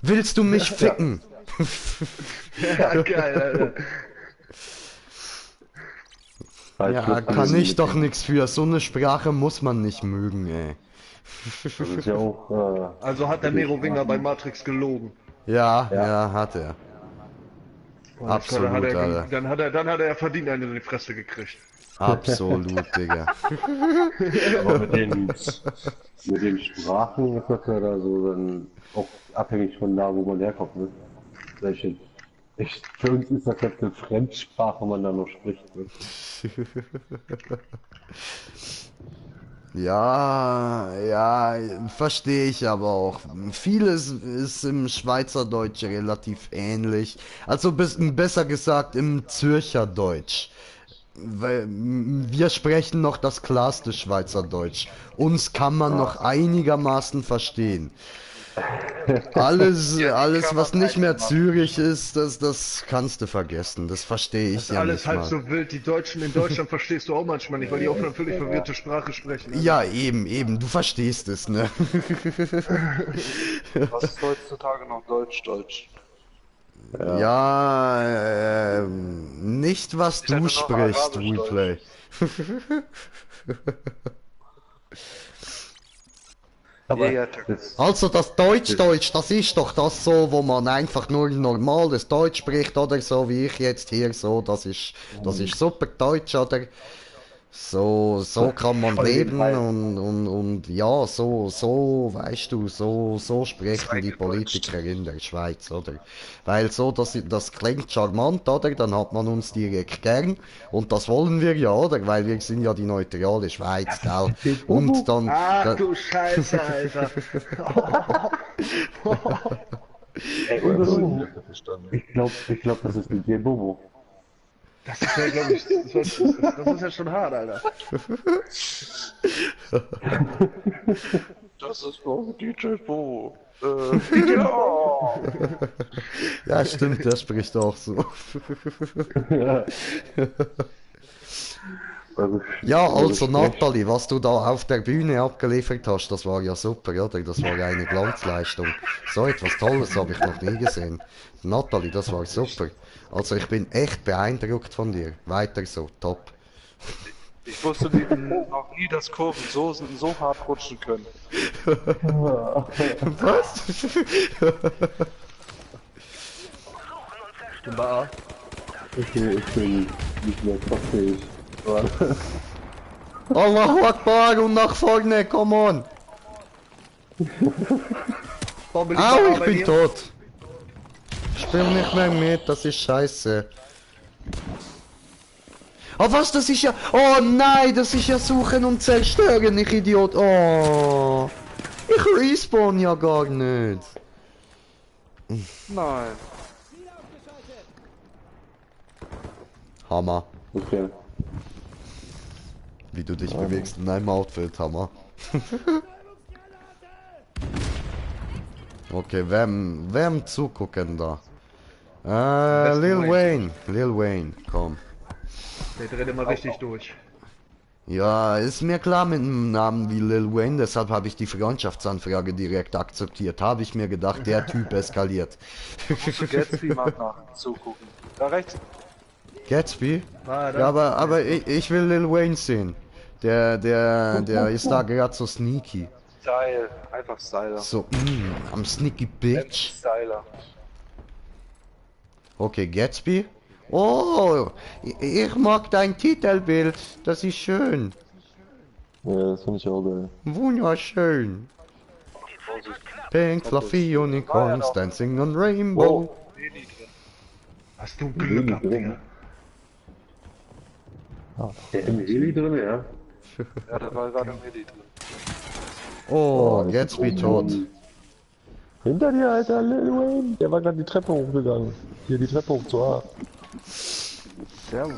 [SPEAKER 1] willst du mich ficken?
[SPEAKER 6] Ja, geil, Alter.
[SPEAKER 1] Ja, kann ich doch nichts für. So eine Sprache muss man nicht mögen, ey.
[SPEAKER 8] Das ist ja auch,
[SPEAKER 6] Also hat der Nero Winger bei Matrix gelogen.
[SPEAKER 1] Ja, hat er.
[SPEAKER 6] Und
[SPEAKER 1] Absolut, Alter.
[SPEAKER 6] dann hat er verdient einen in die Fresse gekriegt.
[SPEAKER 1] Absolut, Digga.
[SPEAKER 8] aber mit den Sprachen ist das ja da so dann auch abhängig von da, wo man herkommt, ne? Für uns ist das jetzt eine Fremdsprache, man da noch spricht, ne?
[SPEAKER 1] Ja, verstehe ich aber auch. Vieles ist im Schweizerdeutsch relativ ähnlich. Also besser gesagt im Zürcherdeutsch. Weil wir sprechen noch das klarste Schweizerdeutsch. Uns kann man noch einigermaßen verstehen. Alles, was nicht mehr Zürich ist, das kannst du vergessen. Das verstehe ich ja
[SPEAKER 6] Alles
[SPEAKER 1] nicht
[SPEAKER 6] halb
[SPEAKER 1] mal.
[SPEAKER 6] so wild. Die Deutschen in Deutschland verstehst du auch manchmal nicht, weil die auch eine völlig verwirrte Sprache sprechen. Ne?
[SPEAKER 1] Ja, eben, du verstehst es, ne?
[SPEAKER 7] Was ist heutzutage noch Deutsch?
[SPEAKER 1] Ja, nicht was
[SPEAKER 7] Ich hätte
[SPEAKER 1] du
[SPEAKER 7] noch
[SPEAKER 1] sprichst,
[SPEAKER 7] Arabisch,
[SPEAKER 1] Replay.
[SPEAKER 8] Aber
[SPEAKER 7] Ja,
[SPEAKER 1] Also das Deutsch, das ist doch das so, wo man einfach nur normales Deutsch spricht, oder so wie ich jetzt hier so, das ist super Deutsch, oder? So kann man leben und ja, so, weißt du, so sprechen die Politiker in der Schweiz, oder? Weil so, das klingt charmant, oder? Dann hat man uns direkt gern und das wollen wir ja, oder? Weil wir sind ja die neutrale Schweiz, gell? Und dann...
[SPEAKER 6] Ach du Scheiße, Alter.
[SPEAKER 8] ey, ich glaub, das ist DJ Bobo.
[SPEAKER 6] Das ist ja, glaube ich, das ist ja schon hart, Alter.
[SPEAKER 7] Das ist doch DJ Bo.
[SPEAKER 1] Ja, stimmt, der spricht auch so. Ja, also Nathalie, was du da auf der Bühne abgeliefert hast, das war ja super, oder? Das war eine Glanzleistung. So etwas Tolles habe ich noch nie gesehen. Nathalie, das war super. Also ich bin echt beeindruckt von dir. Weiter so, top.
[SPEAKER 7] Ich wusste noch nie, dass Kurven so hart rutschen können.
[SPEAKER 1] Was?
[SPEAKER 8] Ich bin nicht mehr kopffähig.
[SPEAKER 1] Allahu Akbar und nach vorne, come on! Au, ich bin tot! Ich spiel nicht mehr mit, das ist scheiße. Oh was, das ist ja... Oh nein, das ist ja Suchen und Zerstören, ich Idiot. Oh. Ich respawn ja gar nicht.
[SPEAKER 7] Nein.
[SPEAKER 1] Hammer.
[SPEAKER 8] Okay.
[SPEAKER 1] Wie du dich bewegst in deinem Outfit, Hammer. Okay, wem zugucken da? Lil Wayne, komm.
[SPEAKER 6] Der dreht immer richtig durch.
[SPEAKER 1] Ja, ist mir klar mit einem Namen wie Lil Wayne, deshalb habe ich die Freundschaftsanfrage direkt akzeptiert. Habe ich mir gedacht, der Typ eskaliert.
[SPEAKER 7] Musst du Gatsby mal zugucken. Da rechts.
[SPEAKER 1] Gatsby?
[SPEAKER 6] Ah,
[SPEAKER 1] Ja, aber ich will Lil Wayne sehen. Der ist da gerade so sneaky.
[SPEAKER 7] Style. Einfach Styler.
[SPEAKER 1] So, am sneaky bitch.
[SPEAKER 7] Styler.
[SPEAKER 1] Okay, Gatsby. Oh, ich mag dein Titelbild. Das ist schön.
[SPEAKER 10] Ja, das finde ich auch geil.
[SPEAKER 1] Wunderschön. Pink, fluffy unicorns dancing on rainbow.
[SPEAKER 6] Hast du Glück gehabt, Digga?
[SPEAKER 8] Der im Heli drin, ja?
[SPEAKER 7] Ja, da war gerade ein Medi drin.
[SPEAKER 1] Oh, Gatsby tot.
[SPEAKER 10] Hinter dir, Alter, Lil Wayne. Der war gerade die Treppe hochgegangen. Hier die Treppe hoch zu A.
[SPEAKER 2] Servus,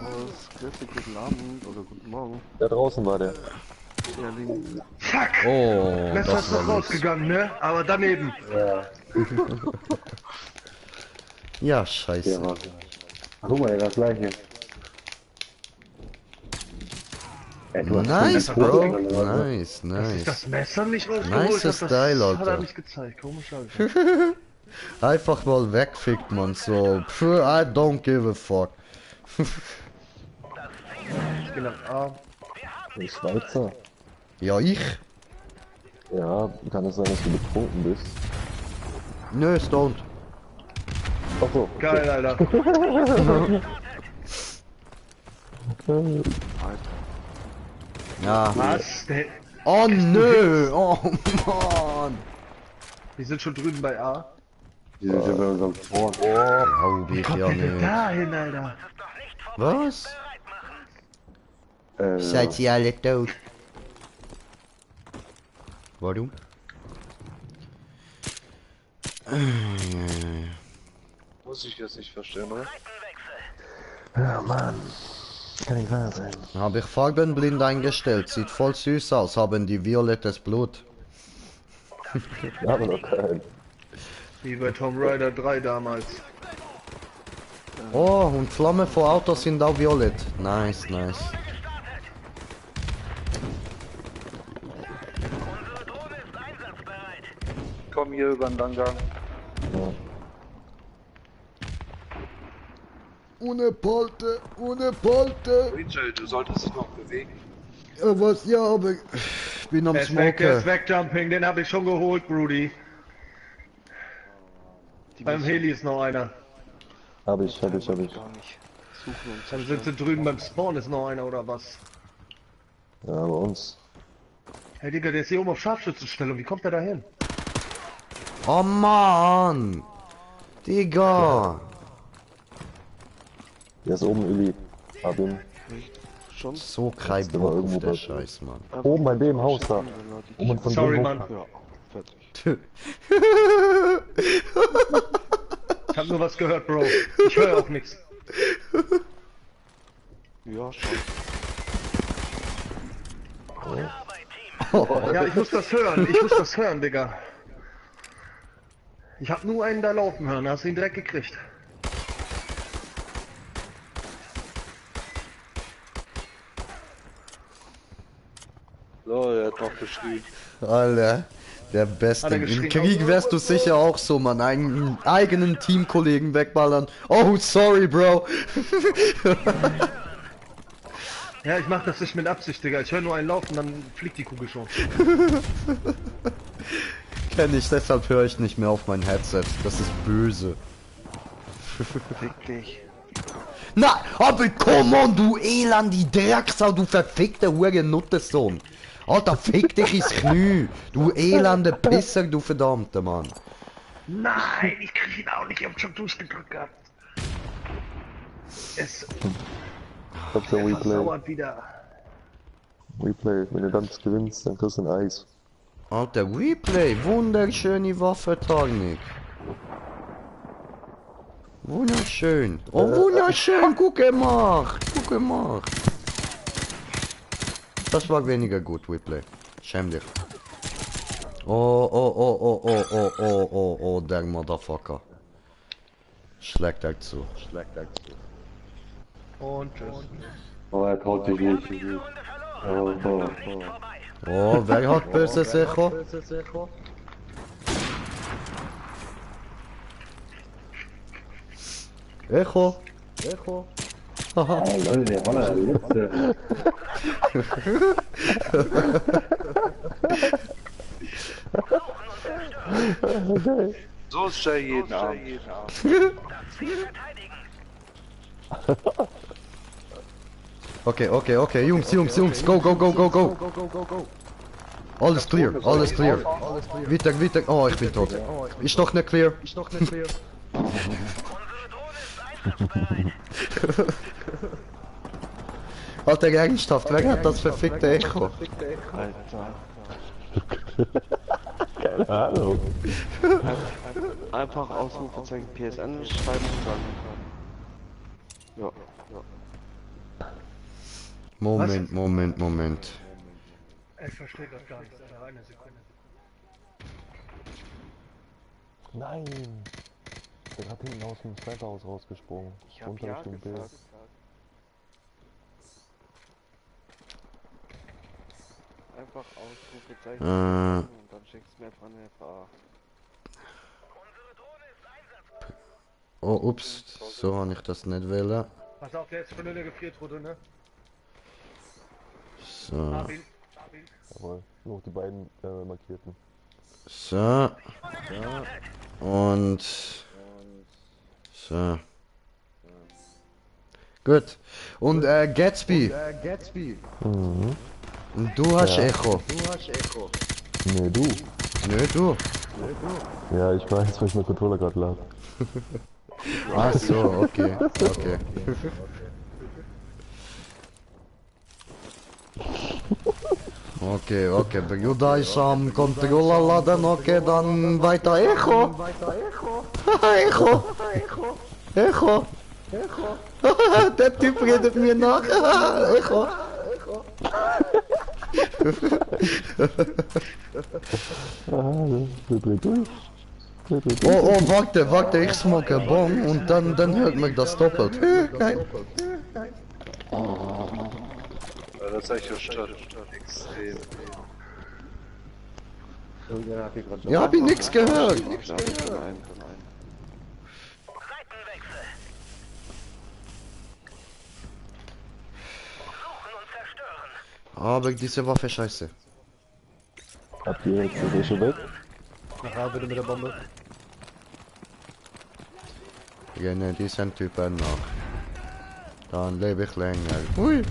[SPEAKER 2] grüß dich, guten Abend oder guten Morgen.
[SPEAKER 10] Da draußen war der.
[SPEAKER 2] Ja, links.
[SPEAKER 6] Fuck!
[SPEAKER 1] Oh,
[SPEAKER 6] Messer
[SPEAKER 1] das
[SPEAKER 6] ist noch
[SPEAKER 1] war
[SPEAKER 6] rausgegangen, ne? Aber daneben.
[SPEAKER 8] Ja.
[SPEAKER 1] Ja,
[SPEAKER 8] Der
[SPEAKER 1] scheiße.
[SPEAKER 8] war. Guck mal, das gleiche. Ey, du hast
[SPEAKER 1] Nice,
[SPEAKER 8] 50
[SPEAKER 1] Bro.
[SPEAKER 8] oder was?
[SPEAKER 1] Nice,
[SPEAKER 6] Dass ich
[SPEAKER 1] nice.
[SPEAKER 6] das Messer nicht rausgeholt
[SPEAKER 1] Nice
[SPEAKER 6] hab,
[SPEAKER 1] Style,
[SPEAKER 6] das hat er
[SPEAKER 1] Alter.
[SPEAKER 6] nicht gezeigt. Komisch, Alter.
[SPEAKER 1] Einfach mal wegfickt man so. Pff, I don't give a fuck.
[SPEAKER 6] Ich geh nach A.
[SPEAKER 10] Der Schweizer.
[SPEAKER 1] Ja, ich?
[SPEAKER 10] Ja, kann es sein, dass du betrunken bist?
[SPEAKER 1] Nö, stoned.
[SPEAKER 10] Ach so.
[SPEAKER 6] Geil, Alter.
[SPEAKER 1] Ja.
[SPEAKER 6] Was?
[SPEAKER 1] Oh nö! Oh Mann!
[SPEAKER 6] Die sind schon drüben bei A.
[SPEAKER 8] Die sind ja bei unserem Tor.
[SPEAKER 1] Glaub ich
[SPEAKER 6] Kommt
[SPEAKER 1] ja
[SPEAKER 6] der denn
[SPEAKER 1] nicht.
[SPEAKER 6] dahin, Alter?
[SPEAKER 1] Was? Seid ihr alle tot? Warum?
[SPEAKER 7] Muss ich jetzt nicht verstehen, oder?
[SPEAKER 10] Ja, Mann. Kann nicht wahr sein.
[SPEAKER 1] Habe ich farbenblind eingestellt. Sieht voll süß aus. Haben die violettes Blut.
[SPEAKER 10] Wir haben noch keinen.
[SPEAKER 6] Wie bei Tomb Raider 3 damals.
[SPEAKER 1] Oh, und Flamme vor Autos sind auch violett. Nice, nice.
[SPEAKER 7] Komm hier über den Langgang.
[SPEAKER 1] Ohne Polte, ohne Polte.
[SPEAKER 7] Rachel, du solltest dich noch bewegen.
[SPEAKER 1] Ja, was? Ja, aber ich bin am
[SPEAKER 6] Der ist weg, der ist
[SPEAKER 1] Smoker.
[SPEAKER 6] weg, Jumping, den habe ich schon geholt, Brody. Beim Heli ist noch einer.
[SPEAKER 10] Hab ich.
[SPEAKER 2] Gar nicht suchen und
[SPEAKER 6] Dann sind sie drüben beim Spawn, ist noch einer oder was?
[SPEAKER 10] Ja, bei uns.
[SPEAKER 6] Hey Digga, der ist hier oben auf Scharfschützenstellung, wie kommt der da hin?
[SPEAKER 1] Oh Mann! Digga!
[SPEAKER 10] Der ist oben, Illy. Hab ihn.
[SPEAKER 2] schon.
[SPEAKER 1] So kreibt
[SPEAKER 10] immer
[SPEAKER 1] auf
[SPEAKER 10] irgendwo
[SPEAKER 1] der
[SPEAKER 10] bei-
[SPEAKER 1] Scheiß, Mann.
[SPEAKER 10] Oben bei dem Haus da. Oben von
[SPEAKER 6] Sorry,
[SPEAKER 10] dem
[SPEAKER 6] Mann.
[SPEAKER 10] Hoch.
[SPEAKER 2] Ja, fertig.
[SPEAKER 6] Ich hab nur was gehört, Bro. Ich höre auch nichts.
[SPEAKER 2] Ja, schon.
[SPEAKER 6] Ja, ich muss das hören, ich muss das hören, Digga. Ich hab nur einen da laufen hören, hast du ihn direkt gekriegt.
[SPEAKER 7] So, er hat noch geschrien.
[SPEAKER 1] Alter, der Beste.
[SPEAKER 6] Hat er
[SPEAKER 1] Im
[SPEAKER 6] geschrien,
[SPEAKER 1] Krieg
[SPEAKER 6] oh,
[SPEAKER 1] wärst du sicher auch so, Mann. Einen eigenen Teamkollegen wegballern. Oh, sorry, Bro.
[SPEAKER 6] Ja, ich mach das nicht mit Absicht, Digga. Ich höre nur einen laufen, dann fliegt die Kugel schon.
[SPEAKER 1] Kenn ich, deshalb höre ich nicht mehr auf mein Headset. Das ist böse.
[SPEAKER 2] Fick dich.
[SPEAKER 1] Na, aber komm on, du Elend, die Drecksau, du verfickter Hurenuttensohn. Alter, fick dich ins Knie. Du elende Pisser, du verdammter Mann.
[SPEAKER 6] Nein, ich krieg ihn auch nicht, ich hab schon durchgedrückt gehabt. Es...
[SPEAKER 10] Gab's ja Replay.
[SPEAKER 6] Dauert wieder.
[SPEAKER 10] Replay. Wenn du dann gewinnst, dann kriegst du ein Eis.
[SPEAKER 1] Alter, Replay, wunderschöne Waffentechnik. Wunderschön. Oh, wunderschön, guck gemacht. Guck gemacht. Das war weniger gut, Replay. Schäm dich. Oh, der Motherfucker. Schlägt er zu.
[SPEAKER 6] Und tschüss.
[SPEAKER 8] Oh, er traut sich nicht.
[SPEAKER 1] Oh, wer hat böses Echo? Echo. Haha.
[SPEAKER 8] Leute, der war der Letzte.
[SPEAKER 7] So stell jeden Abend.
[SPEAKER 1] Okay, Jungs, go. Alles clear. Weiter. Oh, ich bin tot. Ist noch nicht clear. Alter, ernsthaft, wer hat das verfickte Echo?
[SPEAKER 2] Alter.
[SPEAKER 10] Keine Ahnung.
[SPEAKER 2] Einfach Ausrufezeichen PSN schreiben und dann. Ja.
[SPEAKER 1] Moment.
[SPEAKER 6] Ich verstehe das gar nicht. Alter. Eine Sekunde.
[SPEAKER 10] Nein. Der hat hinten aus dem Sniperhaus rausgesprungen.
[SPEAKER 2] Ich hab
[SPEAKER 10] Runter
[SPEAKER 2] ja
[SPEAKER 10] auf den Bild.
[SPEAKER 2] gesagt. Einfach Ausrufezeichen und dann schickst du mir von der FA.
[SPEAKER 1] Oh, ups, so habe ich das nicht wollen.
[SPEAKER 6] Pass auf, der ist von der gefriert wurde, ne?
[SPEAKER 1] So,
[SPEAKER 10] Jawohl. Nur noch die beiden markierten.
[SPEAKER 1] so. Und so. Gut. Und Gatsby.
[SPEAKER 10] Mhm.
[SPEAKER 1] Und du hast Echo.
[SPEAKER 10] Nee, du.
[SPEAKER 1] Nö, du.
[SPEAKER 10] Ja, ich weiß, weil ich mein Controller gerade lade.
[SPEAKER 1] Ach so, okay. Okay, Bermuda ist am Controller laden, okay, dann weiter Echo. Echo. Der Typ redet mir nach. Echo.
[SPEAKER 10] Der dreht durch.
[SPEAKER 1] Oh, warte, ich smoke a Bomb und dann hört mich das doppelt. Geil.
[SPEAKER 7] Ja, das ist echt schon extrem.
[SPEAKER 1] Ja, hab ich nix gehört.
[SPEAKER 2] Seitenwechsel.
[SPEAKER 1] Aber diese Waffe ist scheiße.
[SPEAKER 10] Habt ihr jetzt die Wäsche weg?
[SPEAKER 6] Nachher bitte mit der Bombe.
[SPEAKER 1] Ja, ne, die sind Typen noch. Dann lebe ich länger. Hui.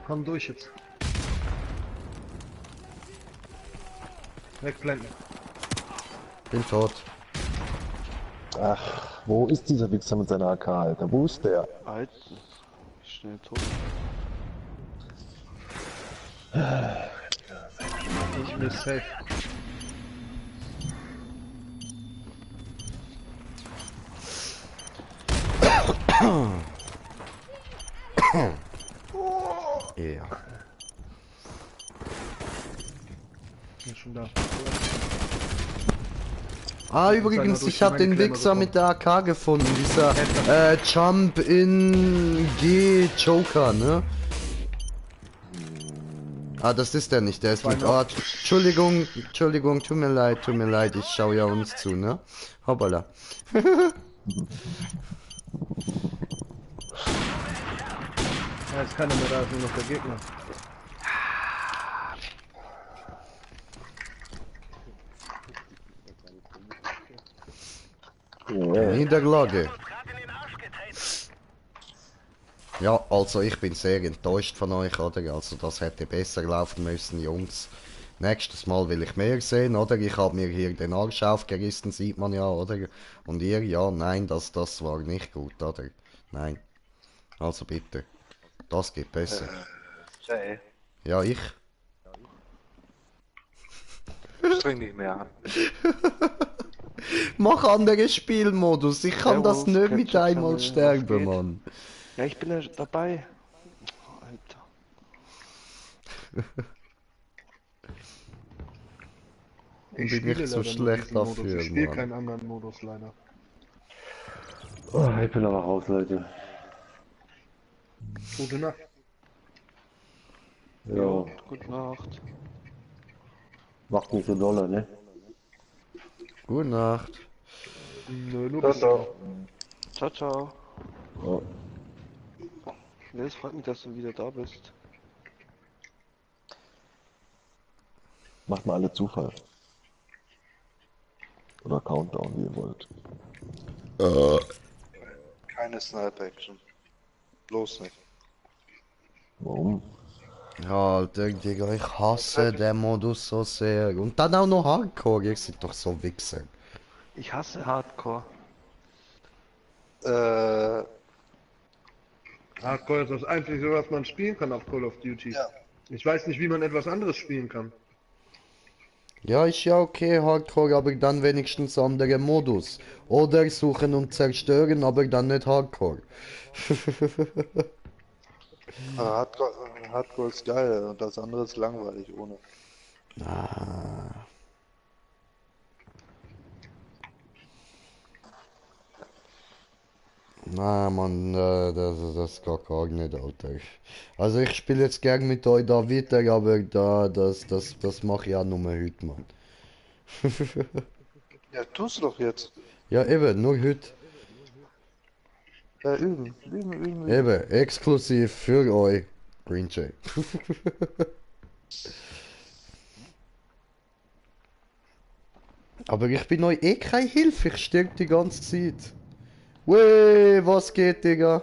[SPEAKER 6] Komm durch jetzt. Wegblenden.
[SPEAKER 1] Bin tot.
[SPEAKER 10] Ach, wo ist dieser Wichser mit seiner AK, Alter? Wo ist der?
[SPEAKER 2] Alter. Schnell tot.
[SPEAKER 6] Ich will safe.
[SPEAKER 1] Ja.
[SPEAKER 6] Bin schon da.
[SPEAKER 1] Ah, übrigens, ich hab den Wichser mit der AK gefunden. Dieser Jump in G Joker, ne? Ah, das ist der nicht, der ist mit... Oh, Entschuldigung, tut mir leid, ich schau ja uns zu, ne? Hoppala.
[SPEAKER 6] Ja, jetzt keiner mehr da, ist nur noch der Gegner.
[SPEAKER 1] Niederlage. Ja, also ich bin sehr enttäuscht von euch, oder? Also das hätte besser laufen müssen, Jungs. Nächstes Mal will ich mehr sehen, oder? Ich habe mir hier den Arsch aufgerissen, sieht man ja, oder? Und ihr, ja, nein, das war nicht gut, oder? Nein. Also bitte. Das geht besser.
[SPEAKER 7] Ey,
[SPEAKER 1] Ja, ich.
[SPEAKER 7] streng dich mehr an.
[SPEAKER 1] Mach andere Spielmodus, ich kann das
[SPEAKER 2] Servus,
[SPEAKER 1] nicht mit
[SPEAKER 2] Ketchup
[SPEAKER 1] einmal
[SPEAKER 2] Sammel, was
[SPEAKER 1] sterben,
[SPEAKER 2] geht?
[SPEAKER 1] Mann.
[SPEAKER 2] Ja, ich bin ja dabei. Alter.
[SPEAKER 1] Ich
[SPEAKER 6] Ich
[SPEAKER 1] bin nicht
[SPEAKER 6] spiele
[SPEAKER 1] so
[SPEAKER 6] leider nur
[SPEAKER 1] schlecht
[SPEAKER 6] diesen Modus.
[SPEAKER 1] dafür,
[SPEAKER 6] Ich spiele
[SPEAKER 1] Mann.
[SPEAKER 6] keinen anderen Modus leider.
[SPEAKER 8] Oh, ich bin aber raus, Leute.
[SPEAKER 6] Gute Nacht.
[SPEAKER 8] Ja,
[SPEAKER 2] Gute Nacht.
[SPEAKER 8] macht nicht so dolle, ne?
[SPEAKER 1] Gute Nacht.
[SPEAKER 6] Nö, nur
[SPEAKER 7] Ciao,
[SPEAKER 6] bis
[SPEAKER 7] ciao.
[SPEAKER 2] Ciao, ciao.
[SPEAKER 8] Ja.
[SPEAKER 2] Ja, es freut mich, dass du wieder da bist.
[SPEAKER 10] Macht mal alle Zufall. Oder Countdown, wie ihr wollt.
[SPEAKER 7] Keine Sniper-Action. Bloß nicht.
[SPEAKER 10] Warum?
[SPEAKER 1] Ja, Alter, Digga, ich hasse den Modus so sehr. Und dann auch noch Hardcore, ihr seid doch so Wichser.
[SPEAKER 2] Ich hasse Hardcore.
[SPEAKER 6] Hardcore ist das Einzige, was man spielen kann auf Call of Duty.
[SPEAKER 7] Ja.
[SPEAKER 6] Ich weiß nicht, wie man etwas anderes spielen kann.
[SPEAKER 1] Ja, ist ja okay, Hardcore, aber dann wenigstens andere Modus. Oder suchen und zerstören, aber dann nicht Hardcore.
[SPEAKER 7] Hardcore ist geil und das andere ist langweilig ohne.
[SPEAKER 1] Ah. Na, Mann, das geht gar nicht, Alter. Also ich spiele jetzt gern mit euch da weiter, aber das mache ich auch nur heute, Mann.
[SPEAKER 7] Ja, tust du doch jetzt.
[SPEAKER 1] Ja, eben, nur heute.
[SPEAKER 7] Üben.
[SPEAKER 1] Eben, exklusiv für euch, Green Jay. Aber ich bin euch eh keine Hilfe, ich stirb die ganze Zeit. Wey, was geht, Digga?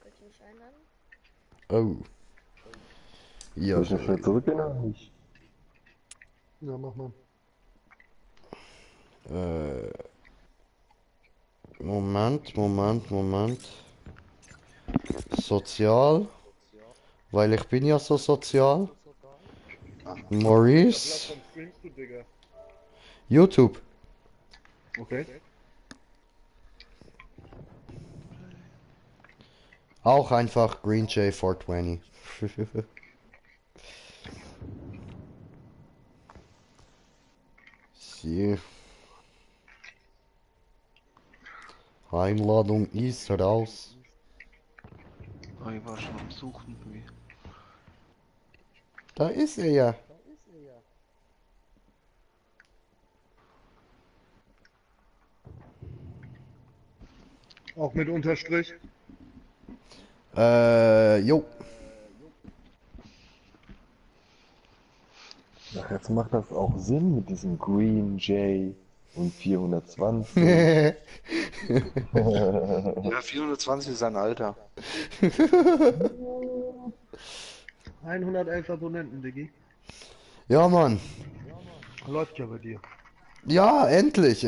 [SPEAKER 9] Wollt ihr mich einladen?
[SPEAKER 1] Oh. Ja,
[SPEAKER 10] Soll ich noch schnell zurückgehen oder nicht?
[SPEAKER 6] Ja, mach mal.
[SPEAKER 1] Moment. Sozial. Weil ich bin ja so sozial. Maurice.
[SPEAKER 6] Plattform streamst du, Digga?
[SPEAKER 1] YouTube.
[SPEAKER 6] Okay.
[SPEAKER 1] Auch einfach Green Jay 420. Sie. Einladung ist raus.
[SPEAKER 2] Oh, ich war schon am Suchen. Wie.
[SPEAKER 1] Da ist er ja.
[SPEAKER 6] Auch mit Unterstrich?
[SPEAKER 1] Jo.
[SPEAKER 10] Ach, jetzt macht das auch Sinn mit diesem Green Jay und 420.
[SPEAKER 7] Ja, 420 ist sein Alter.
[SPEAKER 6] 111 Abonnenten, Diggi.
[SPEAKER 1] Ja, Mann.
[SPEAKER 6] Läuft ja bei dir.
[SPEAKER 1] Ja, endlich.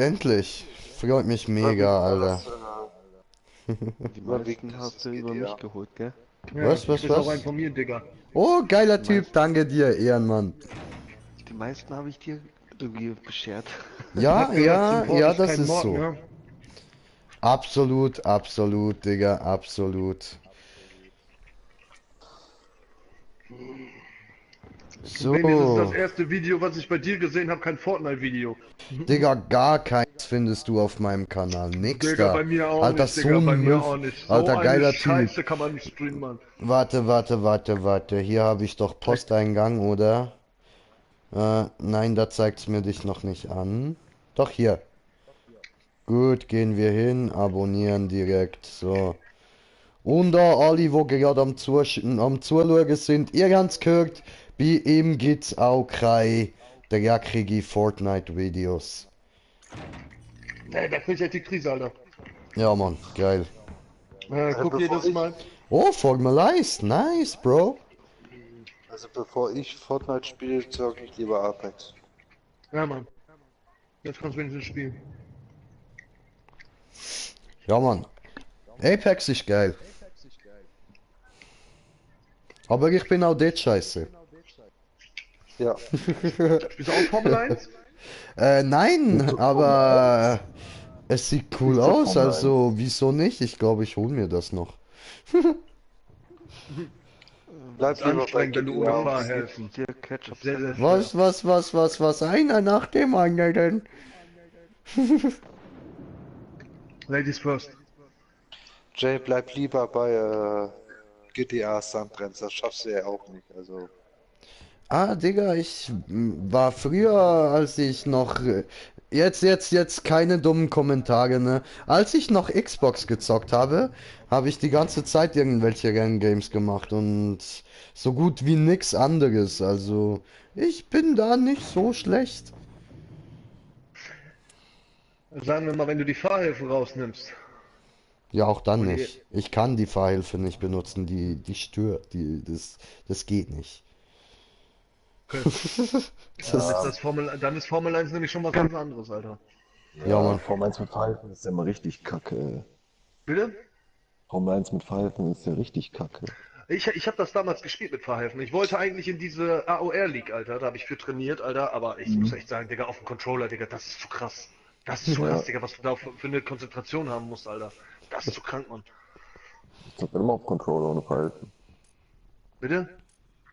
[SPEAKER 1] Freut mich mega, Alter.
[SPEAKER 2] Die meisten hast du über mich geholt, gell?
[SPEAKER 6] Ja,
[SPEAKER 1] Was?
[SPEAKER 6] du bist auch ein
[SPEAKER 1] Was?
[SPEAKER 6] von mir, Digga.
[SPEAKER 1] Oh, geiler Typ, danke dir, Ehrenmann.
[SPEAKER 2] Die meisten habe ich dir irgendwie beschert.
[SPEAKER 1] Ja, das
[SPEAKER 6] Kein
[SPEAKER 1] ist
[SPEAKER 6] Mord,
[SPEAKER 1] so.
[SPEAKER 6] ne?
[SPEAKER 1] Absolut, Digga, absolut. So,
[SPEAKER 6] Übrigens ist das erste Video, was ich bei dir gesehen habe, kein Fortnite-Video.
[SPEAKER 1] Digga, gar keins findest du auf meinem Kanal. Nix
[SPEAKER 6] Digga,
[SPEAKER 1] da.
[SPEAKER 6] bei mir auch
[SPEAKER 1] Alter,
[SPEAKER 6] nicht,
[SPEAKER 1] so
[SPEAKER 6] Digga, bei
[SPEAKER 1] ein
[SPEAKER 6] mir
[SPEAKER 1] Müll.
[SPEAKER 6] auch nicht. So
[SPEAKER 1] Alter, geiler
[SPEAKER 6] eine Scheiße
[SPEAKER 1] Typ.
[SPEAKER 6] kann man nicht streamen, Mann.
[SPEAKER 1] Warte. Hier habe ich doch Posteingang, oder? Nein, da zeigt's mir dich noch nicht an. Doch, hier. Gut, gehen wir hin, abonnieren direkt, so. Und da alle, wo gerade am Zuschauen sind, ihr habt's gehört, bei ihm gibt's auch keine dreckige Fortnite-Videos.
[SPEAKER 6] Nee, da krieg ich echt die Krise, Alter.
[SPEAKER 1] Ja, Mann, geil.
[SPEAKER 6] Guck jedes Mal.
[SPEAKER 1] Oh, Formel 1, nice, Bro.
[SPEAKER 7] Also bevor ich Fortnite spiele, zocke ich lieber Apex.
[SPEAKER 6] Ja, Mann. Jetzt kannst du wenigstens spielen.
[SPEAKER 1] Ja, Mann. Apex ist geil. Aber ich bin auch dort scheiße.
[SPEAKER 7] Ja.
[SPEAKER 6] Bist du auch Formel 1?
[SPEAKER 1] Nein, aber es sieht cool
[SPEAKER 10] Bist du
[SPEAKER 1] aus,
[SPEAKER 10] Formel
[SPEAKER 1] also wieso nicht? Ich glaube, ich hole mir das noch.
[SPEAKER 7] Bleib lieber bei
[SPEAKER 6] Anstrengend, wenn du ohne
[SPEAKER 7] GTA.
[SPEAKER 6] Fahrhelfen.
[SPEAKER 2] Hier Ketchup.
[SPEAKER 6] Sehr, sehr schwer.
[SPEAKER 1] Was? Einer nach dem anderen.
[SPEAKER 6] Ladies first.
[SPEAKER 7] Jay, bleib lieber bei GTA San Andreas, das schaffst du ja auch nicht, also.
[SPEAKER 1] Ah, Digga, ich war früher, als ich noch. Jetzt keine dummen Kommentare, ne? Als ich noch Xbox gezockt habe, habe ich die ganze Zeit irgendwelche Renngames gemacht und so gut wie nix anderes. Also, ich bin da nicht so schlecht.
[SPEAKER 6] Sagen wir mal, wenn du die Fahrhilfe rausnimmst.
[SPEAKER 1] Ja, auch dann
[SPEAKER 6] Und
[SPEAKER 1] nicht. Ich kann die Fahrhilfe nicht benutzen, die stört, das geht nicht.
[SPEAKER 6] Okay. Dann ist Formel 1 nämlich schon was ganz anderes, Alter.
[SPEAKER 1] Ja, Mann.
[SPEAKER 10] Formel 1 mit Pfeifen ist ja immer richtig kacke.
[SPEAKER 6] Bitte?
[SPEAKER 10] Formel 1 mit Pfeifen ist ja richtig kacke.
[SPEAKER 6] Ich habe das damals gespielt mit Fahrhelfen. Ich wollte eigentlich in diese AOR League, Alter. Da habe ich für trainiert, Alter. Aber ich muss echt sagen, Digga, auf dem Controller, Digga, das ist zu krass. Das ist zu krass, Digga, was du da für eine Konzentration haben musst, Alter. Das ist zu krank, Mann.
[SPEAKER 10] Ich zocke immer auf Controller ohne Pfeifen.
[SPEAKER 6] Bitte?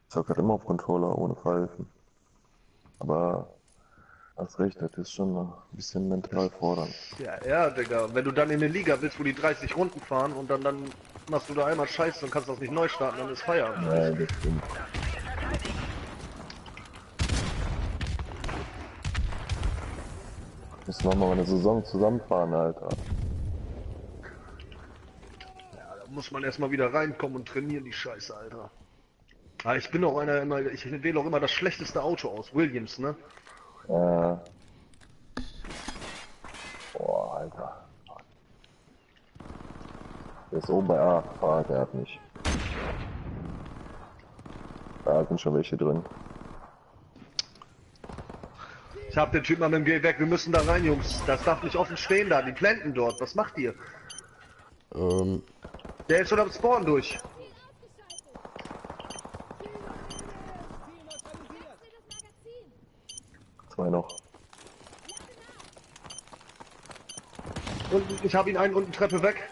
[SPEAKER 10] Ich zocke halt immer auf Controller ohne Pfeifen. Aber hast recht, das ist schon ein bisschen mental fordernd.
[SPEAKER 6] Ja, Digga. Wenn du dann in eine Liga willst, wo die 30 Runden fahren und dann machst du da einmal Scheiße und kannst das nicht neu starten, dann ist Feierabend.
[SPEAKER 10] Ja, das stimmt. Müssen wir mal eine Saison zusammenfahren, Alter.
[SPEAKER 6] Ja, da muss man erstmal wieder reinkommen und trainieren, die Scheiße, Alter. Ah, ich bin auch ich wähle auch immer das schlechteste Auto aus. Williams, ne?
[SPEAKER 10] Boah, Alter. Der ist oben bei A. Ah, der hat nicht. Da sind schon welche drin.
[SPEAKER 6] Ich hab den Typ mal mit dem Geh weg, wir müssen da rein, Jungs. Das darf nicht offen stehen da, die planten dort. Was macht ihr? Der ist schon am Spawn durch.
[SPEAKER 10] Zwei noch.
[SPEAKER 6] Und ich habe ihn einen unten Treppe weg.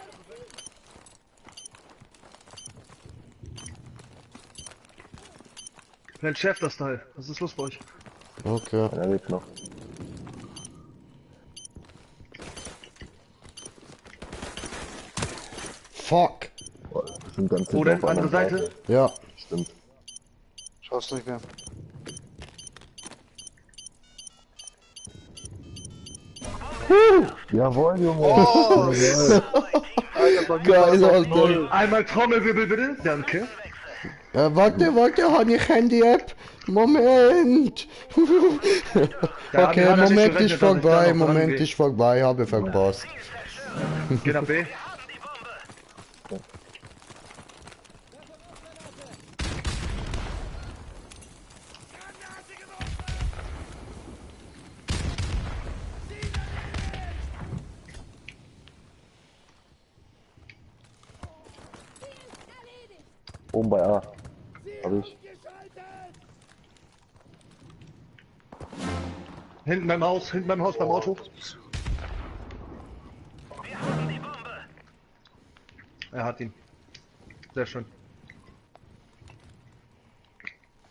[SPEAKER 6] Mein Chef das Teil. Was ist los bei euch?
[SPEAKER 1] Okay.
[SPEAKER 10] Einer lebt noch.
[SPEAKER 1] Fuck.
[SPEAKER 10] Boah, sind ganz
[SPEAKER 6] Wo
[SPEAKER 10] hinten
[SPEAKER 6] denn?
[SPEAKER 10] auf
[SPEAKER 6] Andere
[SPEAKER 10] einer
[SPEAKER 6] Seite?
[SPEAKER 1] Ja.
[SPEAKER 10] Stimmt.
[SPEAKER 7] Schaffst du nicht mehr.
[SPEAKER 10] Jawohl, Junge.
[SPEAKER 7] Oh,
[SPEAKER 1] Geil, Alter.
[SPEAKER 6] Einmal Trommelwirbel bitte. Danke.
[SPEAKER 1] Warte, habe ich Handy-App? Moment.
[SPEAKER 6] Da
[SPEAKER 1] Okay,
[SPEAKER 6] hat er nicht
[SPEAKER 1] Moment
[SPEAKER 6] gerechnet,
[SPEAKER 1] ist
[SPEAKER 6] dass ich da
[SPEAKER 1] vorbei,
[SPEAKER 6] noch
[SPEAKER 1] Moment
[SPEAKER 6] rangehe.
[SPEAKER 1] ist vorbei, habe verpasst.
[SPEAKER 6] Geh nach B.
[SPEAKER 10] Oben bei A. Hab ich.
[SPEAKER 6] Hinten beim Haus beim Auto. Er hat ihn. Sehr schön.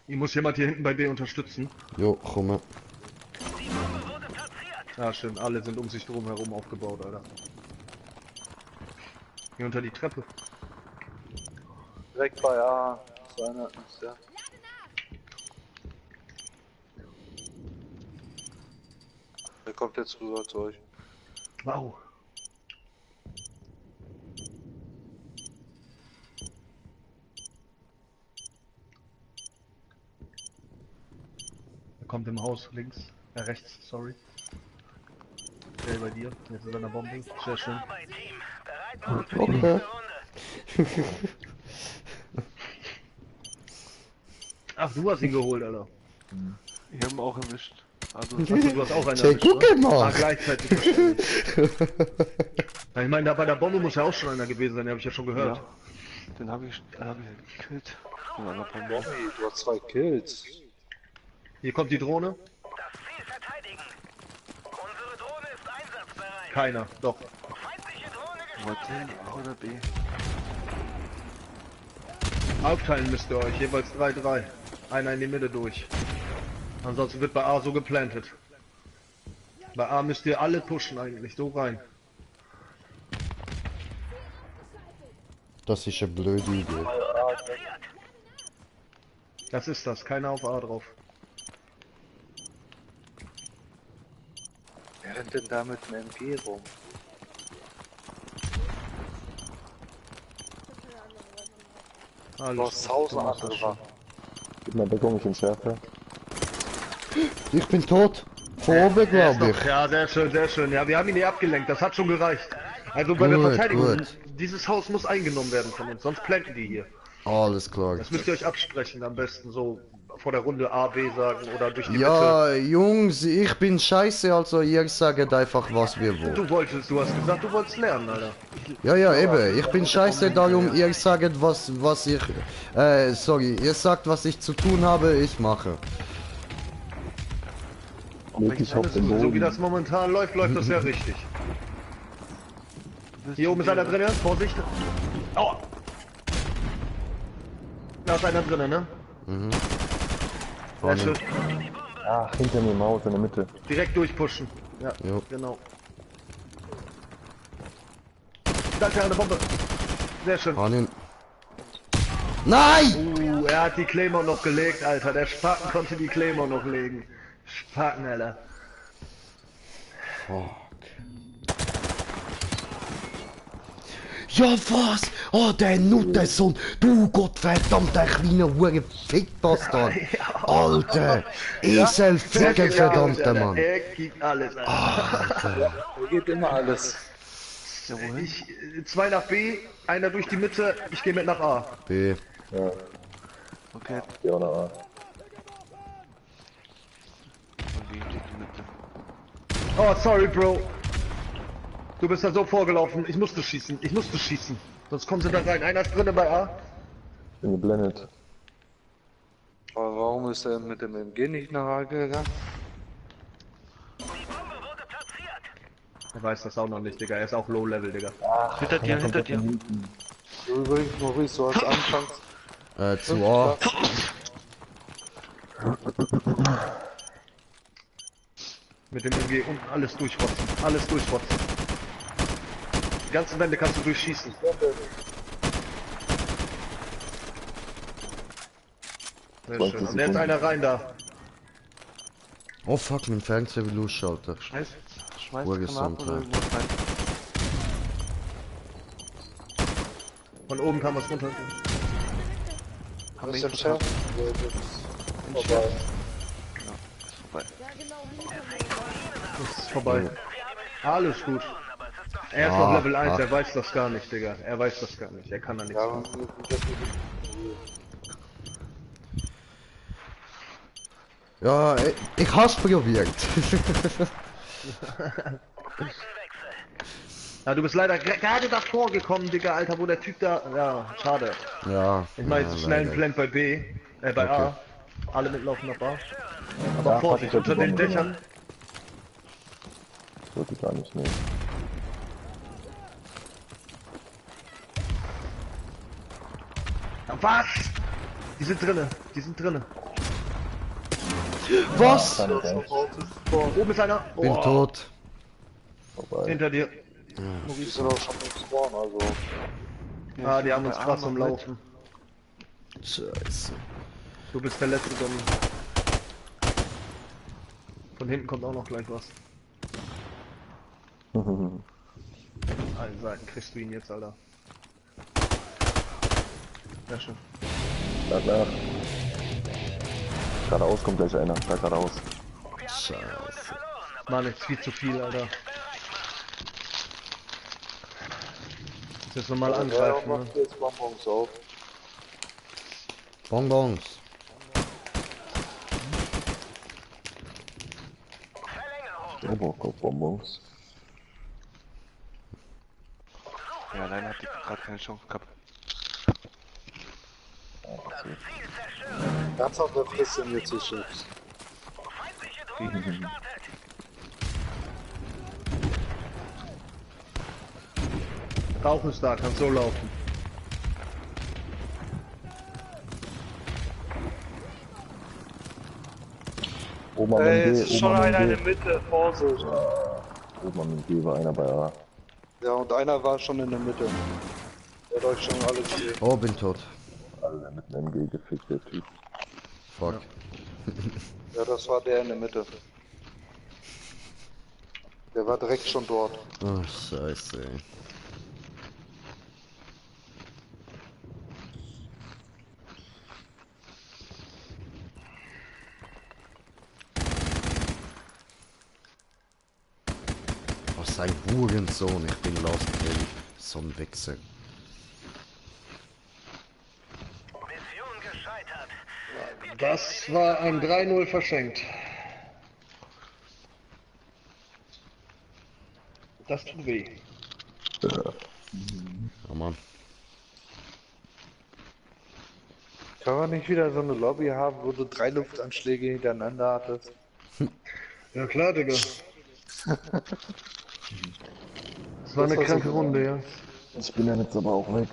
[SPEAKER 6] Ich muss jemand hier hinten bei B unterstützen.
[SPEAKER 1] Jo, komm.
[SPEAKER 6] Ja, schön. Alle sind um sich drum herum aufgebaut, Alter. Hier unter die Treppe.
[SPEAKER 7] direkt bei A. Seine ist ja. Der kommt jetzt rüber zu euch.
[SPEAKER 6] Wow. Er kommt im Haus links, rechts, sorry. Der bei dir, jetzt ist er an der Bombe. Sehr schön.
[SPEAKER 1] Okay.
[SPEAKER 6] Ach, du hast ihn geholt, Alter.
[SPEAKER 2] Ich hab ihn auch erwischt. Also,
[SPEAKER 6] Achso, du hast auch einen
[SPEAKER 1] Jay,
[SPEAKER 6] erwischt,
[SPEAKER 1] guck
[SPEAKER 6] ne?
[SPEAKER 1] mal.
[SPEAKER 6] Ah, gleichzeitig wahrscheinlich. Ja, ich meine, da bei der Bombe muss ja auch schon einer gewesen sein, den habe ich ja schon gehört.
[SPEAKER 2] ja. Den hab ich gekillt. Den anderen Bombe.
[SPEAKER 7] Tommy, du hast 2 Kills.
[SPEAKER 6] Hier kommt die Drohne.
[SPEAKER 3] Das Ziel verteidigen. Unsere Drohne ist einsatzbereit.
[SPEAKER 6] Keiner, doch.
[SPEAKER 3] Feindliche Drohne
[SPEAKER 2] Wollt ihr A oder B?
[SPEAKER 6] Aufteilen müsst ihr euch, jeweils 3-3. Einer in die Mitte durch. Ansonsten wird bei A so geplantet. Bei A müsst ihr alle pushen eigentlich, so rein.
[SPEAKER 1] Das ist eine blöde Idee.
[SPEAKER 6] Das ist das, keiner auf A drauf.
[SPEAKER 7] Wer rennt denn da mit dem MG rum? Du
[SPEAKER 6] Alles
[SPEAKER 7] hast 1000
[SPEAKER 6] gut,
[SPEAKER 7] andere Waffen.
[SPEAKER 10] Gib mir Deckung, ich bin schärfer.
[SPEAKER 1] Ich bin tot. Vor oben,
[SPEAKER 6] Er ist
[SPEAKER 1] glaube ich.
[SPEAKER 6] noch, ja, sehr schön, sehr schön. Ja, wir haben ihn nicht abgelenkt, das hat schon gereicht. Also bei der
[SPEAKER 1] Gut,
[SPEAKER 6] Verteidigung,
[SPEAKER 1] gut.
[SPEAKER 6] dieses Haus muss eingenommen werden von uns, sonst planten die hier.
[SPEAKER 1] Alles klar.
[SPEAKER 6] Das müsst ihr euch absprechen, am besten so vor der Runde A, B sagen oder durch die
[SPEAKER 1] Ja, Jungs, ich bin scheiße, also ihr sagt einfach, was wir
[SPEAKER 6] Mitte.
[SPEAKER 1] wollen.
[SPEAKER 6] Du hast gesagt, du wolltest lernen, Alter.
[SPEAKER 1] Ja, ja, eben. Ich bin scheiße, darum ihr sagt, was ich... sorry, ihr sagt, was ich zu tun habe, ich mache.
[SPEAKER 10] Leg ich auf den
[SPEAKER 6] So wie
[SPEAKER 10] Boden.
[SPEAKER 6] das momentan läuft, läuft das ja richtig. Hier oben ist einer drin, Vorsicht. Aua! Da ist einer drin, ne?
[SPEAKER 1] Mhm.
[SPEAKER 6] Sehr schön.
[SPEAKER 10] Ach, hinter mir Maus in der Mitte.
[SPEAKER 6] Direkt durchpushen. Ja,
[SPEAKER 1] Jo.
[SPEAKER 6] genau. Da ist ja eine Bombe. Sehr schön.
[SPEAKER 1] Hanin. Nein!
[SPEAKER 6] Er hat die Claymore noch gelegt, Alter. Der Spaten konnte die Claymore noch legen. Spaten, Alter.
[SPEAKER 1] Ja, was? Oh, der Nuttensohn. Du gottverdammter kleiner Hure Fickbastard. Alter. Eselficker, verdammter Mann.
[SPEAKER 6] Er gibt alles, Alter.
[SPEAKER 7] Er geht immer alles.
[SPEAKER 6] Ich, 2 nach B, einer durch die Mitte, ich gehe mit nach A.
[SPEAKER 1] B.
[SPEAKER 10] Ja,
[SPEAKER 2] Okay.
[SPEAKER 10] ja, oder A.
[SPEAKER 2] Und wie steht die Mitte?
[SPEAKER 6] Oh, sorry, Bro. Du bist da so vorgelaufen. Ich musste schießen. Sonst kommen sie da rein. Einer ist drinnen bei A.
[SPEAKER 10] Bin geblendet.
[SPEAKER 7] Aber warum ist er mit dem MG nicht nach A gegangen?
[SPEAKER 6] Er weiß das auch noch nicht, Digga. Er ist auch Low Level, Digga.
[SPEAKER 2] Hinter dir, hinter dir.
[SPEAKER 7] Übrigens, Maurice, du hast anfangs
[SPEAKER 1] Zu A.
[SPEAKER 6] Mit dem MG und alles durchrotzen. Alles durchrotzen. Die ganzen Wände kannst du durchschießen. Sehr
[SPEAKER 10] 20
[SPEAKER 6] schön. Und jetzt einer rein da.
[SPEAKER 1] Oh fuck, mein Fernseher will ausschalten.
[SPEAKER 2] Schmeiß
[SPEAKER 1] Urgesund,
[SPEAKER 2] Granaten oder
[SPEAKER 1] ja.
[SPEAKER 2] irgendwas rein.
[SPEAKER 6] Von oben kann man es runter.
[SPEAKER 2] Haben
[SPEAKER 7] Was
[SPEAKER 2] wir
[SPEAKER 7] ist
[SPEAKER 2] ihn
[SPEAKER 7] der
[SPEAKER 2] verpasst?
[SPEAKER 7] Chef? Vorbei.
[SPEAKER 6] Das ist vorbei. Alles gut. Er ist
[SPEAKER 1] Ah,
[SPEAKER 6] noch Level 1,
[SPEAKER 1] ach.
[SPEAKER 6] er weiß das gar nicht, Digga. Er weiß das gar nicht. Er kann da nichts
[SPEAKER 7] Ja,
[SPEAKER 6] machen.
[SPEAKER 7] aber
[SPEAKER 1] Ja, ich hab's probiert.
[SPEAKER 6] Ja, du bist leider gerade davor gekommen, Digga, Alter, wo der Typ da... Ja, schade.
[SPEAKER 1] Ja.
[SPEAKER 6] Ich meine, jetzt schnell einen Plant bei B, bei A. Alle mitlaufen nach A. Aber
[SPEAKER 10] Ja,
[SPEAKER 6] Vorsicht,
[SPEAKER 10] warte,
[SPEAKER 6] unter den
[SPEAKER 10] die Bombe,
[SPEAKER 6] Dächern.
[SPEAKER 10] Das wollte ich gar nicht nehmen.
[SPEAKER 6] Was? Die sind drinne, die sind drinne.
[SPEAKER 1] Was?
[SPEAKER 10] Kann ich nicht.
[SPEAKER 6] Oben ist einer.
[SPEAKER 1] Bin
[SPEAKER 6] Oh,
[SPEAKER 1] tot.
[SPEAKER 10] Vorbei.
[SPEAKER 6] hinter dir.
[SPEAKER 7] die sind auch schon im Spawn, also.
[SPEAKER 6] Ah,
[SPEAKER 2] ich
[SPEAKER 6] die
[SPEAKER 2] bin
[SPEAKER 6] haben
[SPEAKER 2] bei
[SPEAKER 6] uns
[SPEAKER 2] A
[SPEAKER 6] krass
[SPEAKER 2] noch
[SPEAKER 6] am
[SPEAKER 2] mit.
[SPEAKER 6] Laufen.
[SPEAKER 1] Scheiße.
[SPEAKER 6] Du bist der letzte, Donny. Von hinten kommt auch noch gleich was. Allen Seiten kriegst du ihn jetzt, Alter. Sehr schön.
[SPEAKER 10] Schlag nach. Geradeaus kommt gleich einer. Schlag geradeaus.
[SPEAKER 1] Scheiße.
[SPEAKER 6] Mann, jetzt viel zu viel, Alter. Jetzt nochmal angreifen, ne?
[SPEAKER 7] macht jetzt Bonbons auf.
[SPEAKER 1] Bonbons.
[SPEAKER 10] Oberkopfbonbons.
[SPEAKER 2] Ja, alleine hat die gerade keine Chance gehabt.
[SPEAKER 7] Ganz auf der Fresse mir zu Chips.
[SPEAKER 3] Feindliche Drohne gestartet.
[SPEAKER 6] Rauch ist da, kann so laufen.
[SPEAKER 10] Oben am
[SPEAKER 7] Ey,
[SPEAKER 10] MG,
[SPEAKER 7] es ist schon
[SPEAKER 10] oben am
[SPEAKER 7] einer in
[SPEAKER 10] MG.
[SPEAKER 7] der Mitte, Vorsicht.
[SPEAKER 10] Oben am MG war einer bei A.
[SPEAKER 7] Ja, und einer war schon in der Mitte. Der hat euch schon alles hier.
[SPEAKER 1] Oh, bin tot.
[SPEAKER 10] Alle mit dem MG gefickt, der Typ.
[SPEAKER 1] Fuck.
[SPEAKER 7] Ja, das war der in der Mitte. Der war direkt schon dort.
[SPEAKER 1] Oh, scheiße, ey. Oh, sein Hurensohn, ich bin lost drin. So ein Wichser.
[SPEAKER 3] Mission gescheitert.
[SPEAKER 6] Das war ein 3-0 verschenkt. Das tut weh.
[SPEAKER 1] Oh Mann.
[SPEAKER 7] Kann man nicht wieder so eine Lobby haben, wo du 3 Luftanschläge hintereinander hattest?
[SPEAKER 6] Ja klar, Digga. Das war eine kranke Runde, ja.
[SPEAKER 10] Ich bin ja jetzt aber auch weg.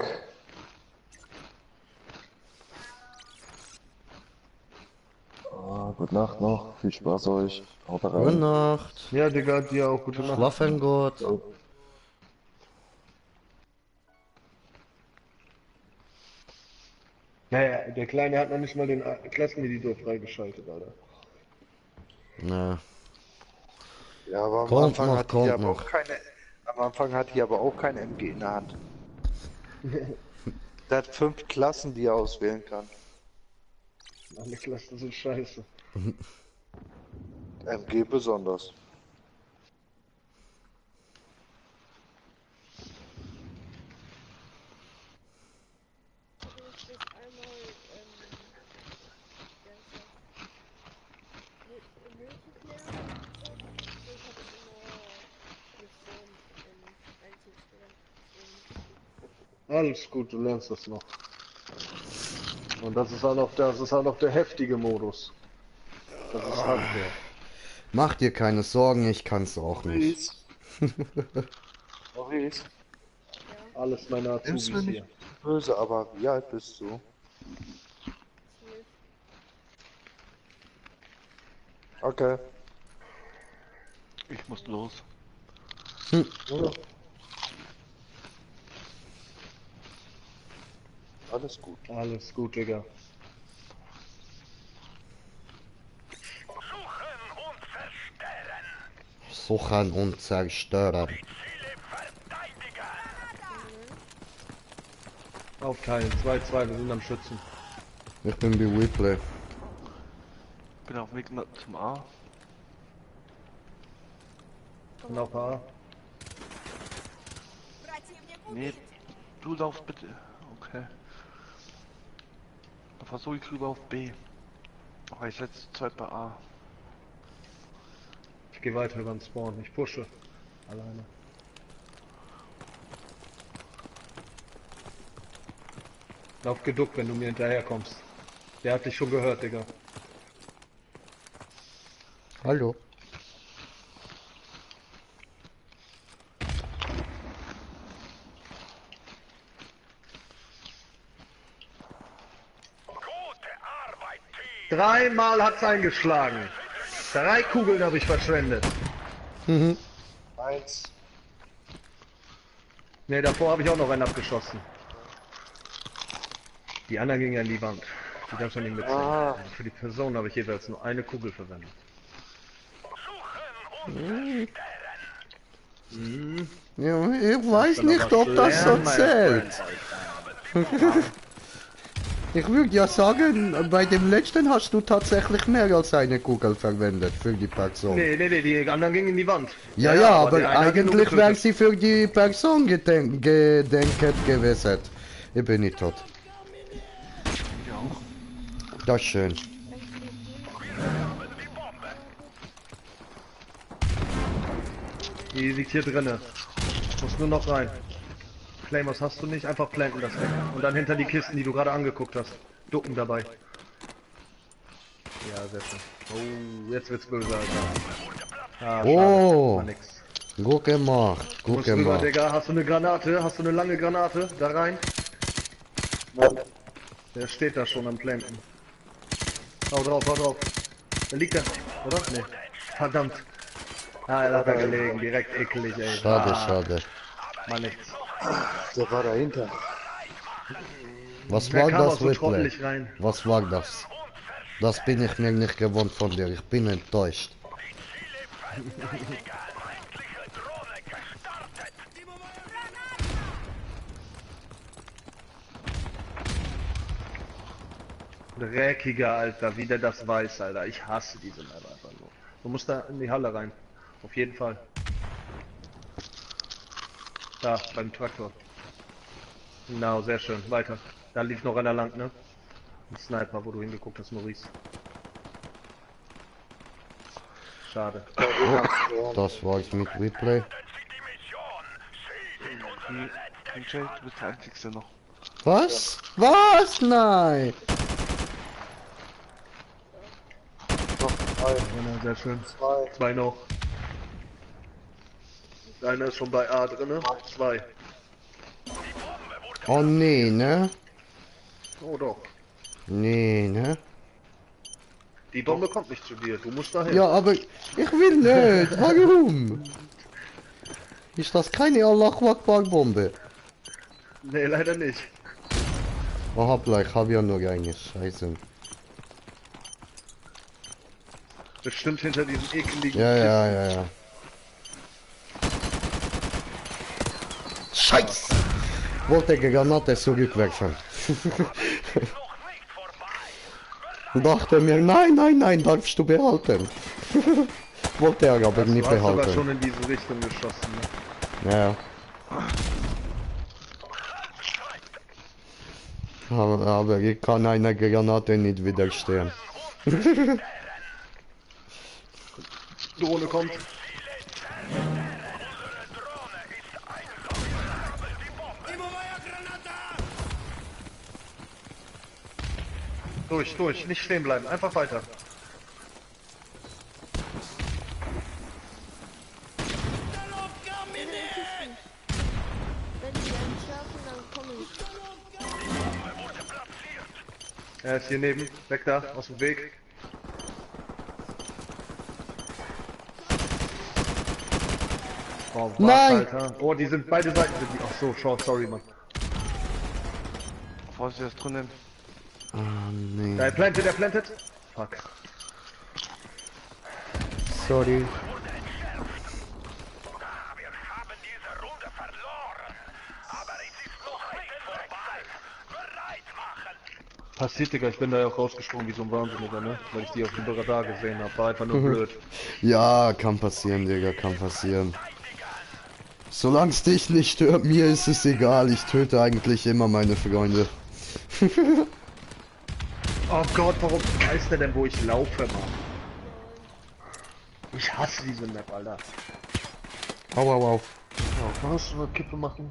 [SPEAKER 10] Gute Nacht noch, viel Spaß euch. Haut rein.
[SPEAKER 1] Gute Nacht.
[SPEAKER 6] Ja, Digga, dir auch gute Nacht.
[SPEAKER 1] Schlafen gut.
[SPEAKER 6] Naja, der Kleine hat noch nicht mal den Klasseneditor freigeschaltet, Alter.
[SPEAKER 1] Na,
[SPEAKER 7] Ja, aber am
[SPEAKER 1] Kommt
[SPEAKER 7] Anfang
[SPEAKER 1] noch,
[SPEAKER 7] hat die
[SPEAKER 1] kommt
[SPEAKER 7] aber
[SPEAKER 1] noch.
[SPEAKER 7] auch keine. Am Anfang hat die aber auch kein MG in der Hand. Der hat 5 Klassen, die er auswählen kann.
[SPEAKER 6] Alle Klassen sind scheiße.
[SPEAKER 7] MG besonders.
[SPEAKER 6] Alles gut, du lernst das noch. Und das ist auch noch der heftige Modus. Das ist Hardcore.
[SPEAKER 1] mach dir keine Sorgen, ich kann's auch nicht.
[SPEAKER 7] Maurice,
[SPEAKER 6] Alles meine
[SPEAKER 7] nimmst
[SPEAKER 6] Azubis
[SPEAKER 7] du
[SPEAKER 6] hier.
[SPEAKER 7] nicht böse, aber wie alt bist du? Okay.
[SPEAKER 2] Ich muss los.
[SPEAKER 7] Ja. Alles gut.
[SPEAKER 6] Alles gut, Digga.
[SPEAKER 3] Suchen und zerstören.
[SPEAKER 1] Suchen und zerstören.
[SPEAKER 3] Ziele verteidigen.
[SPEAKER 6] Aufteilen, 2-2, wir sind am Schützen.
[SPEAKER 1] Ich bin bei Whipley.
[SPEAKER 2] Bin auf dem Weg zum A.
[SPEAKER 6] Und auf A.
[SPEAKER 2] Nee, du laufst bitte. Okay. Dann versuche ich rüber auf B. Aber ich setze Zeit bei A.
[SPEAKER 6] Ich gehe weiter über den Spawn, ich pushe. Alleine. Lauf geduckt, wenn du mir hinterher kommst. Der hat dich schon gehört, Digga.
[SPEAKER 1] Hallo.
[SPEAKER 3] Gute Arbeit, Team.
[SPEAKER 6] 3-mal hat's eingeschlagen. 3 Kugeln habe ich verschwendet.
[SPEAKER 7] 1.
[SPEAKER 6] Ne, davor habe ich auch noch einen abgeschossen. Die anderen gingen an die Wand. Die darfst du nicht mitzählen.
[SPEAKER 7] Ah.
[SPEAKER 6] Also für die Person habe ich jeweils nur eine Kugel verwendet.
[SPEAKER 1] Ja, ich weiß
[SPEAKER 6] Dann
[SPEAKER 1] nicht,
[SPEAKER 6] aber
[SPEAKER 1] ob das so
[SPEAKER 6] Slam, my
[SPEAKER 1] zählt.
[SPEAKER 6] friend.
[SPEAKER 1] Ich würde ja sagen, bei dem letzten hast du tatsächlich mehr als eine Kugel verwendet für die Person.
[SPEAKER 6] Nee, die anderen gingen in die Wand.
[SPEAKER 1] Ja, ja, aber
[SPEAKER 6] der eine hat genug
[SPEAKER 1] eigentlich wäre
[SPEAKER 6] getötet.
[SPEAKER 1] sie für die Person gedenkt gewesen. Ich bin nicht tot.
[SPEAKER 2] Ja auch.
[SPEAKER 1] Das ist schön.
[SPEAKER 6] Die liegt hier drinne. Muss nur noch rein. Claymores hast du nicht, einfach planten das weg. Und dann hinter die Kisten, die du gerade angeguckt hast. Ducken dabei. Ja, sehr schön. Oh, jetzt wird's böse, Alter. Ah, schade.
[SPEAKER 1] Oh.
[SPEAKER 6] War nix.
[SPEAKER 1] Gut gemacht,
[SPEAKER 6] Du
[SPEAKER 1] gut
[SPEAKER 6] musst rüber,
[SPEAKER 1] gemacht.
[SPEAKER 6] Digga. Hast du eine Granate? Hast du eine lange Granate? Da rein? Der steht da schon am Planten. Hau drauf, hau drauf. Der liegt da, oder? Nee. Verdammt. Ah, er hat da gelegen. Direkt eklig, ey.
[SPEAKER 1] Schade, schade.
[SPEAKER 6] Mal nichts.
[SPEAKER 7] Der war dahinter.
[SPEAKER 1] Was
[SPEAKER 6] Wer
[SPEAKER 1] war
[SPEAKER 6] kam auch
[SPEAKER 1] das,
[SPEAKER 6] so
[SPEAKER 1] Whitley?
[SPEAKER 6] trottelig rein?
[SPEAKER 1] Was war das? Das bin ich mir nicht gewohnt von dir. Ich bin enttäuscht.
[SPEAKER 6] Dreckiger, Alter, wie der das weiß, Alter. Ich hasse diese Map einfach nur. Du musst da in die Halle rein. Auf jeden Fall. Da, beim Traktor. Genau, sehr schön. Weiter. Da lief noch einer lang, ne? Ein Sniper, wo du hingeguckt hast, Maurice. Schade.
[SPEAKER 1] Das war's mit Replay.
[SPEAKER 2] Jay, du bist der Einzigste noch.
[SPEAKER 1] Was? Was? Nein!
[SPEAKER 6] Ja, sehr schön. Zwei noch. Einer ist schon bei A drinne. Zwei.
[SPEAKER 1] Oh nee, ne?
[SPEAKER 6] Oh doch.
[SPEAKER 1] Nee, ne?
[SPEAKER 6] Die Bombe kommt nicht zu dir. Du musst dahin.
[SPEAKER 1] Ja, aber ich will nicht. Warum? Ist das keine Allahu Akbar Bombe?
[SPEAKER 6] Nee, leider nicht.
[SPEAKER 1] Oh, hoppla, ich hab ja nur eine. Scheiße.
[SPEAKER 6] Bestimmt hinter diesem ekeligen
[SPEAKER 1] Ja. Scheiß! Wollte die Granate zurückwerfen. Dachte mir, nein, darfst du behalten. Wollte er aber nicht
[SPEAKER 6] Du hast aber
[SPEAKER 1] behalten.
[SPEAKER 6] schon in diese Richtung geschossen. Ne?
[SPEAKER 1] Ja. Aber ich kann einer Granate nicht widerstehen.
[SPEAKER 6] Drohne kommt. Durch, nicht stehen bleiben, einfach weiter.
[SPEAKER 11] Wenn die einen schlafen, dann komme ich.
[SPEAKER 6] Er ist hier neben, weg da, aus dem Weg. Oh, was,
[SPEAKER 1] Nein!
[SPEAKER 6] Alter. Oh, die sind, beide Seiten sind die. Ach so, sorry, Mann.
[SPEAKER 2] Vorsicht, er ist drinnen.
[SPEAKER 1] Ah, nee.
[SPEAKER 6] Der plantet. Fuck.
[SPEAKER 1] Sorry.
[SPEAKER 6] Passiert, Digga, ich bin da ja auch rausgesprungen wie so ein Wahnsinniger, ne? Weil ich die auf dem Radar gesehen habe. War einfach nur blöd.
[SPEAKER 1] Ja, kann passieren, Digga, kann passieren. Solange es dich nicht stört, mir ist es egal. Ich töte eigentlich immer meine Freunde.
[SPEAKER 6] Oh Gott, warum weiß der denn, wo ich laufe, Mann? Ich hasse diese Map, Alter.
[SPEAKER 1] Au.
[SPEAKER 6] Ja, kannst du eine Kippe machen?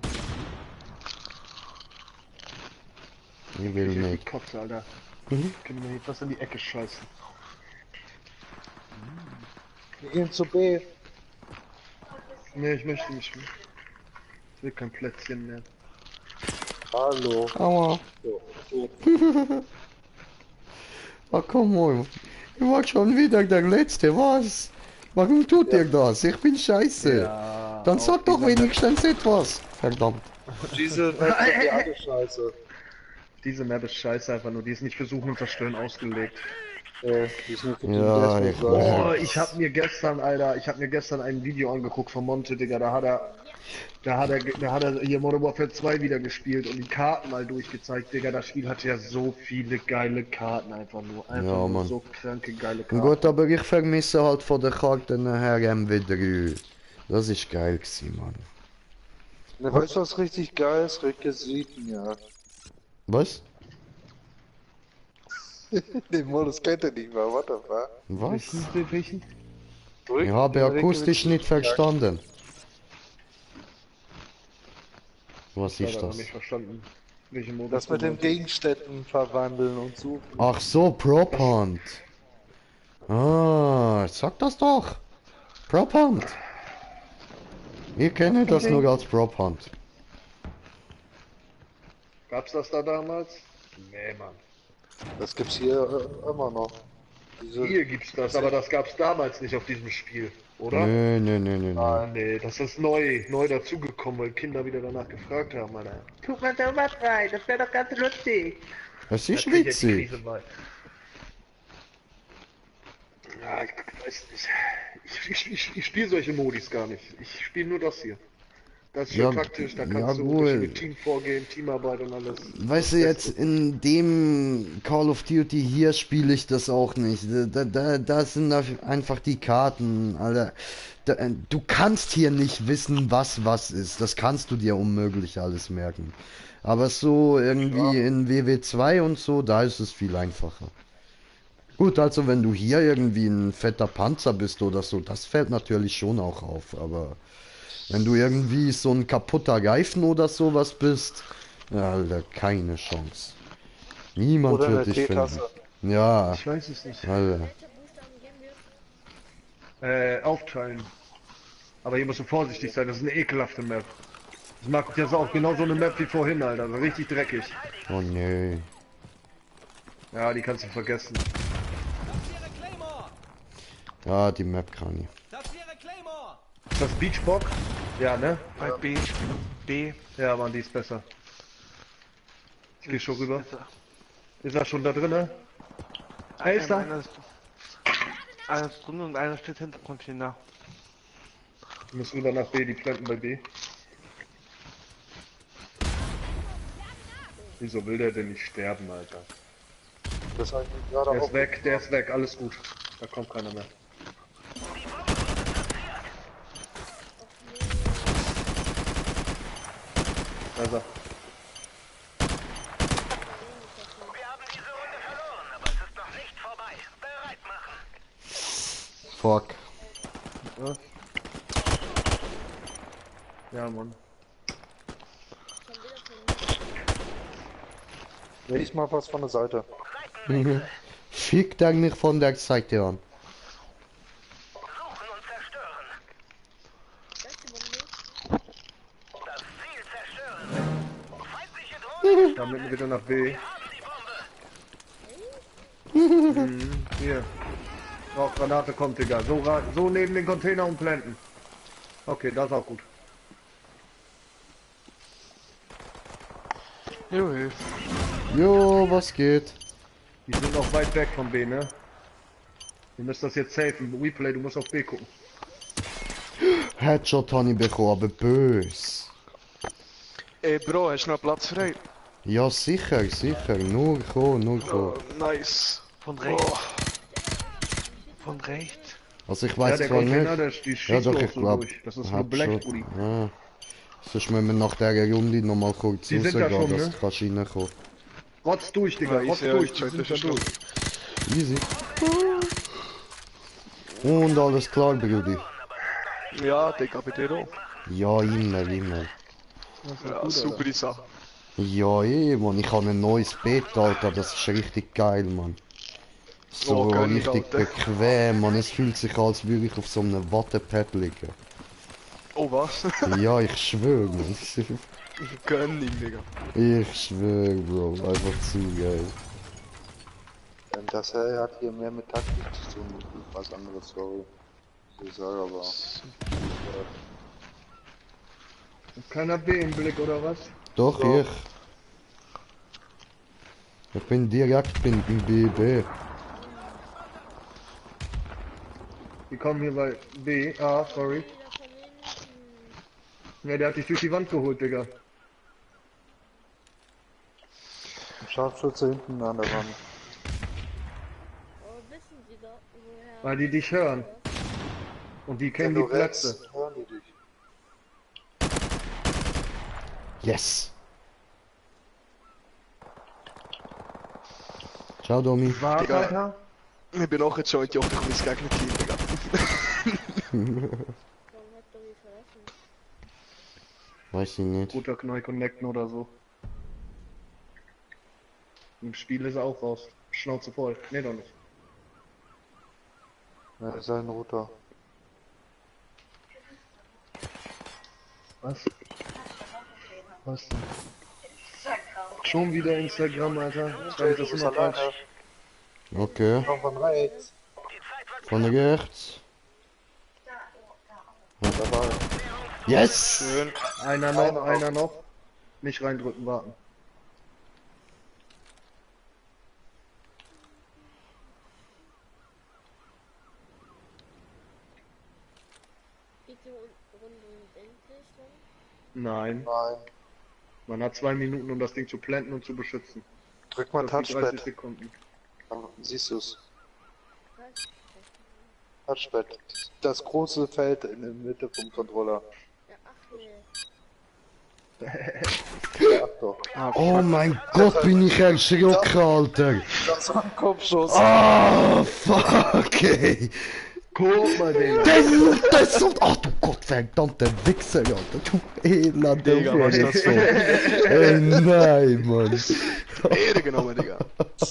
[SPEAKER 1] Ich will
[SPEAKER 6] Ich
[SPEAKER 1] nicht.
[SPEAKER 6] kotze, Alter.
[SPEAKER 1] Mhm.
[SPEAKER 6] Können wir etwas in die Ecke scheißen?
[SPEAKER 7] Wir gehen zu B.
[SPEAKER 6] Nee, ich möchte nicht mehr. Ich will kein Plätzchen mehr.
[SPEAKER 7] Hallo.
[SPEAKER 1] Aua.
[SPEAKER 7] So.
[SPEAKER 1] Oh, komm on. Ich war schon wieder der Letzte, was? Warum tut ihr das? Ich bin scheiße.
[SPEAKER 6] Ja,
[SPEAKER 1] Dann sag doch wenigstens etwas. Verdammt.
[SPEAKER 7] Diese Map sind die alle scheiße.
[SPEAKER 6] Diese Map ist scheiße einfach nur. Die ist nicht für Suchen und Zerstören ausgelegt.
[SPEAKER 7] Die sind für die
[SPEAKER 1] Ja,
[SPEAKER 7] Deathmatch
[SPEAKER 1] ich
[SPEAKER 7] scheiße.
[SPEAKER 6] Oh, ich hab mir gestern, Alter, ein Video angeguckt von Monte, Digga, da hat er hier Modern Warfare 2 wieder gespielt und die Karten mal durchgezeigt, Digga, das Spiel hat ja so viele geile Karten einfach nur
[SPEAKER 1] Ja,
[SPEAKER 6] nur
[SPEAKER 1] Mann.
[SPEAKER 6] so kranke geile Karten.
[SPEAKER 1] Gut, aber ich vermisse halt von der Karte nachher MW3. Das ist geil gewesen, Mann.
[SPEAKER 7] Ne, weißt du, was richtig geil ist? Requisiten, ja.
[SPEAKER 1] Was?
[SPEAKER 7] Den Modus kennt er nicht mal, what the fuck?
[SPEAKER 1] Was?
[SPEAKER 6] Welchen?
[SPEAKER 1] Ich habe akustisch nicht verstanden. Was
[SPEAKER 6] Ich
[SPEAKER 1] ist
[SPEAKER 6] habe noch
[SPEAKER 1] das?
[SPEAKER 6] nicht verstanden. Welche Modus
[SPEAKER 7] Das mit
[SPEAKER 6] du
[SPEAKER 7] den
[SPEAKER 6] meinst.
[SPEAKER 7] Gegenständen verwandeln und suchen.
[SPEAKER 1] Ach so, Prop Hunt. Ah, sag das doch. Prop Hunt. Ich kenne das nur als Prop Hunt.
[SPEAKER 6] Gab's das da damals? Nee, Mann.
[SPEAKER 7] Das gibt's hier immer noch.
[SPEAKER 6] Hier gibt's das, aber das gab's damals nicht auf diesem Spiel, oder?
[SPEAKER 1] Nee, nee, nee, nee, nee.
[SPEAKER 6] Ah, nee, das ist neu dazugekommen, weil Kinder wieder danach gefragt haben, Alter. Tut mal da was rein, das wäre doch ganz lustig.
[SPEAKER 1] Es
[SPEAKER 6] Da
[SPEAKER 1] ist
[SPEAKER 6] krieg ich jetzt die
[SPEAKER 1] witzig.
[SPEAKER 6] Krise bei. Ja, ich weiß nicht. Ich spiele solche Modis gar nicht. Ich spiele nur das hier. Das ist schön
[SPEAKER 1] Ja,
[SPEAKER 6] taktisch, da
[SPEAKER 1] ja,
[SPEAKER 6] kannst du
[SPEAKER 1] gut.
[SPEAKER 6] verschiedene Team vorgehen, Teamarbeit und alles.
[SPEAKER 1] Weißt du, jetzt in dem Call of Duty hier spiele ich das auch nicht. Da sind einfach die Karten, Alter. Du kannst hier nicht wissen, was ist. Das kannst du dir unmöglich alles merken. Aber so irgendwie in WW2 und so, da ist es viel einfacher. Gut, also wenn du hier irgendwie ein fetter Panzer bist oder so, das fällt natürlich schon auch auf, aber wenn du irgendwie so ein kaputter Reifen oder sowas bist, ja, Alter, keine Chance. Niemand
[SPEAKER 7] Oder
[SPEAKER 1] wird
[SPEAKER 7] eine
[SPEAKER 1] dich finden.
[SPEAKER 7] Teetasse.
[SPEAKER 1] Ja,
[SPEAKER 6] Ich weiß es nicht.
[SPEAKER 1] Alter.
[SPEAKER 11] Welcher Buchstaben geben wir?
[SPEAKER 6] Aufteilen. Aber hier musst du vorsichtig sein, das ist eine ekelhafte Map. Ich mag das auch genau so eine Map wie vorhin, Alter. Richtig dreckig.
[SPEAKER 1] Oh nee.
[SPEAKER 6] Ja, die kannst du vergessen.
[SPEAKER 1] Ja, die Map kann ich.
[SPEAKER 6] Ist das Beachbox? Ja, ne?
[SPEAKER 2] Bei B. B.
[SPEAKER 6] Ja, Mann, die ist besser. Ich geh schon rüber. Ist er schon da drinne? Hey, ist da?
[SPEAKER 2] Einer ist drin und einer steht hinter Container.
[SPEAKER 6] Ich muss rüber nach B, die planten bei B. Wieso will der denn nicht sterben, Alter?
[SPEAKER 7] Das habe ich mir gerade
[SPEAKER 6] Der
[SPEAKER 7] auch.
[SPEAKER 6] ist weg, der ist weg, alles gut. Da kommt keiner mehr. Da ist er.
[SPEAKER 3] Wir haben diese Runde verloren, aber es ist noch nicht vorbei. Bereit machen.
[SPEAKER 1] Fuck.
[SPEAKER 6] Ja, Mann.
[SPEAKER 7] Ich mach was von der Seite.
[SPEAKER 1] Fick dich nicht von der Seite an.
[SPEAKER 3] Suchen und zerstören. Das Ziel zerstören. Feindliche Drohne.
[SPEAKER 6] Dann mitten wieder nach B. Hier. Oh, Granate kommt, Digga. So neben den Container und planten. Okay, das ist auch gut.
[SPEAKER 2] Juhu.
[SPEAKER 1] Jo, was geht?
[SPEAKER 6] Die sind noch weit weg von B, ne? Wir müssen das jetzt safen. Replay, du musst auf B gucken.
[SPEAKER 1] Headshot habe ich bekommen, aber bös.
[SPEAKER 2] Ey Bro, hast du noch Platz frei?
[SPEAKER 1] Ja, sicher, sicher. Nur kommen, nur kommen.
[SPEAKER 2] Nice. Von rechts. Von rechts.
[SPEAKER 1] Also ich
[SPEAKER 6] Ja,
[SPEAKER 1] weiß
[SPEAKER 6] der
[SPEAKER 1] zwar
[SPEAKER 6] Container,
[SPEAKER 1] nicht.
[SPEAKER 6] die
[SPEAKER 1] Ja
[SPEAKER 6] schießt
[SPEAKER 1] doch,
[SPEAKER 6] doch
[SPEAKER 1] ich
[SPEAKER 6] so
[SPEAKER 1] glaube.
[SPEAKER 6] durch. Das ist nur Black, Uli.
[SPEAKER 1] Ja. Sonst müssen wir nach der Runde nochmal kurz
[SPEAKER 6] Die sind da
[SPEAKER 1] rausgehen,
[SPEAKER 6] schon,
[SPEAKER 1] dass
[SPEAKER 6] ne?
[SPEAKER 1] du kannst reinkommen.
[SPEAKER 6] Rotz durch, Digga.
[SPEAKER 2] Ja,
[SPEAKER 6] Rotz
[SPEAKER 2] ja,
[SPEAKER 6] durch.
[SPEAKER 2] ich
[SPEAKER 6] Die
[SPEAKER 2] weiß,
[SPEAKER 6] sind
[SPEAKER 2] das
[SPEAKER 6] da
[SPEAKER 2] ist
[SPEAKER 6] durch.
[SPEAKER 1] Easy. Und alles klar, Brudi.
[SPEAKER 2] Ja, Digga, bei dir auch.
[SPEAKER 1] Ja, immer, immer.
[SPEAKER 2] Ja, super Sache.
[SPEAKER 1] Ja, Mann, ich habe ein neues Bett, Alter, das ist richtig geil, Mann. So
[SPEAKER 2] Oh, gönn ich,
[SPEAKER 1] richtig
[SPEAKER 2] Alter.
[SPEAKER 1] bequem, man. Es fühlt sich als würde ich auf so einem Wattepad liegen.
[SPEAKER 2] Oh was?
[SPEAKER 1] Ja, ich schwöre, man.
[SPEAKER 2] Gönn ihm, Digga.
[SPEAKER 1] Ich schwöre, Bro, einfach zu geil.
[SPEAKER 7] Das hat hier mehr mit Taktik zu tun, was anderes, sorry. Ich sage aber.
[SPEAKER 6] Keiner B im Blick, oder was?
[SPEAKER 1] Doch,
[SPEAKER 7] Ja.
[SPEAKER 1] Ich bin direkt in BB.
[SPEAKER 6] Die kommen hier bei B. Ah, sorry. Ja, der hat dich durch die Wand geholt, Digga.
[SPEAKER 7] Scharfschütze hinten an der Wand.
[SPEAKER 11] Oh, wissen Sie doch, woher...
[SPEAKER 6] Weil die dich hören. Und die kennen
[SPEAKER 7] Wenn
[SPEAKER 6] die
[SPEAKER 7] du rennst,
[SPEAKER 6] Plätze.
[SPEAKER 7] hören die dich.
[SPEAKER 1] Yes. Ciao, Domi.
[SPEAKER 6] Was,
[SPEAKER 2] Digga.
[SPEAKER 6] Alter?
[SPEAKER 2] Ich bin auch jetzt schon, ich hoffe, ich muss gegen Team, Digga.
[SPEAKER 11] Warum hat Dobby verlassen?
[SPEAKER 1] Weiß ich nicht.
[SPEAKER 6] Guter Knoi connecten oder so. Im Spiel ist er auch raus. Schnauze voll. Nee, doch nicht.
[SPEAKER 7] Ja, ist ein Router.
[SPEAKER 6] Was? Was denn? Schon wieder Instagram, Alter. Schreibt das immer falsch.
[SPEAKER 1] Okay.
[SPEAKER 7] Komm von rechts.
[SPEAKER 1] Von rechts.
[SPEAKER 7] Dabei.
[SPEAKER 1] Yes!
[SPEAKER 4] Schön.
[SPEAKER 6] Einer noch. Nicht reindrücken, warten.
[SPEAKER 11] Geht die Runde unendlich lang?
[SPEAKER 6] Nein.
[SPEAKER 7] Nein.
[SPEAKER 6] Man hat 2 Minuten, um das Ding zu planten und zu beschützen.
[SPEAKER 7] Drück mal
[SPEAKER 6] Das sind 30
[SPEAKER 7] Touchpad.
[SPEAKER 6] Sekunden.
[SPEAKER 7] Dann siehst du's.
[SPEAKER 11] Was?
[SPEAKER 7] Touchpad. Das große Feld in der Mitte vom Controller.
[SPEAKER 11] Ja, ach nee.
[SPEAKER 7] Ja, doch.
[SPEAKER 1] Oh mein Gott, bin ich erschrocken, Alter!
[SPEAKER 7] Das war ein Kopfschuss.
[SPEAKER 1] Ah, fuck, ey!
[SPEAKER 6] Guck mal, Digga.
[SPEAKER 1] Das und... Ach du gottverdammter Wichser, Alter! Du elender
[SPEAKER 4] Digga, was ist das so?
[SPEAKER 1] Ey, nein, Mann!
[SPEAKER 4] Ehre genommen, Digga.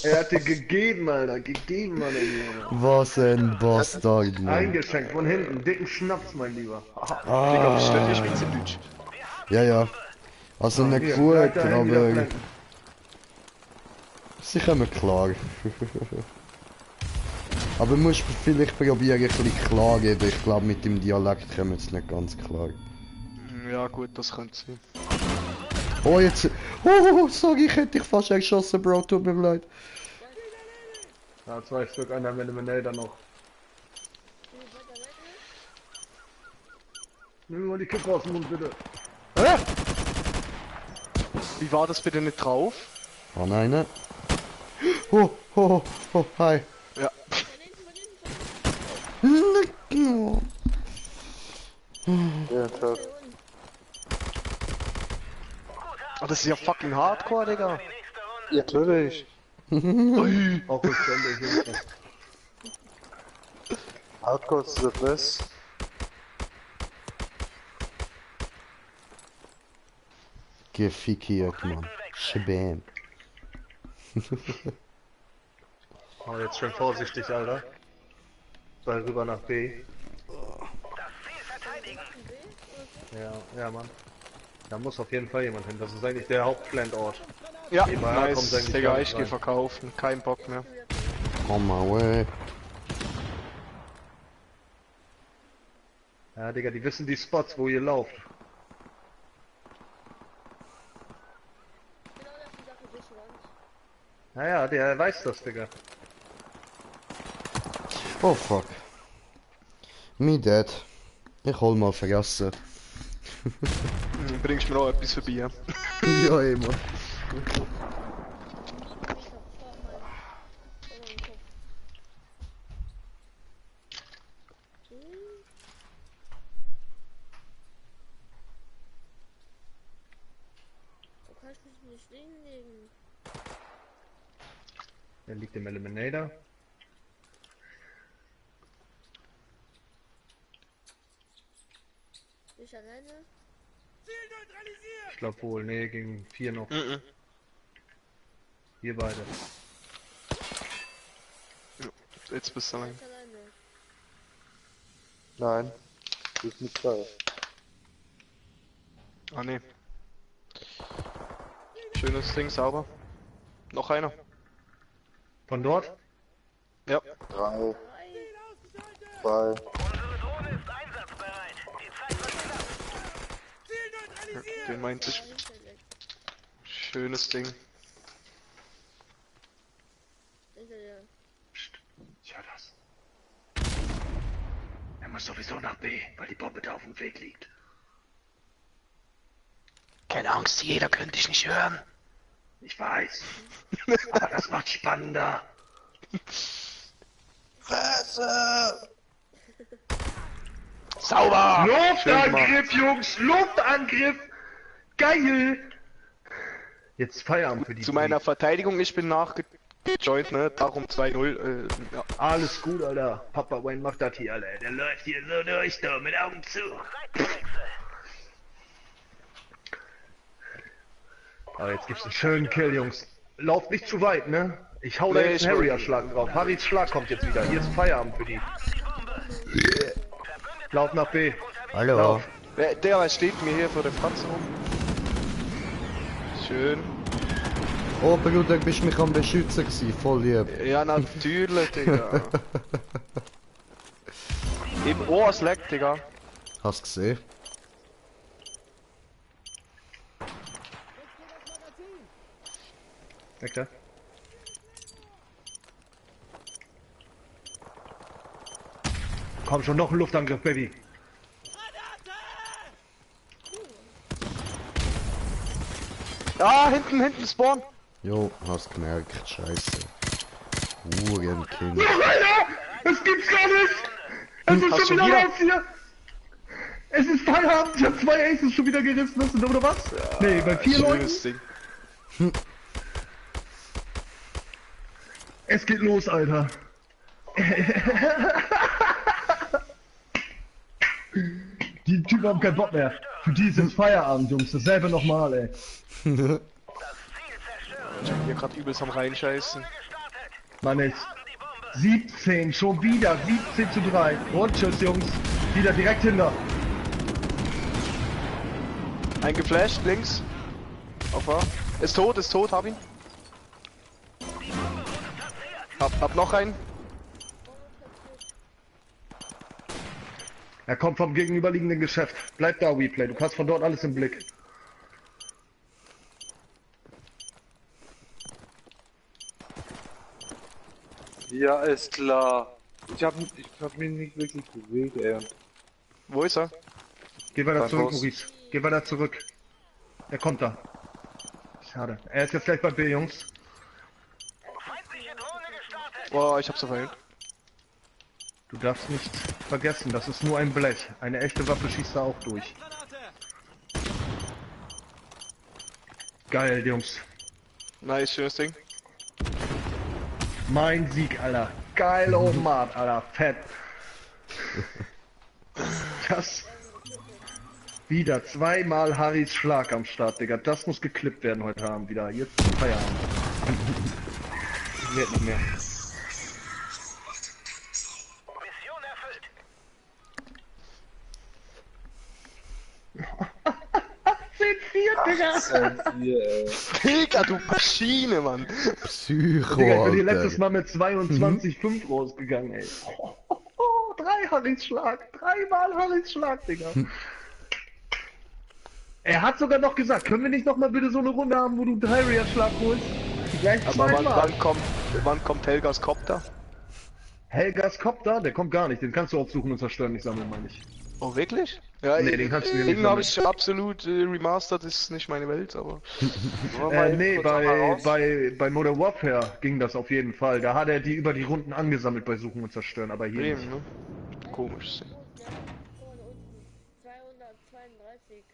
[SPEAKER 6] Er hat dir gegeben, Alter. Gegeben, Alter.
[SPEAKER 1] Was ein Bastard, Mann!
[SPEAKER 6] Eingeschenkt von hinten. Dicken Schnaps, mein Lieber.
[SPEAKER 4] Digga, wie stört ihr Schweizerdeutsch?
[SPEAKER 1] Ja, ja. Also nicht
[SPEAKER 6] Hier,
[SPEAKER 1] gut,
[SPEAKER 6] bleib dahin, wieder
[SPEAKER 1] aber...
[SPEAKER 6] planten.
[SPEAKER 1] Sie kommen klar. Aber musst vielleicht probieren, ein bisschen klar geben. Ich glaube, mit dem Dialekt kommen sie nicht ganz klar.
[SPEAKER 4] Ja gut, das könnte sein.
[SPEAKER 1] Oh, jetzt... Oh, sorry, ich hätte dich fast erschossen, Bro. Tut mir leid.
[SPEAKER 6] Ja, 2 Stück, einer mit dem Nader noch. Nimm mir mal die Kippe aus dem Mund, bitte.
[SPEAKER 4] Hä? Wie war das bitte nicht drauf?
[SPEAKER 1] Oh nein, ne? Oh, oh, oh, hi.
[SPEAKER 4] Ja.
[SPEAKER 7] Ja, klar.
[SPEAKER 4] Oh, das ist ja fucking hardcore, Digga.
[SPEAKER 7] Ja, natürlich.
[SPEAKER 6] Auch rückständig.
[SPEAKER 7] Hardcore ist the best.
[SPEAKER 1] Gefickiert, Mann. Shabam.
[SPEAKER 6] Oh, jetzt schön vorsichtig, Alter. Ball rüber nach B. Ja, Mann. Da muss auf jeden Fall jemand hin. Das ist eigentlich der Hauptplantort.
[SPEAKER 4] Ja,
[SPEAKER 6] Nebenher kommt's
[SPEAKER 4] nice.
[SPEAKER 6] eigentlich
[SPEAKER 4] Digga,
[SPEAKER 6] gar
[SPEAKER 4] ich
[SPEAKER 6] nicht
[SPEAKER 4] geh
[SPEAKER 6] rein.
[SPEAKER 4] verkaufen. Kein Bock mehr.
[SPEAKER 1] On my way.
[SPEAKER 6] Ja, Digga, die wissen die Spots, wo ihr lauft.
[SPEAKER 11] Genau das ist die Sache, Wischwand.
[SPEAKER 6] Naja, der weiß das, Digga.
[SPEAKER 1] Oh, fuck. Me dead. Ich hol mal vergessen.
[SPEAKER 4] Bringst mir auch etwas für Bier.
[SPEAKER 1] Ja, ey, Mann.
[SPEAKER 11] Du kannst mich nicht hinlegen.
[SPEAKER 6] Der liegt im Eliminator.
[SPEAKER 11] Ich alleine?
[SPEAKER 6] Ich glaube wohl, nee, gegen 4 noch. Wir beide.
[SPEAKER 4] Jetzt bist du allein.
[SPEAKER 11] Ich alleine.
[SPEAKER 7] Nein. Du bist mit 2.
[SPEAKER 4] Ah ne. Schönes Ding, sauber. Noch einer.
[SPEAKER 6] Von dort?
[SPEAKER 4] Ja.
[SPEAKER 7] 3. 2.
[SPEAKER 3] Unsere Drohne ist einsatzbereit. Die Zeit vergeht.
[SPEAKER 4] Den meinte ich. Schönes Ding.
[SPEAKER 11] Hinter dir.
[SPEAKER 6] Psst, ich hör das. Er muss sowieso nach B, weil die Bombe da auf dem Weg liegt.
[SPEAKER 4] Keine Angst, jeder könnte dich nicht hören.
[SPEAKER 6] Ich weiß. Aber das macht spannender.
[SPEAKER 7] Fresse!
[SPEAKER 4] Sauber!
[SPEAKER 6] Luftangriff, Jungs! Luftangriff! Geil! Jetzt Feierabend für die
[SPEAKER 4] Zu meiner Verteidigung, ich bin nachgejoint, ne? Darum 2-0. Ja.
[SPEAKER 6] Alles gut, Alter. Papa Wayne macht das hier, Alter. Der läuft hier so durch, da, mit Augen zu. Oh, jetzt gibt's einen schönen Kill, Jungs. Lauft nicht zu weit, ne? Ich hau da
[SPEAKER 4] Nee,
[SPEAKER 6] jetzt
[SPEAKER 4] ich
[SPEAKER 6] einen
[SPEAKER 4] will-
[SPEAKER 6] Harrier-Schlag drauf. Harrys Schlag kommt jetzt wieder. Hier ist Feierabend für die. Lauf nach B.
[SPEAKER 1] Hallo.
[SPEAKER 6] Lauf.
[SPEAKER 4] Der steht mir hier vor der Fratze rum. Schön.
[SPEAKER 1] Oh Bruder, bist mich am beschützen gewesen, voll lieb.
[SPEAKER 4] Ja, natürlich, Digga. Eben, oh, es leckt, Digga.
[SPEAKER 1] Hast gesehen?
[SPEAKER 6] Weg da. Komm schon, noch ein Luftangriff, Baby.
[SPEAKER 4] Ah, hinten Spawn.
[SPEAKER 1] Jo, hast gemerkt, scheiße. Uhrenkind.
[SPEAKER 6] Alter! Das gibt's gar nicht! Es ist
[SPEAKER 4] Hast
[SPEAKER 6] schon
[SPEAKER 4] du
[SPEAKER 6] wieder
[SPEAKER 4] wieder?
[SPEAKER 6] raus hier! Es ist Feierabend, ich hab 2 Aces schon wieder gerissen, hast du oder was? Nee, bei 4 Leuten.
[SPEAKER 4] Schönes Ding.
[SPEAKER 6] Es geht los, Alter. Die Typen haben keinen Bock mehr. Für die ist jetzt Feierabend, Jungs. Dasselbe nochmal, ey.
[SPEAKER 4] Ich bin hier gerade übelst am reinscheißen.
[SPEAKER 6] Mann, ist 17, schon wieder 17:3. Und tschüss, Jungs. Wieder direkt hinter.
[SPEAKER 4] Eingeflasht, links. Auf war. Ist tot, hab ihn. Hab noch einen.
[SPEAKER 6] Er kommt vom gegenüberliegenden Geschäft. Bleib da, WePlay. Du hast von dort alles im Blick.
[SPEAKER 7] Ja, ist klar. Ich hab mich nicht wirklich bewegt, ey.
[SPEAKER 4] Wo ist er?
[SPEAKER 6] Geh weiter
[SPEAKER 7] Beim
[SPEAKER 6] zurück,
[SPEAKER 7] Boss.
[SPEAKER 6] Maurice. Geh weiter zurück. Er kommt da. Schade. Er ist jetzt gleich bei B, Jungs.
[SPEAKER 4] Boah, ich hab's verfehlt.
[SPEAKER 6] Du darfst nicht vergessen, das ist nur ein Blech. Eine echte Waffe schießt da auch durch. Geil, Jungs.
[SPEAKER 4] Nice, schönes Ding.
[SPEAKER 6] Mein Sieg, Alter. Geil, oh Mann, Alter. Fett. Das... Wieder zweimal Harrys Schlag am Start, Digga. Das muss geklippt werden heute Abend wieder. Jetzt ist Feierabend. Wird nicht mehr.
[SPEAKER 3] Mission erfüllt.
[SPEAKER 6] Digga.
[SPEAKER 4] Digga, du Maschine, Mann.
[SPEAKER 1] Psycho,
[SPEAKER 6] Digga, ich bin hier
[SPEAKER 1] Alter.
[SPEAKER 6] letztes Mal mit 22,5 rausgegangen, ey. 3 Harrys Schlag. 3-mal Harrys Schlag, Digga. Er hat sogar noch gesagt, können wir nicht noch mal bitte so eine Runde haben, wo du 3 Harrier-Schlag holst? Gleich
[SPEAKER 4] Aber
[SPEAKER 6] zweimal.
[SPEAKER 4] wann kommt Helgas Copter?
[SPEAKER 6] Helgas Copter, der kommt gar nicht. Den kannst du aufsuchen und zerstören, nicht sammeln, meine ich.
[SPEAKER 4] Oh, wirklich? Ja,
[SPEAKER 6] Nee, den kannst du dir nicht
[SPEAKER 4] den habe
[SPEAKER 6] sammeln.
[SPEAKER 4] ich absolut remastered, ist nicht meine Welt, aber...
[SPEAKER 6] Nee, bei Modern Warfare ging das auf jeden Fall. Da hat er die über die Runden angesammelt bei Suchen und Zerstören, aber hier
[SPEAKER 4] Eben,
[SPEAKER 6] nicht.
[SPEAKER 4] ne? Komisch.
[SPEAKER 11] Vorne unten. 232.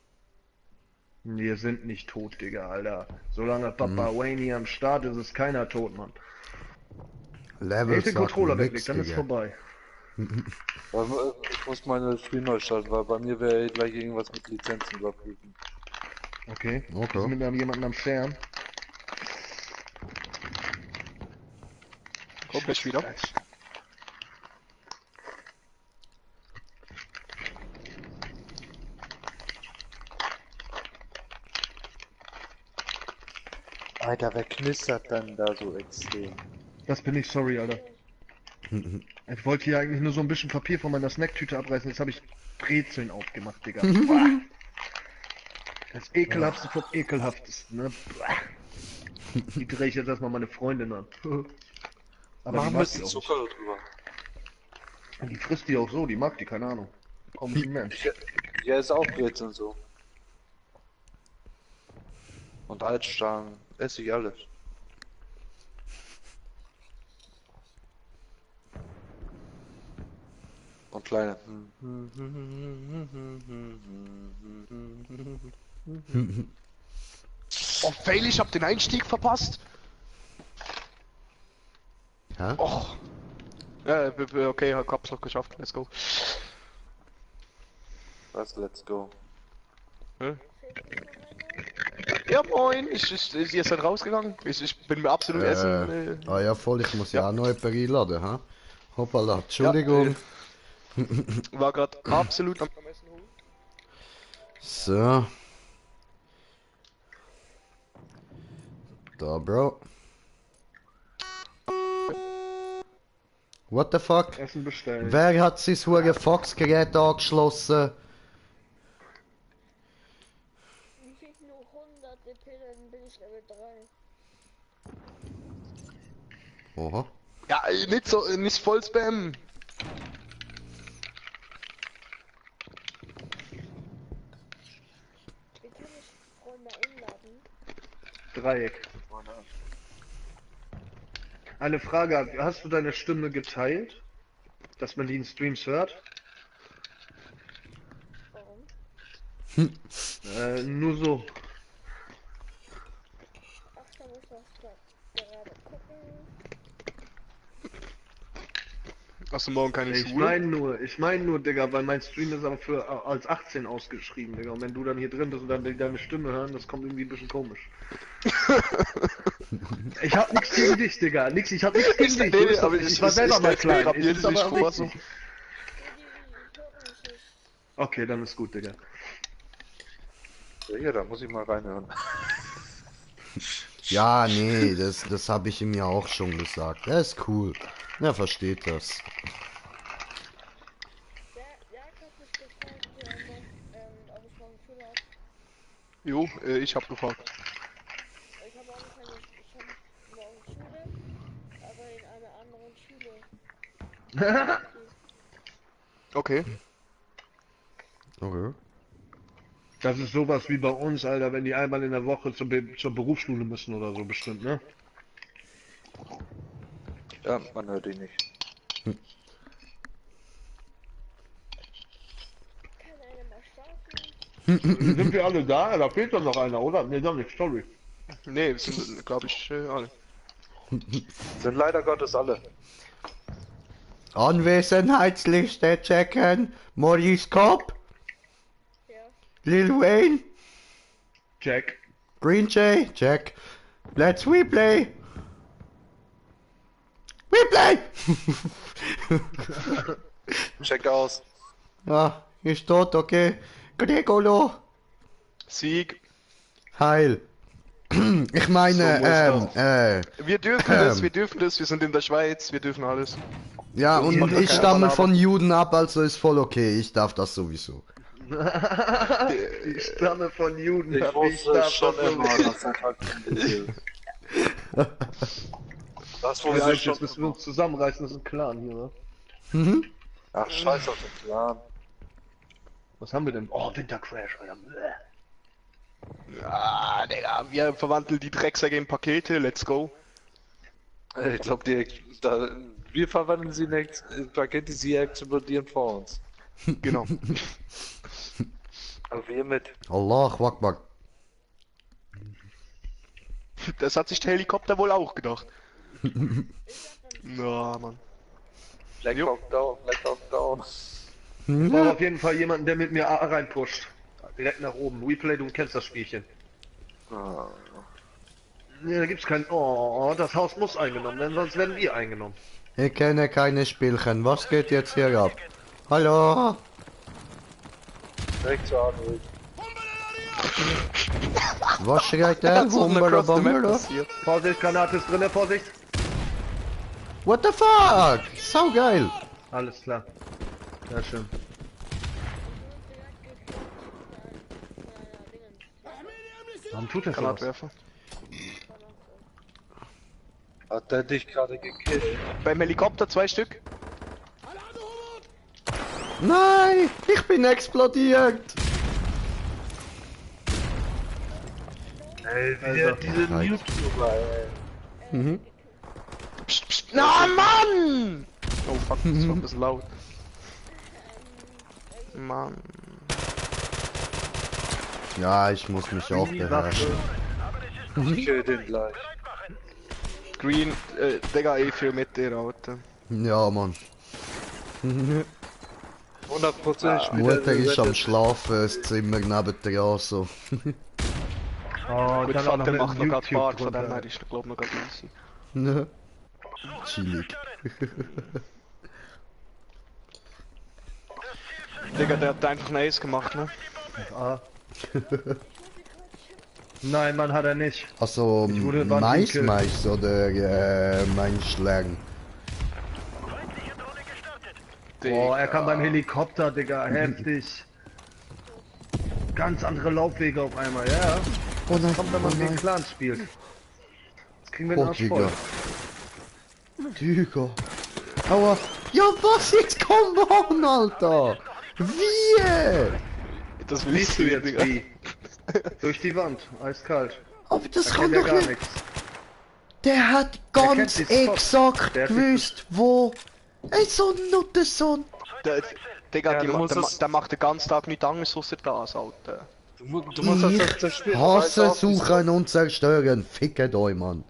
[SPEAKER 6] Wir sind nicht tot, Digga, Alter. Solange Papa Wayne hier am Start ist, ist keiner tot, Mann.
[SPEAKER 1] Level
[SPEAKER 6] Ich den Controller
[SPEAKER 1] nix,
[SPEAKER 6] weglegt, dann ist
[SPEAKER 1] Digga.
[SPEAKER 6] vorbei.
[SPEAKER 7] Ich muss meine Spiel neu starten, weil bei mir wäre gleich irgendwas mit Lizenzen überprüfen.
[SPEAKER 6] Okay.
[SPEAKER 1] Okay.
[SPEAKER 6] Wir sind mit jemandem am Stern.
[SPEAKER 4] Komm gleich wieder.
[SPEAKER 7] Alter, wer knistert dann da so extrem?
[SPEAKER 6] Das bin ich, sorry, Alter. Ich wollte hier eigentlich nur so ein bisschen Papier von meiner Snacktüte abreißen, jetzt habe ich Brezeln aufgemacht, Digga. Boah. Das ekelhaftste vom ekelhaftesten, ne? Boah. Die drehe ich jetzt erstmal meine Freundin an. Aber
[SPEAKER 7] Machen
[SPEAKER 6] die
[SPEAKER 7] wir
[SPEAKER 6] mag die
[SPEAKER 7] bisschen
[SPEAKER 6] auch
[SPEAKER 7] Zucker drüber.
[SPEAKER 6] nicht. Die frisst die auch so, die mag die, keine Ahnung. Komischer Mensch.
[SPEAKER 7] Ja, ist auch Brezeln so. Und Altstangen, esse ich alles. Und kleine.
[SPEAKER 4] Oh, fail, ich hab den Einstieg verpasst.
[SPEAKER 1] Ja?
[SPEAKER 4] Oh. Ja, okay, hab's noch geschafft, let's go.
[SPEAKER 7] Was, let's go.
[SPEAKER 4] Hm?
[SPEAKER 12] Ja, moin. Ihr seid rausgegangen. Ich bin mir absolut essen.
[SPEAKER 1] Ah ja, voll, ich muss ja auch noch jemanden einladen, ha? Hoppala, Entschuldigung.
[SPEAKER 12] War gerade absolut am Essen holen.
[SPEAKER 1] So. Da, Bro. What the fuck?
[SPEAKER 6] Essen bestellen.
[SPEAKER 1] Wer hat sein hure Faxgerät angeschlossen?
[SPEAKER 11] Ich krieg nur 100 DP, dann bin ich Level 3.
[SPEAKER 1] Oha.
[SPEAKER 12] Ja, nicht voll Spam.
[SPEAKER 11] Wie kann ich Freunde einladen?
[SPEAKER 6] Dreieck. Eine Frage, hast du deine Stimme geteilt? Dass man die in Streams hört?
[SPEAKER 11] Warum?
[SPEAKER 6] Nur so.
[SPEAKER 11] Ach, da muss ich gerade gucken.
[SPEAKER 12] Hast du morgen keine
[SPEAKER 6] Ich
[SPEAKER 12] Schule?
[SPEAKER 6] meine nur, Digga, weil mein Stream ist aber für als 18 ausgeschrieben, Digga. Und wenn du dann hier drin bist und dann deine Stimme hören, das kommt irgendwie ein bisschen komisch. Ich hab nichts gegen dich, Digga. Ich hab nichts gegen dich.
[SPEAKER 12] Nee, aber
[SPEAKER 6] ich war selber mal klein.
[SPEAKER 12] Mir
[SPEAKER 6] Ist aber
[SPEAKER 12] vor,
[SPEAKER 6] richtig.
[SPEAKER 12] so.
[SPEAKER 6] Okay, dann ist gut, Digga.
[SPEAKER 7] So, hier, da muss ich mal reinhören.
[SPEAKER 1] Ja, nee, das habe ich ihm ja auch schon gesagt. Er ist cool. Er versteht das.
[SPEAKER 11] Der hat mich gefragt, ob ich morgen Schule hab.
[SPEAKER 12] Jo, ich hab gefragt.
[SPEAKER 11] Ich habe morgen Schule, aber in einer anderen Schule.
[SPEAKER 12] Okay.
[SPEAKER 1] Okay.
[SPEAKER 6] Das ist sowas wie bei uns, Alter, wenn die einmal in der Woche zur Berufsschule müssen oder so bestimmt, ne?
[SPEAKER 7] Ja, man hört ihn nicht.
[SPEAKER 11] Kann einer mal starten?
[SPEAKER 6] Sind wir alle da? Da fehlt doch noch einer, oder? Ne, doch nicht, sorry.
[SPEAKER 12] Nee, sind, glaube ich, alle.
[SPEAKER 7] Sind leider Gottes alle.
[SPEAKER 1] Anwesenheitsliste checken. Maurice Cobb.
[SPEAKER 11] Ja.
[SPEAKER 1] Lil Wayne.
[SPEAKER 6] Check.
[SPEAKER 1] Green Jay. Check. Let's replay. Replay!
[SPEAKER 7] Check aus.
[SPEAKER 1] Ja, ist tot, okay. Gregolo.
[SPEAKER 12] Sieg.
[SPEAKER 1] Heil. Ich meine,
[SPEAKER 12] Wir dürfen das, wir sind in der Schweiz, wir dürfen alles.
[SPEAKER 1] ja,
[SPEAKER 12] Das
[SPEAKER 1] und
[SPEAKER 12] macht doch
[SPEAKER 1] ich
[SPEAKER 12] keiner
[SPEAKER 1] stamme
[SPEAKER 12] von
[SPEAKER 1] von Juden ab, also ist voll okay. Ich darf das sowieso.
[SPEAKER 6] Ich stamme von Juden.
[SPEAKER 7] Ich
[SPEAKER 6] ab,
[SPEAKER 7] wusste
[SPEAKER 6] darf
[SPEAKER 7] schon
[SPEAKER 6] das
[SPEAKER 7] immer,
[SPEAKER 6] sowieso.
[SPEAKER 7] dass er Taktik ist. Das
[SPEAKER 6] Ja,
[SPEAKER 7] wusste ich
[SPEAKER 6] jetzt
[SPEAKER 7] schon
[SPEAKER 6] müssen wir uns zusammenreißen, das ist ein Clan hier, ne?
[SPEAKER 1] Mhm.
[SPEAKER 7] Ach, scheiß auf den Plan.
[SPEAKER 6] Was haben wir denn? Oh, Wintercrash, Alter. Bäh.
[SPEAKER 12] Ah, Digga, wir verwandeln die Drecksäcke in Pakete, let's go.
[SPEAKER 7] Ich glaube, wir verwandeln sie nicht in Pakete, sie explodieren vor uns.
[SPEAKER 12] Genau.
[SPEAKER 7] Aber wir mit.
[SPEAKER 1] Allah Akbar.
[SPEAKER 12] Das hat sich der Helikopter wohl auch gedacht. Na, Mann.
[SPEAKER 7] Black Hawk down, Black Hawk down.
[SPEAKER 6] Ich brauche auf jeden Fall jemanden, der mit mir A reinpusht. Direkt nach oben. Replay, du kennst das Spielchen.
[SPEAKER 7] Ah.
[SPEAKER 6] Nee, da gibt's kein... Oh, das Haus muss eingenommen werden, sonst werden wir eingenommen.
[SPEAKER 1] Ich kenne keine Spielchen. Was geht jetzt hier ab? Hallo?
[SPEAKER 7] Direkt zur Arnold.
[SPEAKER 1] Was schreit der?
[SPEAKER 12] So eine
[SPEAKER 1] Humbler
[SPEAKER 12] Cross the Map
[SPEAKER 1] Bumbler?
[SPEAKER 12] passiert.
[SPEAKER 6] Vorsicht, Granate ist drinne, Vorsicht!
[SPEAKER 1] What the fuck? So geil.
[SPEAKER 6] Alles klar. Sehr schön. Warum tut er sowas?
[SPEAKER 12] Granatwerfer.
[SPEAKER 7] Hat der dich gerade gekillt?
[SPEAKER 12] Beim Helikopter 2 Stück.
[SPEAKER 1] Nein, ich bin explodiert.
[SPEAKER 7] Ey, wieder diese YouTuber, ey.
[SPEAKER 1] Mhm.
[SPEAKER 12] Psst, psst. Na, Mann! Oh fuck, das war ein bisschen laut. Mann.
[SPEAKER 1] Ja, ich muss mich auch beherrschen.
[SPEAKER 7] Ich kill den gleich.
[SPEAKER 12] Green, Digga, für mit der Auto.
[SPEAKER 1] Ja, Mann.
[SPEAKER 7] 100%
[SPEAKER 1] Mutter ist am Schlafen, das Zimmer neben der so.
[SPEAKER 6] Oh,
[SPEAKER 12] Gut,
[SPEAKER 6] dann auch noch
[SPEAKER 12] Vater
[SPEAKER 6] mit
[SPEAKER 12] macht noch gerade
[SPEAKER 6] YouTube
[SPEAKER 12] Fahrt, von dem
[SPEAKER 6] drunter.
[SPEAKER 12] her ist glaube noch gerade easy.
[SPEAKER 1] Ne? Chillig.
[SPEAKER 12] Digga, der hat einfach ein Ace gemacht, ne?
[SPEAKER 6] Ah. Nein, Mann, hat er nicht.
[SPEAKER 1] Also,
[SPEAKER 6] Ich wurde wann
[SPEAKER 1] Mais
[SPEAKER 6] gekillt.
[SPEAKER 1] Mais oder mein Schlang.
[SPEAKER 6] Oh, er kam beim Helikopter, Digga, heftig. Ganz andere Laufwege auf einmal, ja.
[SPEAKER 1] Oh nein,
[SPEAKER 6] Kommt, wenn man gegen Clan spielt. Jetzt kriegen wir den
[SPEAKER 1] Oh,
[SPEAKER 6] Arsch voll.
[SPEAKER 1] Digga. Aua. Ja, was jetzt? Komm on, Alter. Wie?
[SPEAKER 12] Das
[SPEAKER 6] Siehst du jetzt
[SPEAKER 12] Digga.
[SPEAKER 6] wie? Durch die Wand, eiskalt.
[SPEAKER 1] Aber das
[SPEAKER 6] Da
[SPEAKER 1] kann
[SPEAKER 6] kennt er
[SPEAKER 1] doch
[SPEAKER 6] gar
[SPEAKER 1] nicht.
[SPEAKER 6] nichts.
[SPEAKER 1] Der hat
[SPEAKER 6] kennt
[SPEAKER 1] ganz
[SPEAKER 6] die Spots.
[SPEAKER 1] exakt
[SPEAKER 6] Der hat die-
[SPEAKER 1] gewusst, wo. Ey, so ein Nuttensohn.
[SPEAKER 12] Digga,
[SPEAKER 7] Ja,
[SPEAKER 12] die
[SPEAKER 7] du musst das-
[SPEAKER 12] der macht den ganzen Tag nichts anderes außer das, Alter.
[SPEAKER 7] Du musst das
[SPEAKER 1] Ich
[SPEAKER 7] zerspielen.
[SPEAKER 1] hasse Suchen und Zerstören. Fickt euch, Mann.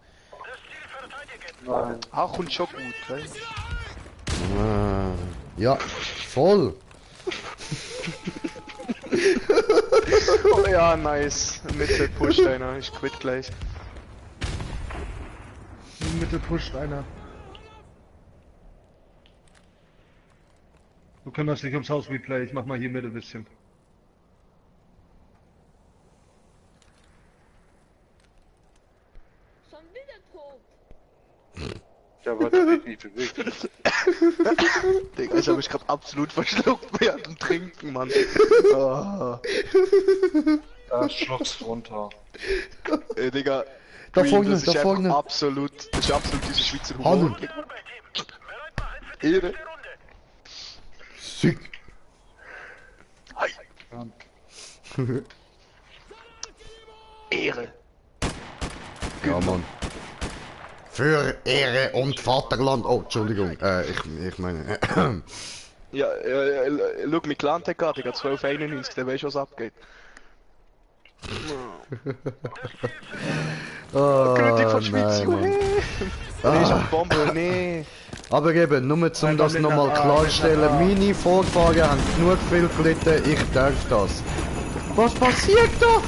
[SPEAKER 7] Nein.
[SPEAKER 12] Ach, und schon gut, weißt
[SPEAKER 1] Ah, ja, voll.
[SPEAKER 12] Oh ja, nice. Mitte pusht einer, ich quit gleich.
[SPEAKER 6] In die Mitte pusht einer. Du kümmerst dich ums Haus-Replay, ich mach mal hier Mitte ein bisschen.
[SPEAKER 11] Schon wieder tot.
[SPEAKER 7] Der war nicht bewegt.
[SPEAKER 12] Digga, ich hab mich gerade absolut verschluckt während dem Trinken, Mann. Oh.
[SPEAKER 7] Da schluckst runter.
[SPEAKER 12] Digga.
[SPEAKER 1] Da
[SPEAKER 12] Green,
[SPEAKER 1] vorne,
[SPEAKER 12] das ist
[SPEAKER 1] da
[SPEAKER 12] einfach
[SPEAKER 1] vorne.
[SPEAKER 12] absolut, das ist absolut diese Schweizer
[SPEAKER 1] Hanno.
[SPEAKER 12] Humor. Ehre.
[SPEAKER 1] Sick.
[SPEAKER 12] Hi. Ehre.
[SPEAKER 1] Ja, Mann. Für Ehre und Vaterland. Oh, Entschuldigung. Ich meine.
[SPEAKER 12] Ja, schau mich Clan-Tag an, Digga, 1291, der weiß, was abgeht.
[SPEAKER 1] Oh,
[SPEAKER 12] König von Schweiz,
[SPEAKER 1] nein, Mann.
[SPEAKER 12] juhu. Nee, ich hab Bombe, nee.
[SPEAKER 1] Aber eben, nur zum
[SPEAKER 6] Einfach
[SPEAKER 1] das
[SPEAKER 6] mit
[SPEAKER 1] nochmal
[SPEAKER 6] einer A,
[SPEAKER 1] klarstellen,
[SPEAKER 6] mit einer A.
[SPEAKER 1] meine Vorfahrer haben genug viel gelitten, ich darf das. Was passiert da?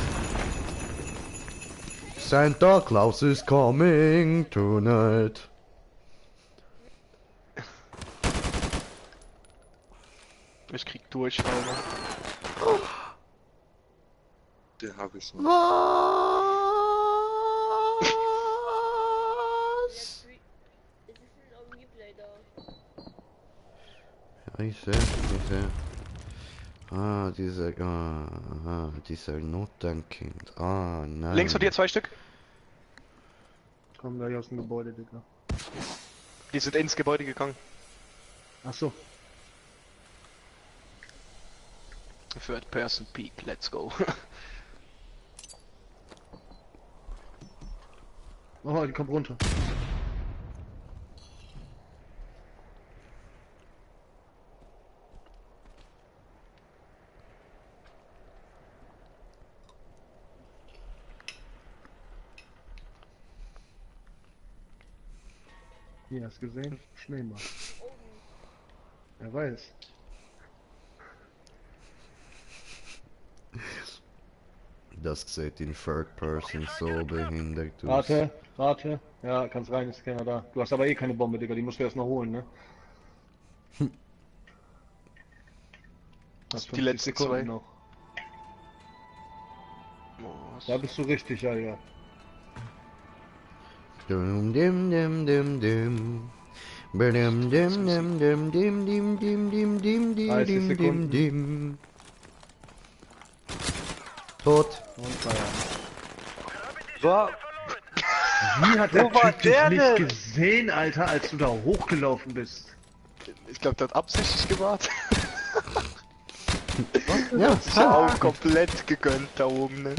[SPEAKER 1] Santa Claus is coming tonight.
[SPEAKER 12] Ich krieg Durchfall.
[SPEAKER 7] Den hab ich noch.
[SPEAKER 1] Was?
[SPEAKER 11] Es ist ein Replay da.
[SPEAKER 1] Ja, ich sehe. Dieser Notdenkind. Ah, nein.
[SPEAKER 12] Links von dir 2 Stück.
[SPEAKER 6] Kommen gleich aus dem Gebäude, Digga.
[SPEAKER 12] Die sind ins Gebäude gegangen.
[SPEAKER 6] Ach so.
[SPEAKER 12] Third Person Peak, let's go.
[SPEAKER 6] Oh, die kommt runter. Hier, hast du gesehen? Schneemann. Wer weiß.
[SPEAKER 1] Das sieht in Third Person so behindert aus.
[SPEAKER 6] Rate. Ja, kannst rein, ist keiner da. Du hast aber eh keine Bombe, Digga, die musst du erst noch holen, ne? Hast
[SPEAKER 12] Die
[SPEAKER 6] 50
[SPEAKER 12] letzten
[SPEAKER 6] Sekunden
[SPEAKER 12] 2.
[SPEAKER 6] noch.
[SPEAKER 12] Oh,
[SPEAKER 6] Da bist du richtig, ja, ja.
[SPEAKER 1] Dum dim dim dim dim. Dim dim dim dim dim dim dim dim dim dim
[SPEAKER 6] 30
[SPEAKER 1] dim dim
[SPEAKER 6] Sekunden.
[SPEAKER 1] dim. Tot.
[SPEAKER 6] Und Feierabend.
[SPEAKER 7] War,
[SPEAKER 6] Wie hat der
[SPEAKER 7] Wo war
[SPEAKER 6] Typ
[SPEAKER 7] der
[SPEAKER 6] dich nicht
[SPEAKER 7] denn?
[SPEAKER 6] gesehen, Alter, als du da hochgelaufen bist?
[SPEAKER 12] Ich glaube, der hat absichtlich gewartet.
[SPEAKER 1] Ja,
[SPEAKER 12] Sich ja auch komplett gegönnt da oben, ne?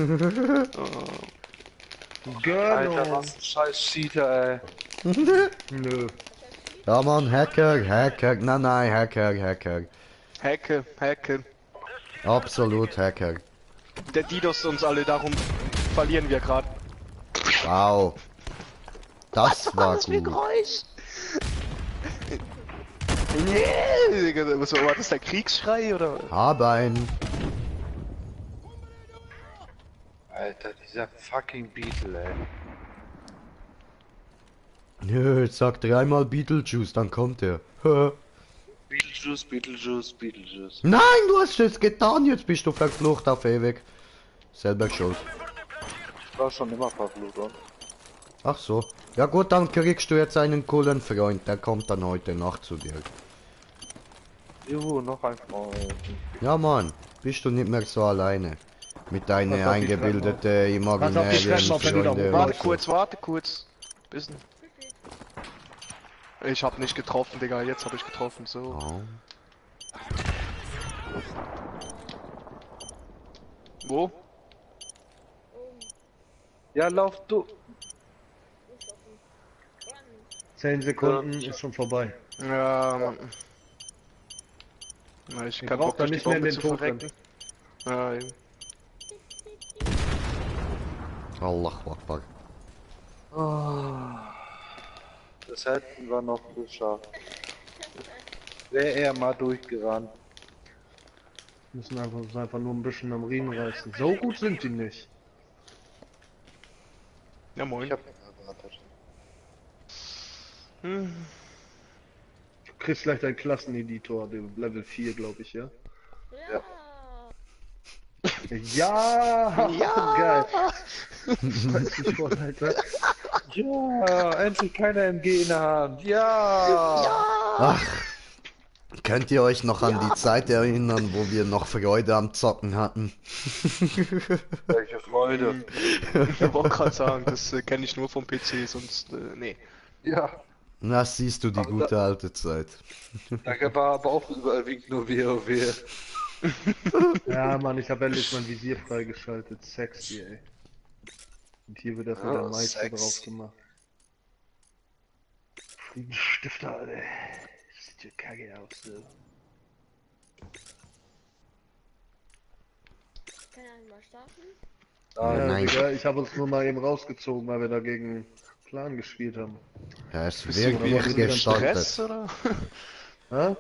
[SPEAKER 12] Oh.
[SPEAKER 7] Alter, was ein scheiß Cheater, ey.
[SPEAKER 6] Nö.
[SPEAKER 1] Ja, Mann, Hacker. Nein, Hacker.
[SPEAKER 12] Hacke.
[SPEAKER 1] Absolut Hacker.
[SPEAKER 12] Der Didos uns alle, darum verlieren wir gerade.
[SPEAKER 1] Wow. Das war gut.
[SPEAKER 12] Nee, Digga, was war das, der Kriegsschrei oder?
[SPEAKER 1] Hab ein.
[SPEAKER 7] Alter, dieser fucking Beetle, ey.
[SPEAKER 1] Nö, jetzt sag dreimal Beetlejuice, dann kommt er.
[SPEAKER 7] Beetlejuice, Beetlejuice, Beetlejuice.
[SPEAKER 1] Nein, du hast es getan, jetzt bist du verflucht auf ewig. Selber schuld.
[SPEAKER 7] Ich war schon immer verflucht, oder?
[SPEAKER 1] Ach so. Ja gut, dann kriegst du jetzt einen coolen Freund, der kommt dann heute Nacht zu dir.
[SPEAKER 7] Juhu, noch ein Freund.
[SPEAKER 1] Ja Mann, bist du nicht mehr so alleine. Mit deinen
[SPEAKER 6] Pass auf die
[SPEAKER 1] eingebildeten
[SPEAKER 6] Treppen auf,
[SPEAKER 1] imaginären
[SPEAKER 6] wenn du da
[SPEAKER 1] Freunde.
[SPEAKER 12] Warte kurz. Bisschen. Ich hab nicht getroffen, Digga, jetzt hab ich getroffen, so.
[SPEAKER 1] Oh.
[SPEAKER 12] Wo?
[SPEAKER 7] Ja, lauf du.
[SPEAKER 6] 10 Sekunden ist schon vorbei.
[SPEAKER 12] Ja, Mann. Na, ich kann
[SPEAKER 6] braucht
[SPEAKER 12] Bock,
[SPEAKER 6] da
[SPEAKER 12] nicht
[SPEAKER 6] nicht mehr in
[SPEAKER 12] Bombe
[SPEAKER 6] den
[SPEAKER 12] zu
[SPEAKER 6] Tod
[SPEAKER 12] verrecken. Ja, eben.
[SPEAKER 1] Allahu Akbar.
[SPEAKER 7] Das hätten wir noch geschafft. Wäre er mal durchgerannt.
[SPEAKER 6] Müssen einfach nur ein bisschen am Riemen reißen. So gut sind die nicht.
[SPEAKER 12] Ja, moin.
[SPEAKER 7] Ich hab erwartet.
[SPEAKER 6] Du kriegst gleich deinen Klasseneditor, den Level 4, glaube ich, ja?
[SPEAKER 7] Ja.
[SPEAKER 6] Ja!
[SPEAKER 12] Ja!
[SPEAKER 6] Geil! Scheiß mich voll, Alter.
[SPEAKER 7] Ja, endlich keine MG in der Hand. Ja!
[SPEAKER 1] Ach, könnt ihr euch noch an die Zeit erinnern, wo wir noch Freude am Zocken hatten?
[SPEAKER 7] Welche Freude.
[SPEAKER 12] Ich wollte gerade sagen, das kenne ich nur vom PC, sonst, nee.
[SPEAKER 7] Ja,
[SPEAKER 1] Na, siehst du die
[SPEAKER 7] Aber
[SPEAKER 1] gute alte Zeit.
[SPEAKER 7] da war aber auch überwiegend nur WoW.
[SPEAKER 6] Ja, Mann, ich habe endlich mein Visier freigeschaltet. Sexy, ey. Und hier wird erstmal
[SPEAKER 7] Ja,
[SPEAKER 6] der Meister
[SPEAKER 7] sexy.
[SPEAKER 6] drauf gemacht. Friedenstifter, Alter. Sieht ja kacke aus, so.
[SPEAKER 11] Kann einer mal starten?
[SPEAKER 6] Ja,
[SPEAKER 1] nein.
[SPEAKER 6] Digga, ich habe uns nur mal eben rausgezogen, weil wir dagegen Plan gespielt haben.
[SPEAKER 1] Ja, es
[SPEAKER 12] Bist du
[SPEAKER 1] wird
[SPEAKER 12] irgendwie in
[SPEAKER 1] gestartet.
[SPEAKER 12] Stress, oder?
[SPEAKER 6] Hä?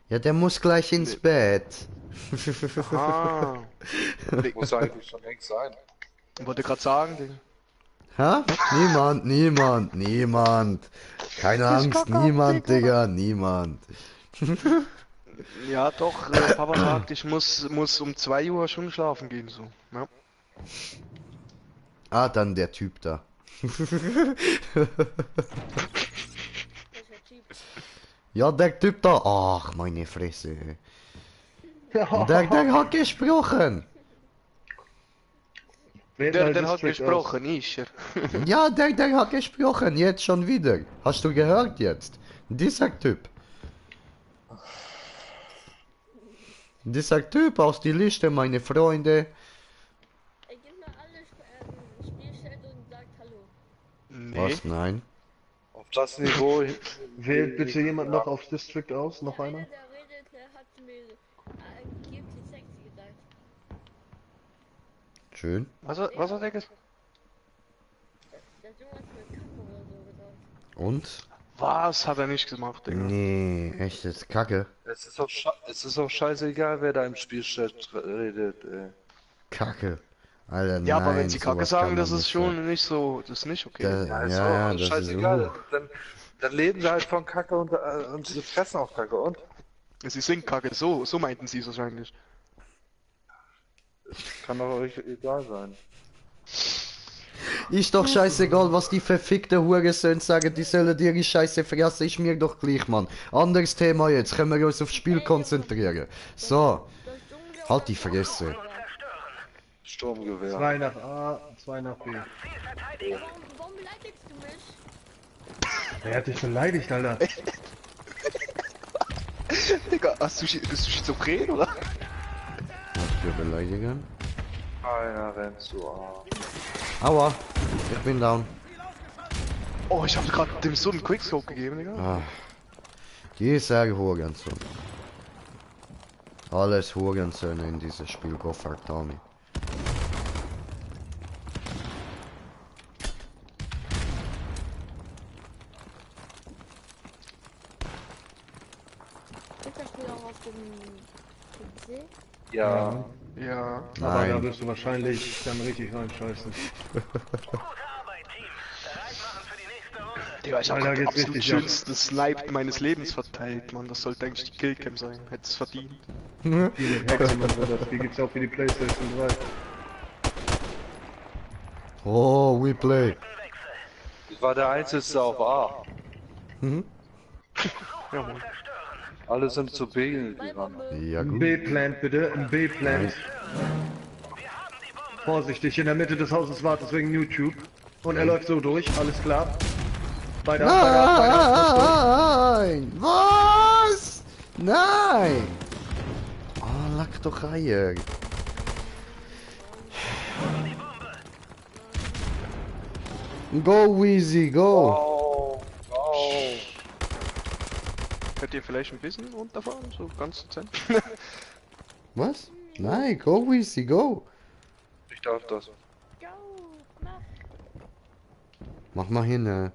[SPEAKER 1] Ja, der muss gleich ins Bett.
[SPEAKER 12] Ah.
[SPEAKER 7] Muss eigentlich schon längst sein.
[SPEAKER 12] Wollte gerade sagen, Digga.
[SPEAKER 1] Ha? Niemand. Keine Angst, niemand, Digga, niemand.
[SPEAKER 12] Ja, doch, Papa sagt, ich muss um 2 Uhr schon schlafen gehen, so. Ja.
[SPEAKER 1] Ah, dann der Typ da. Ja, der Typ da. Ach, meine Fresse. Der hat gesprochen.
[SPEAKER 12] Der hat gesprochen, ich.
[SPEAKER 1] Ja, der hat gesprochen, jetzt schon wieder. Hast du gehört jetzt? Dieser Typ. Dieser Typ aus der Liste, meine Freunde.
[SPEAKER 11] Er gibt mal alle Spielchat und sagt Hallo.
[SPEAKER 12] Nee.
[SPEAKER 1] Was? Nein.
[SPEAKER 7] Auf das Niveau.
[SPEAKER 6] Wählt bitte jemand noch aufs District aus? Noch
[SPEAKER 11] Einer,
[SPEAKER 6] einer?
[SPEAKER 11] der redet, der hat mir angeblich sexy gesagt.
[SPEAKER 1] Schön.
[SPEAKER 12] Was hat der gesagt?
[SPEAKER 11] Der hat irgendwas mit Kacke oder so gesagt.
[SPEAKER 1] Und?
[SPEAKER 12] Was hat er nicht gemacht, Digga?
[SPEAKER 1] Nee, echtes Kacke.
[SPEAKER 7] Es ist auch scheißegal, wer da im Spielchat redet, ey.
[SPEAKER 1] Kacke. Alter,
[SPEAKER 12] Ja, aber wenn
[SPEAKER 1] nein,
[SPEAKER 12] sie Kacke
[SPEAKER 1] sowas
[SPEAKER 12] sagen,
[SPEAKER 1] kann
[SPEAKER 12] das
[SPEAKER 1] man
[SPEAKER 12] ist
[SPEAKER 1] nicht
[SPEAKER 12] schon
[SPEAKER 1] sagen.
[SPEAKER 12] nicht so, das ist nicht okay.
[SPEAKER 1] Ja,
[SPEAKER 7] ist
[SPEAKER 1] ja,
[SPEAKER 7] auch
[SPEAKER 1] das ist
[SPEAKER 7] scheißegal. Dann leben sie halt von Kacke und sie fressen auch Kacke und?
[SPEAKER 12] Sie sind Kacke, so meinten sie es wahrscheinlich.
[SPEAKER 7] Kann doch euch egal sein.
[SPEAKER 1] Ist doch scheißegal, was die verfickte Hurensohn sagen, die sollen ihre Scheiße fressen, ist mir doch gleich, Mann. Anderes Thema jetzt, können wir uns aufs Spiel konzentrieren. So, halt die Fresse.
[SPEAKER 7] Sturmgewehr.
[SPEAKER 6] 2 nach A, 2 nach B.
[SPEAKER 11] Warum beleidigst du mich?
[SPEAKER 6] Wer hat dich beleidigt, Alter?
[SPEAKER 12] Digga, bist du schizophren, oder?
[SPEAKER 1] Was für Beleidigung?
[SPEAKER 7] Einer rennt zu A.
[SPEAKER 1] Aua, ich bin down.
[SPEAKER 12] Oh, ich hab gerade dem so einen Quickscope gegeben, Digga.
[SPEAKER 1] Ah, dieser Hurensohn. Alles Hurensöhne in dieses Spiel, Gott verdammt mich.
[SPEAKER 11] Gibt das Spiel auch auf dem PC?
[SPEAKER 7] Ja.
[SPEAKER 12] Ja.
[SPEAKER 6] Aber da
[SPEAKER 1] Nein.
[SPEAKER 6] wirst du wahrscheinlich dann richtig reinscheißen.
[SPEAKER 12] Digga, ich hab
[SPEAKER 6] Alter,
[SPEAKER 12] grad
[SPEAKER 6] geht's
[SPEAKER 12] absolut
[SPEAKER 6] richtig ab.
[SPEAKER 12] schönsten Snipe meines Lebens verteilt, Mann. Das sollte eigentlich die Killcam sein. Hätte es verdient.
[SPEAKER 6] Hier mit Hexe, mein Bruder. Die gibt's auch für die Playstation 3.
[SPEAKER 1] Oh, we play.
[SPEAKER 7] Ich war der Einzige auf A.
[SPEAKER 1] Mhm.
[SPEAKER 12] Ja, Mann.
[SPEAKER 7] Alle sind zu B gegangen.
[SPEAKER 1] Ja,
[SPEAKER 6] Ein
[SPEAKER 1] gut.
[SPEAKER 6] B-Plant bitte, ein B-Plant. Vorsichtig, in der Mitte des Hauses war deswegen YouTube. Und er läuft so durch, alles klar. Beide ab, beide ab, beide ab.
[SPEAKER 1] Nein! Was? Nein! Oh, lack doch Eier. Go, Weezy, go!
[SPEAKER 7] Oh, oh.
[SPEAKER 12] Könnt ihr vielleicht ein bisschen runterfahren? So ganz dezent?
[SPEAKER 1] Was? Nein, go, Weezy, go!
[SPEAKER 7] Ich darf das.
[SPEAKER 1] Mach mal hin,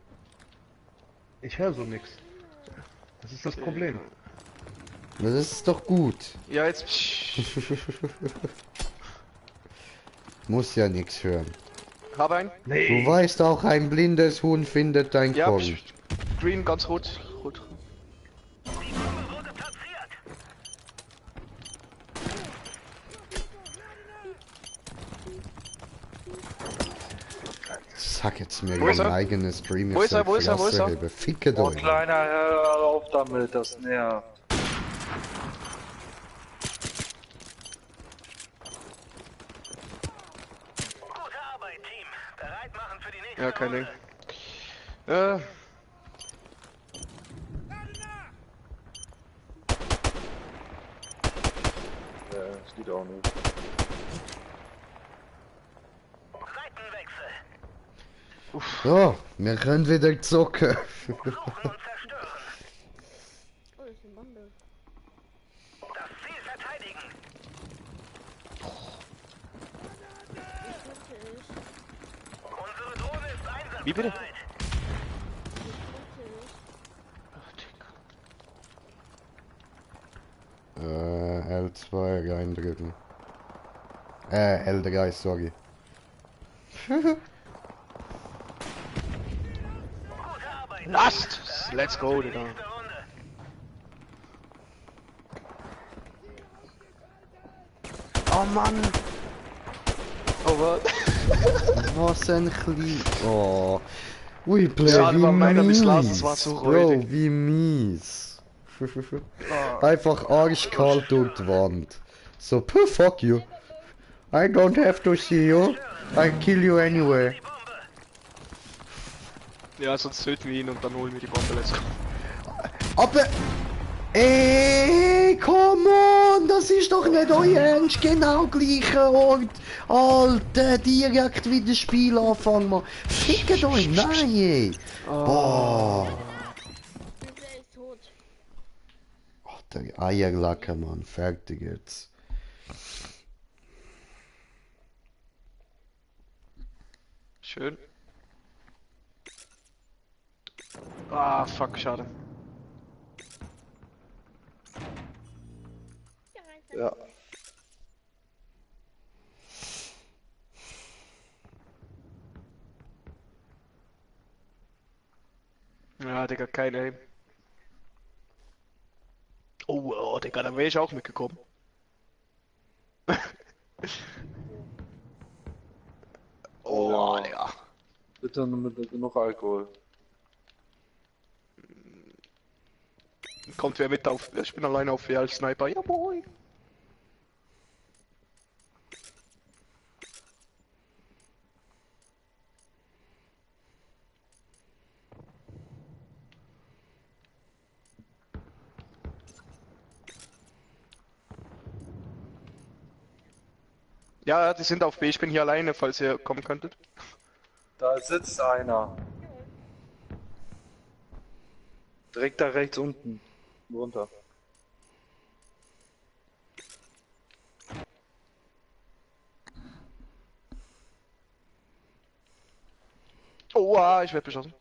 [SPEAKER 6] Ich höre so nix. Das ist das Problem.
[SPEAKER 1] Das ist doch gut.
[SPEAKER 12] Ja, jetzt.
[SPEAKER 1] Muss ja nichts hören.
[SPEAKER 12] Hab einen.
[SPEAKER 1] Du weißt auch, ein blindes Huhn findet dein
[SPEAKER 12] Ja,
[SPEAKER 1] Korn.
[SPEAKER 12] Green, ganz rot. Rot.
[SPEAKER 1] Sag jetzt mir
[SPEAKER 12] Wo ist
[SPEAKER 1] dein
[SPEAKER 12] er?
[SPEAKER 1] eigenes Stream.
[SPEAKER 12] Wo ist er? Wo ist er? Wo ist er?
[SPEAKER 1] Ficke
[SPEAKER 7] Oh,
[SPEAKER 1] doch.
[SPEAKER 7] Kleiner, hör auf damit, das nervt.
[SPEAKER 12] Ja, kein Ding.
[SPEAKER 10] Ja, das geht auch nicht.
[SPEAKER 1] So, wir können wieder zocken.
[SPEAKER 11] Oh, das ist eine Bombe.
[SPEAKER 12] Wie bitte?
[SPEAKER 1] L2 reindrücken. L3, sorry.
[SPEAKER 12] Last! Let's go, Digga. Oh Mann! Oh was?
[SPEAKER 1] Was ein klein... Oh. We play,
[SPEAKER 12] Schade,
[SPEAKER 1] wie
[SPEAKER 12] war meiner
[SPEAKER 1] mies.
[SPEAKER 12] misslas, das war so
[SPEAKER 1] Bro,
[SPEAKER 12] räudig.
[SPEAKER 1] wie mies. Einfach arschkalt durch die Wand. So, puh, fuck you. I don't have to see you. I kill you anyway.
[SPEAKER 12] Ja, sonst töten wir ihn und dann holen wir die Bombe. Let's go.
[SPEAKER 1] Aber... Ey, come on, das ist doch nicht euer Ernst, genau gleicher Ort. Alter, direkt wieder das Spiel anfangen, Mann. Fickt euch, nein, ey. Boah.
[SPEAKER 11] Der ist tot.
[SPEAKER 1] Ach, der Eierlacker, Mann, fertig jetzt.
[SPEAKER 12] Schön. Ah, fuck, schade.
[SPEAKER 7] Ja.
[SPEAKER 12] Ja, Digga, kein Aim. Oh, Digga, da wäre ich auch mitgekommen. Oh, Digga.
[SPEAKER 7] Bitte mit genug Alkohol.
[SPEAKER 12] Kommt wer mit auf? Ich bin alleine auf wer als Sniper. Ja, boy. Ja, die sind auf B. Ich bin hier alleine, falls ihr kommen könntet.
[SPEAKER 7] Da sitzt einer. Direkt da rechts unten. Runter.
[SPEAKER 12] Oh, ich werde beschossen.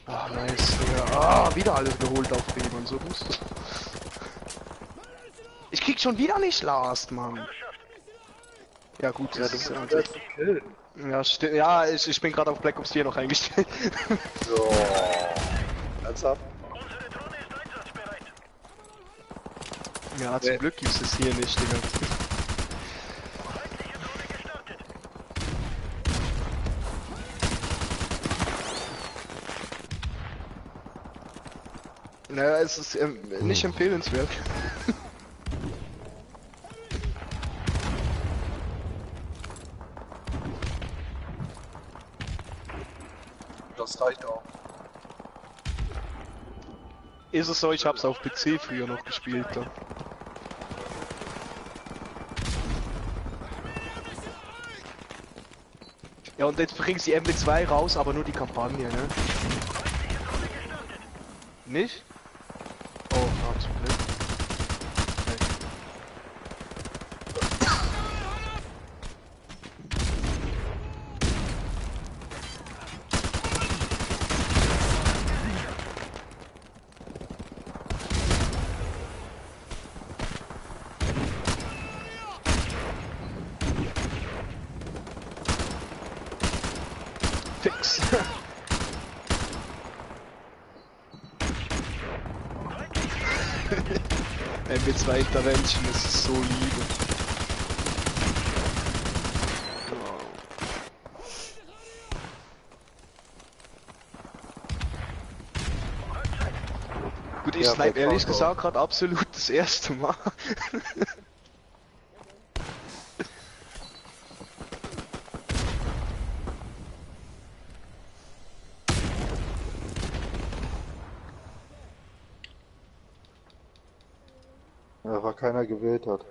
[SPEAKER 12] Ah, nice. Ja, wieder alles geholt auf B, man, so muss das. Ich krieg schon wieder nicht Last, Mann. Ja gut, das ist also, ja, ja, ich bin gerade auf Black Ops 4 noch eingestellt.
[SPEAKER 7] So. Ernsthaft?
[SPEAKER 12] Ja, zum Glück gibt's es hier nicht, Digga. Naja, es ist nicht empfehlenswert.
[SPEAKER 7] Das reicht auch.
[SPEAKER 12] Ist es so, ich hab's auf PC früher noch gespielt dann. Ja, und jetzt bringen sie MW2 raus, aber nur die Kampagne, ne? Nicht? Oh, zum Glück. Fix. MW2 Intervention ist so liebe. Gut, ich snipe ehrlich gesagt gerade absolut das erste Mal.
[SPEAKER 7] Ja, weil keiner gewählt hat.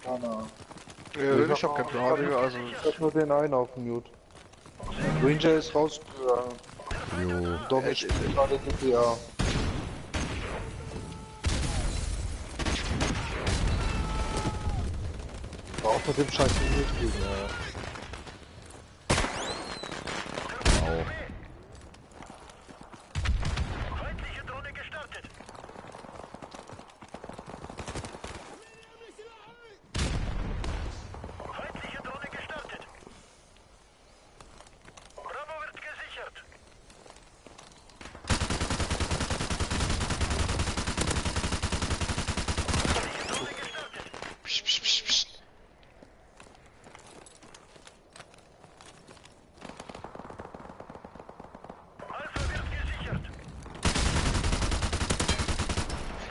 [SPEAKER 7] Keiner.
[SPEAKER 12] Ja, ich hab keinen Plan, Digga, also.
[SPEAKER 7] Ich hab nur den einen auf Mute. Ranger ist rausgegangen.
[SPEAKER 1] Jo.
[SPEAKER 7] Dom, ich spiele gerade GTA. Auch mit dem scheiß Mute, ja.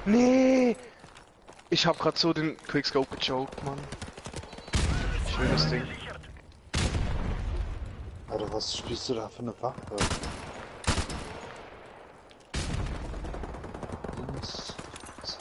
[SPEAKER 12] Nee! Ich hab grad so den Quickscope gechoked, Mann. Schönes Ding.
[SPEAKER 7] Alter, was spielst du da für eine Waffe? Links, C.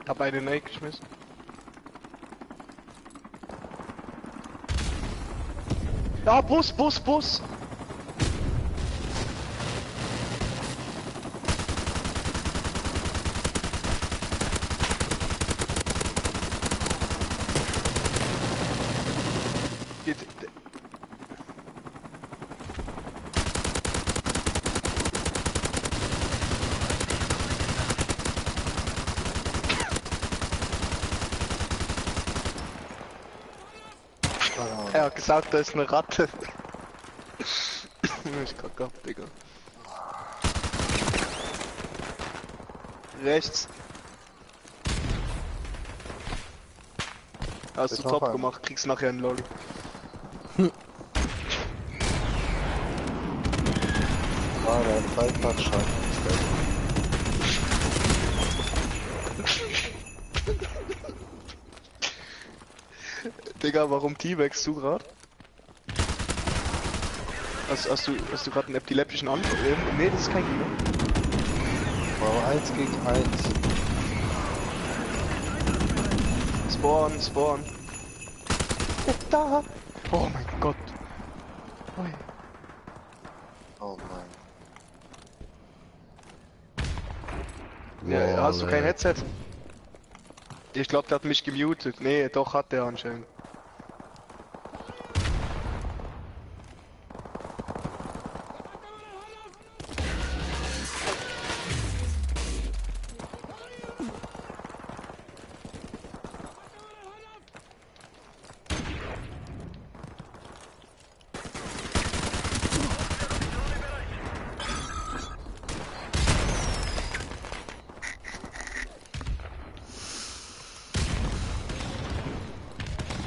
[SPEAKER 12] Hab eine Nate geschmissen. Ja, Bus! Er hat gesagt, da ist eine Ratte. Ich kack ab, Digga. Rechts. Hast du top gemacht, kriegst nachher einen Lolli.
[SPEAKER 7] Ah, der Dreifachscheiß.
[SPEAKER 12] Digga, warum T-Bags du grad? Hast du gerade einen epileptischen Anfall? Nee, das ist kein Gegner.
[SPEAKER 7] Aber 1 gegen 1.
[SPEAKER 12] Spawn. Da! Oh mein Gott. Ui.
[SPEAKER 7] Oh nein.
[SPEAKER 12] Ja, hast du kein
[SPEAKER 1] ey.
[SPEAKER 12] Headset? Ich glaube, der hat mich gemutet. Nee, doch hat der anscheinend.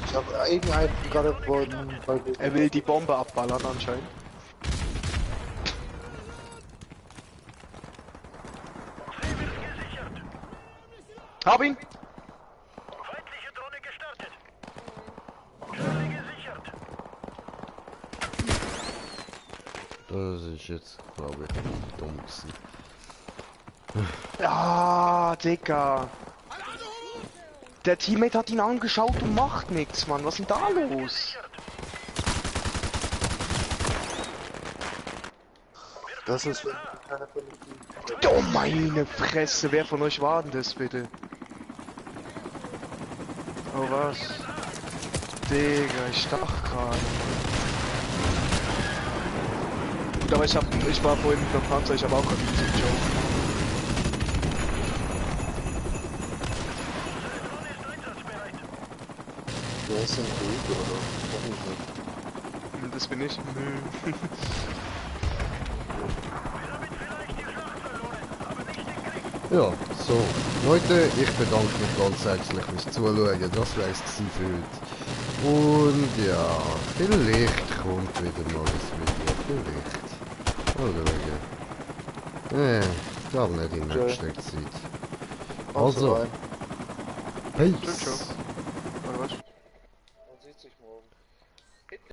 [SPEAKER 7] Ich habe irgendeinen gerade bei
[SPEAKER 12] Er will die Bombe abballern anscheinend. Hab ihn!
[SPEAKER 3] Feindliche Drohne gestartet. Drohne gesichert.
[SPEAKER 1] Das ist jetzt, glaube ich, dumm gewesen.
[SPEAKER 12] Ja, Digga. Der Teammate hat ihn angeschaut und macht nichts, Mann. Was ist denn da los?
[SPEAKER 7] Das ist keiner von den
[SPEAKER 12] Oh meine Fresse, wer von euch war denn das bitte? Oh was? Digga, ich dachte gerade. Gut, aber ich war vorhin mit dem Panzer, ich habe auch gerade diesen Joke.
[SPEAKER 7] Wer ist denn gut oder? Doch nicht.
[SPEAKER 12] Das bin ich.
[SPEAKER 1] Ja, so. Leute, ich bedanke mich ganz herzlich fürs Zuschauen. Das wär's gewesen für heute. Und ja, vielleicht kommt wieder mal ein Video. Vielleicht. Mal schauen. Ich glaube nicht in nächster Zeit. Also,
[SPEAKER 7] rein.
[SPEAKER 1] peace.
[SPEAKER 12] Oder was?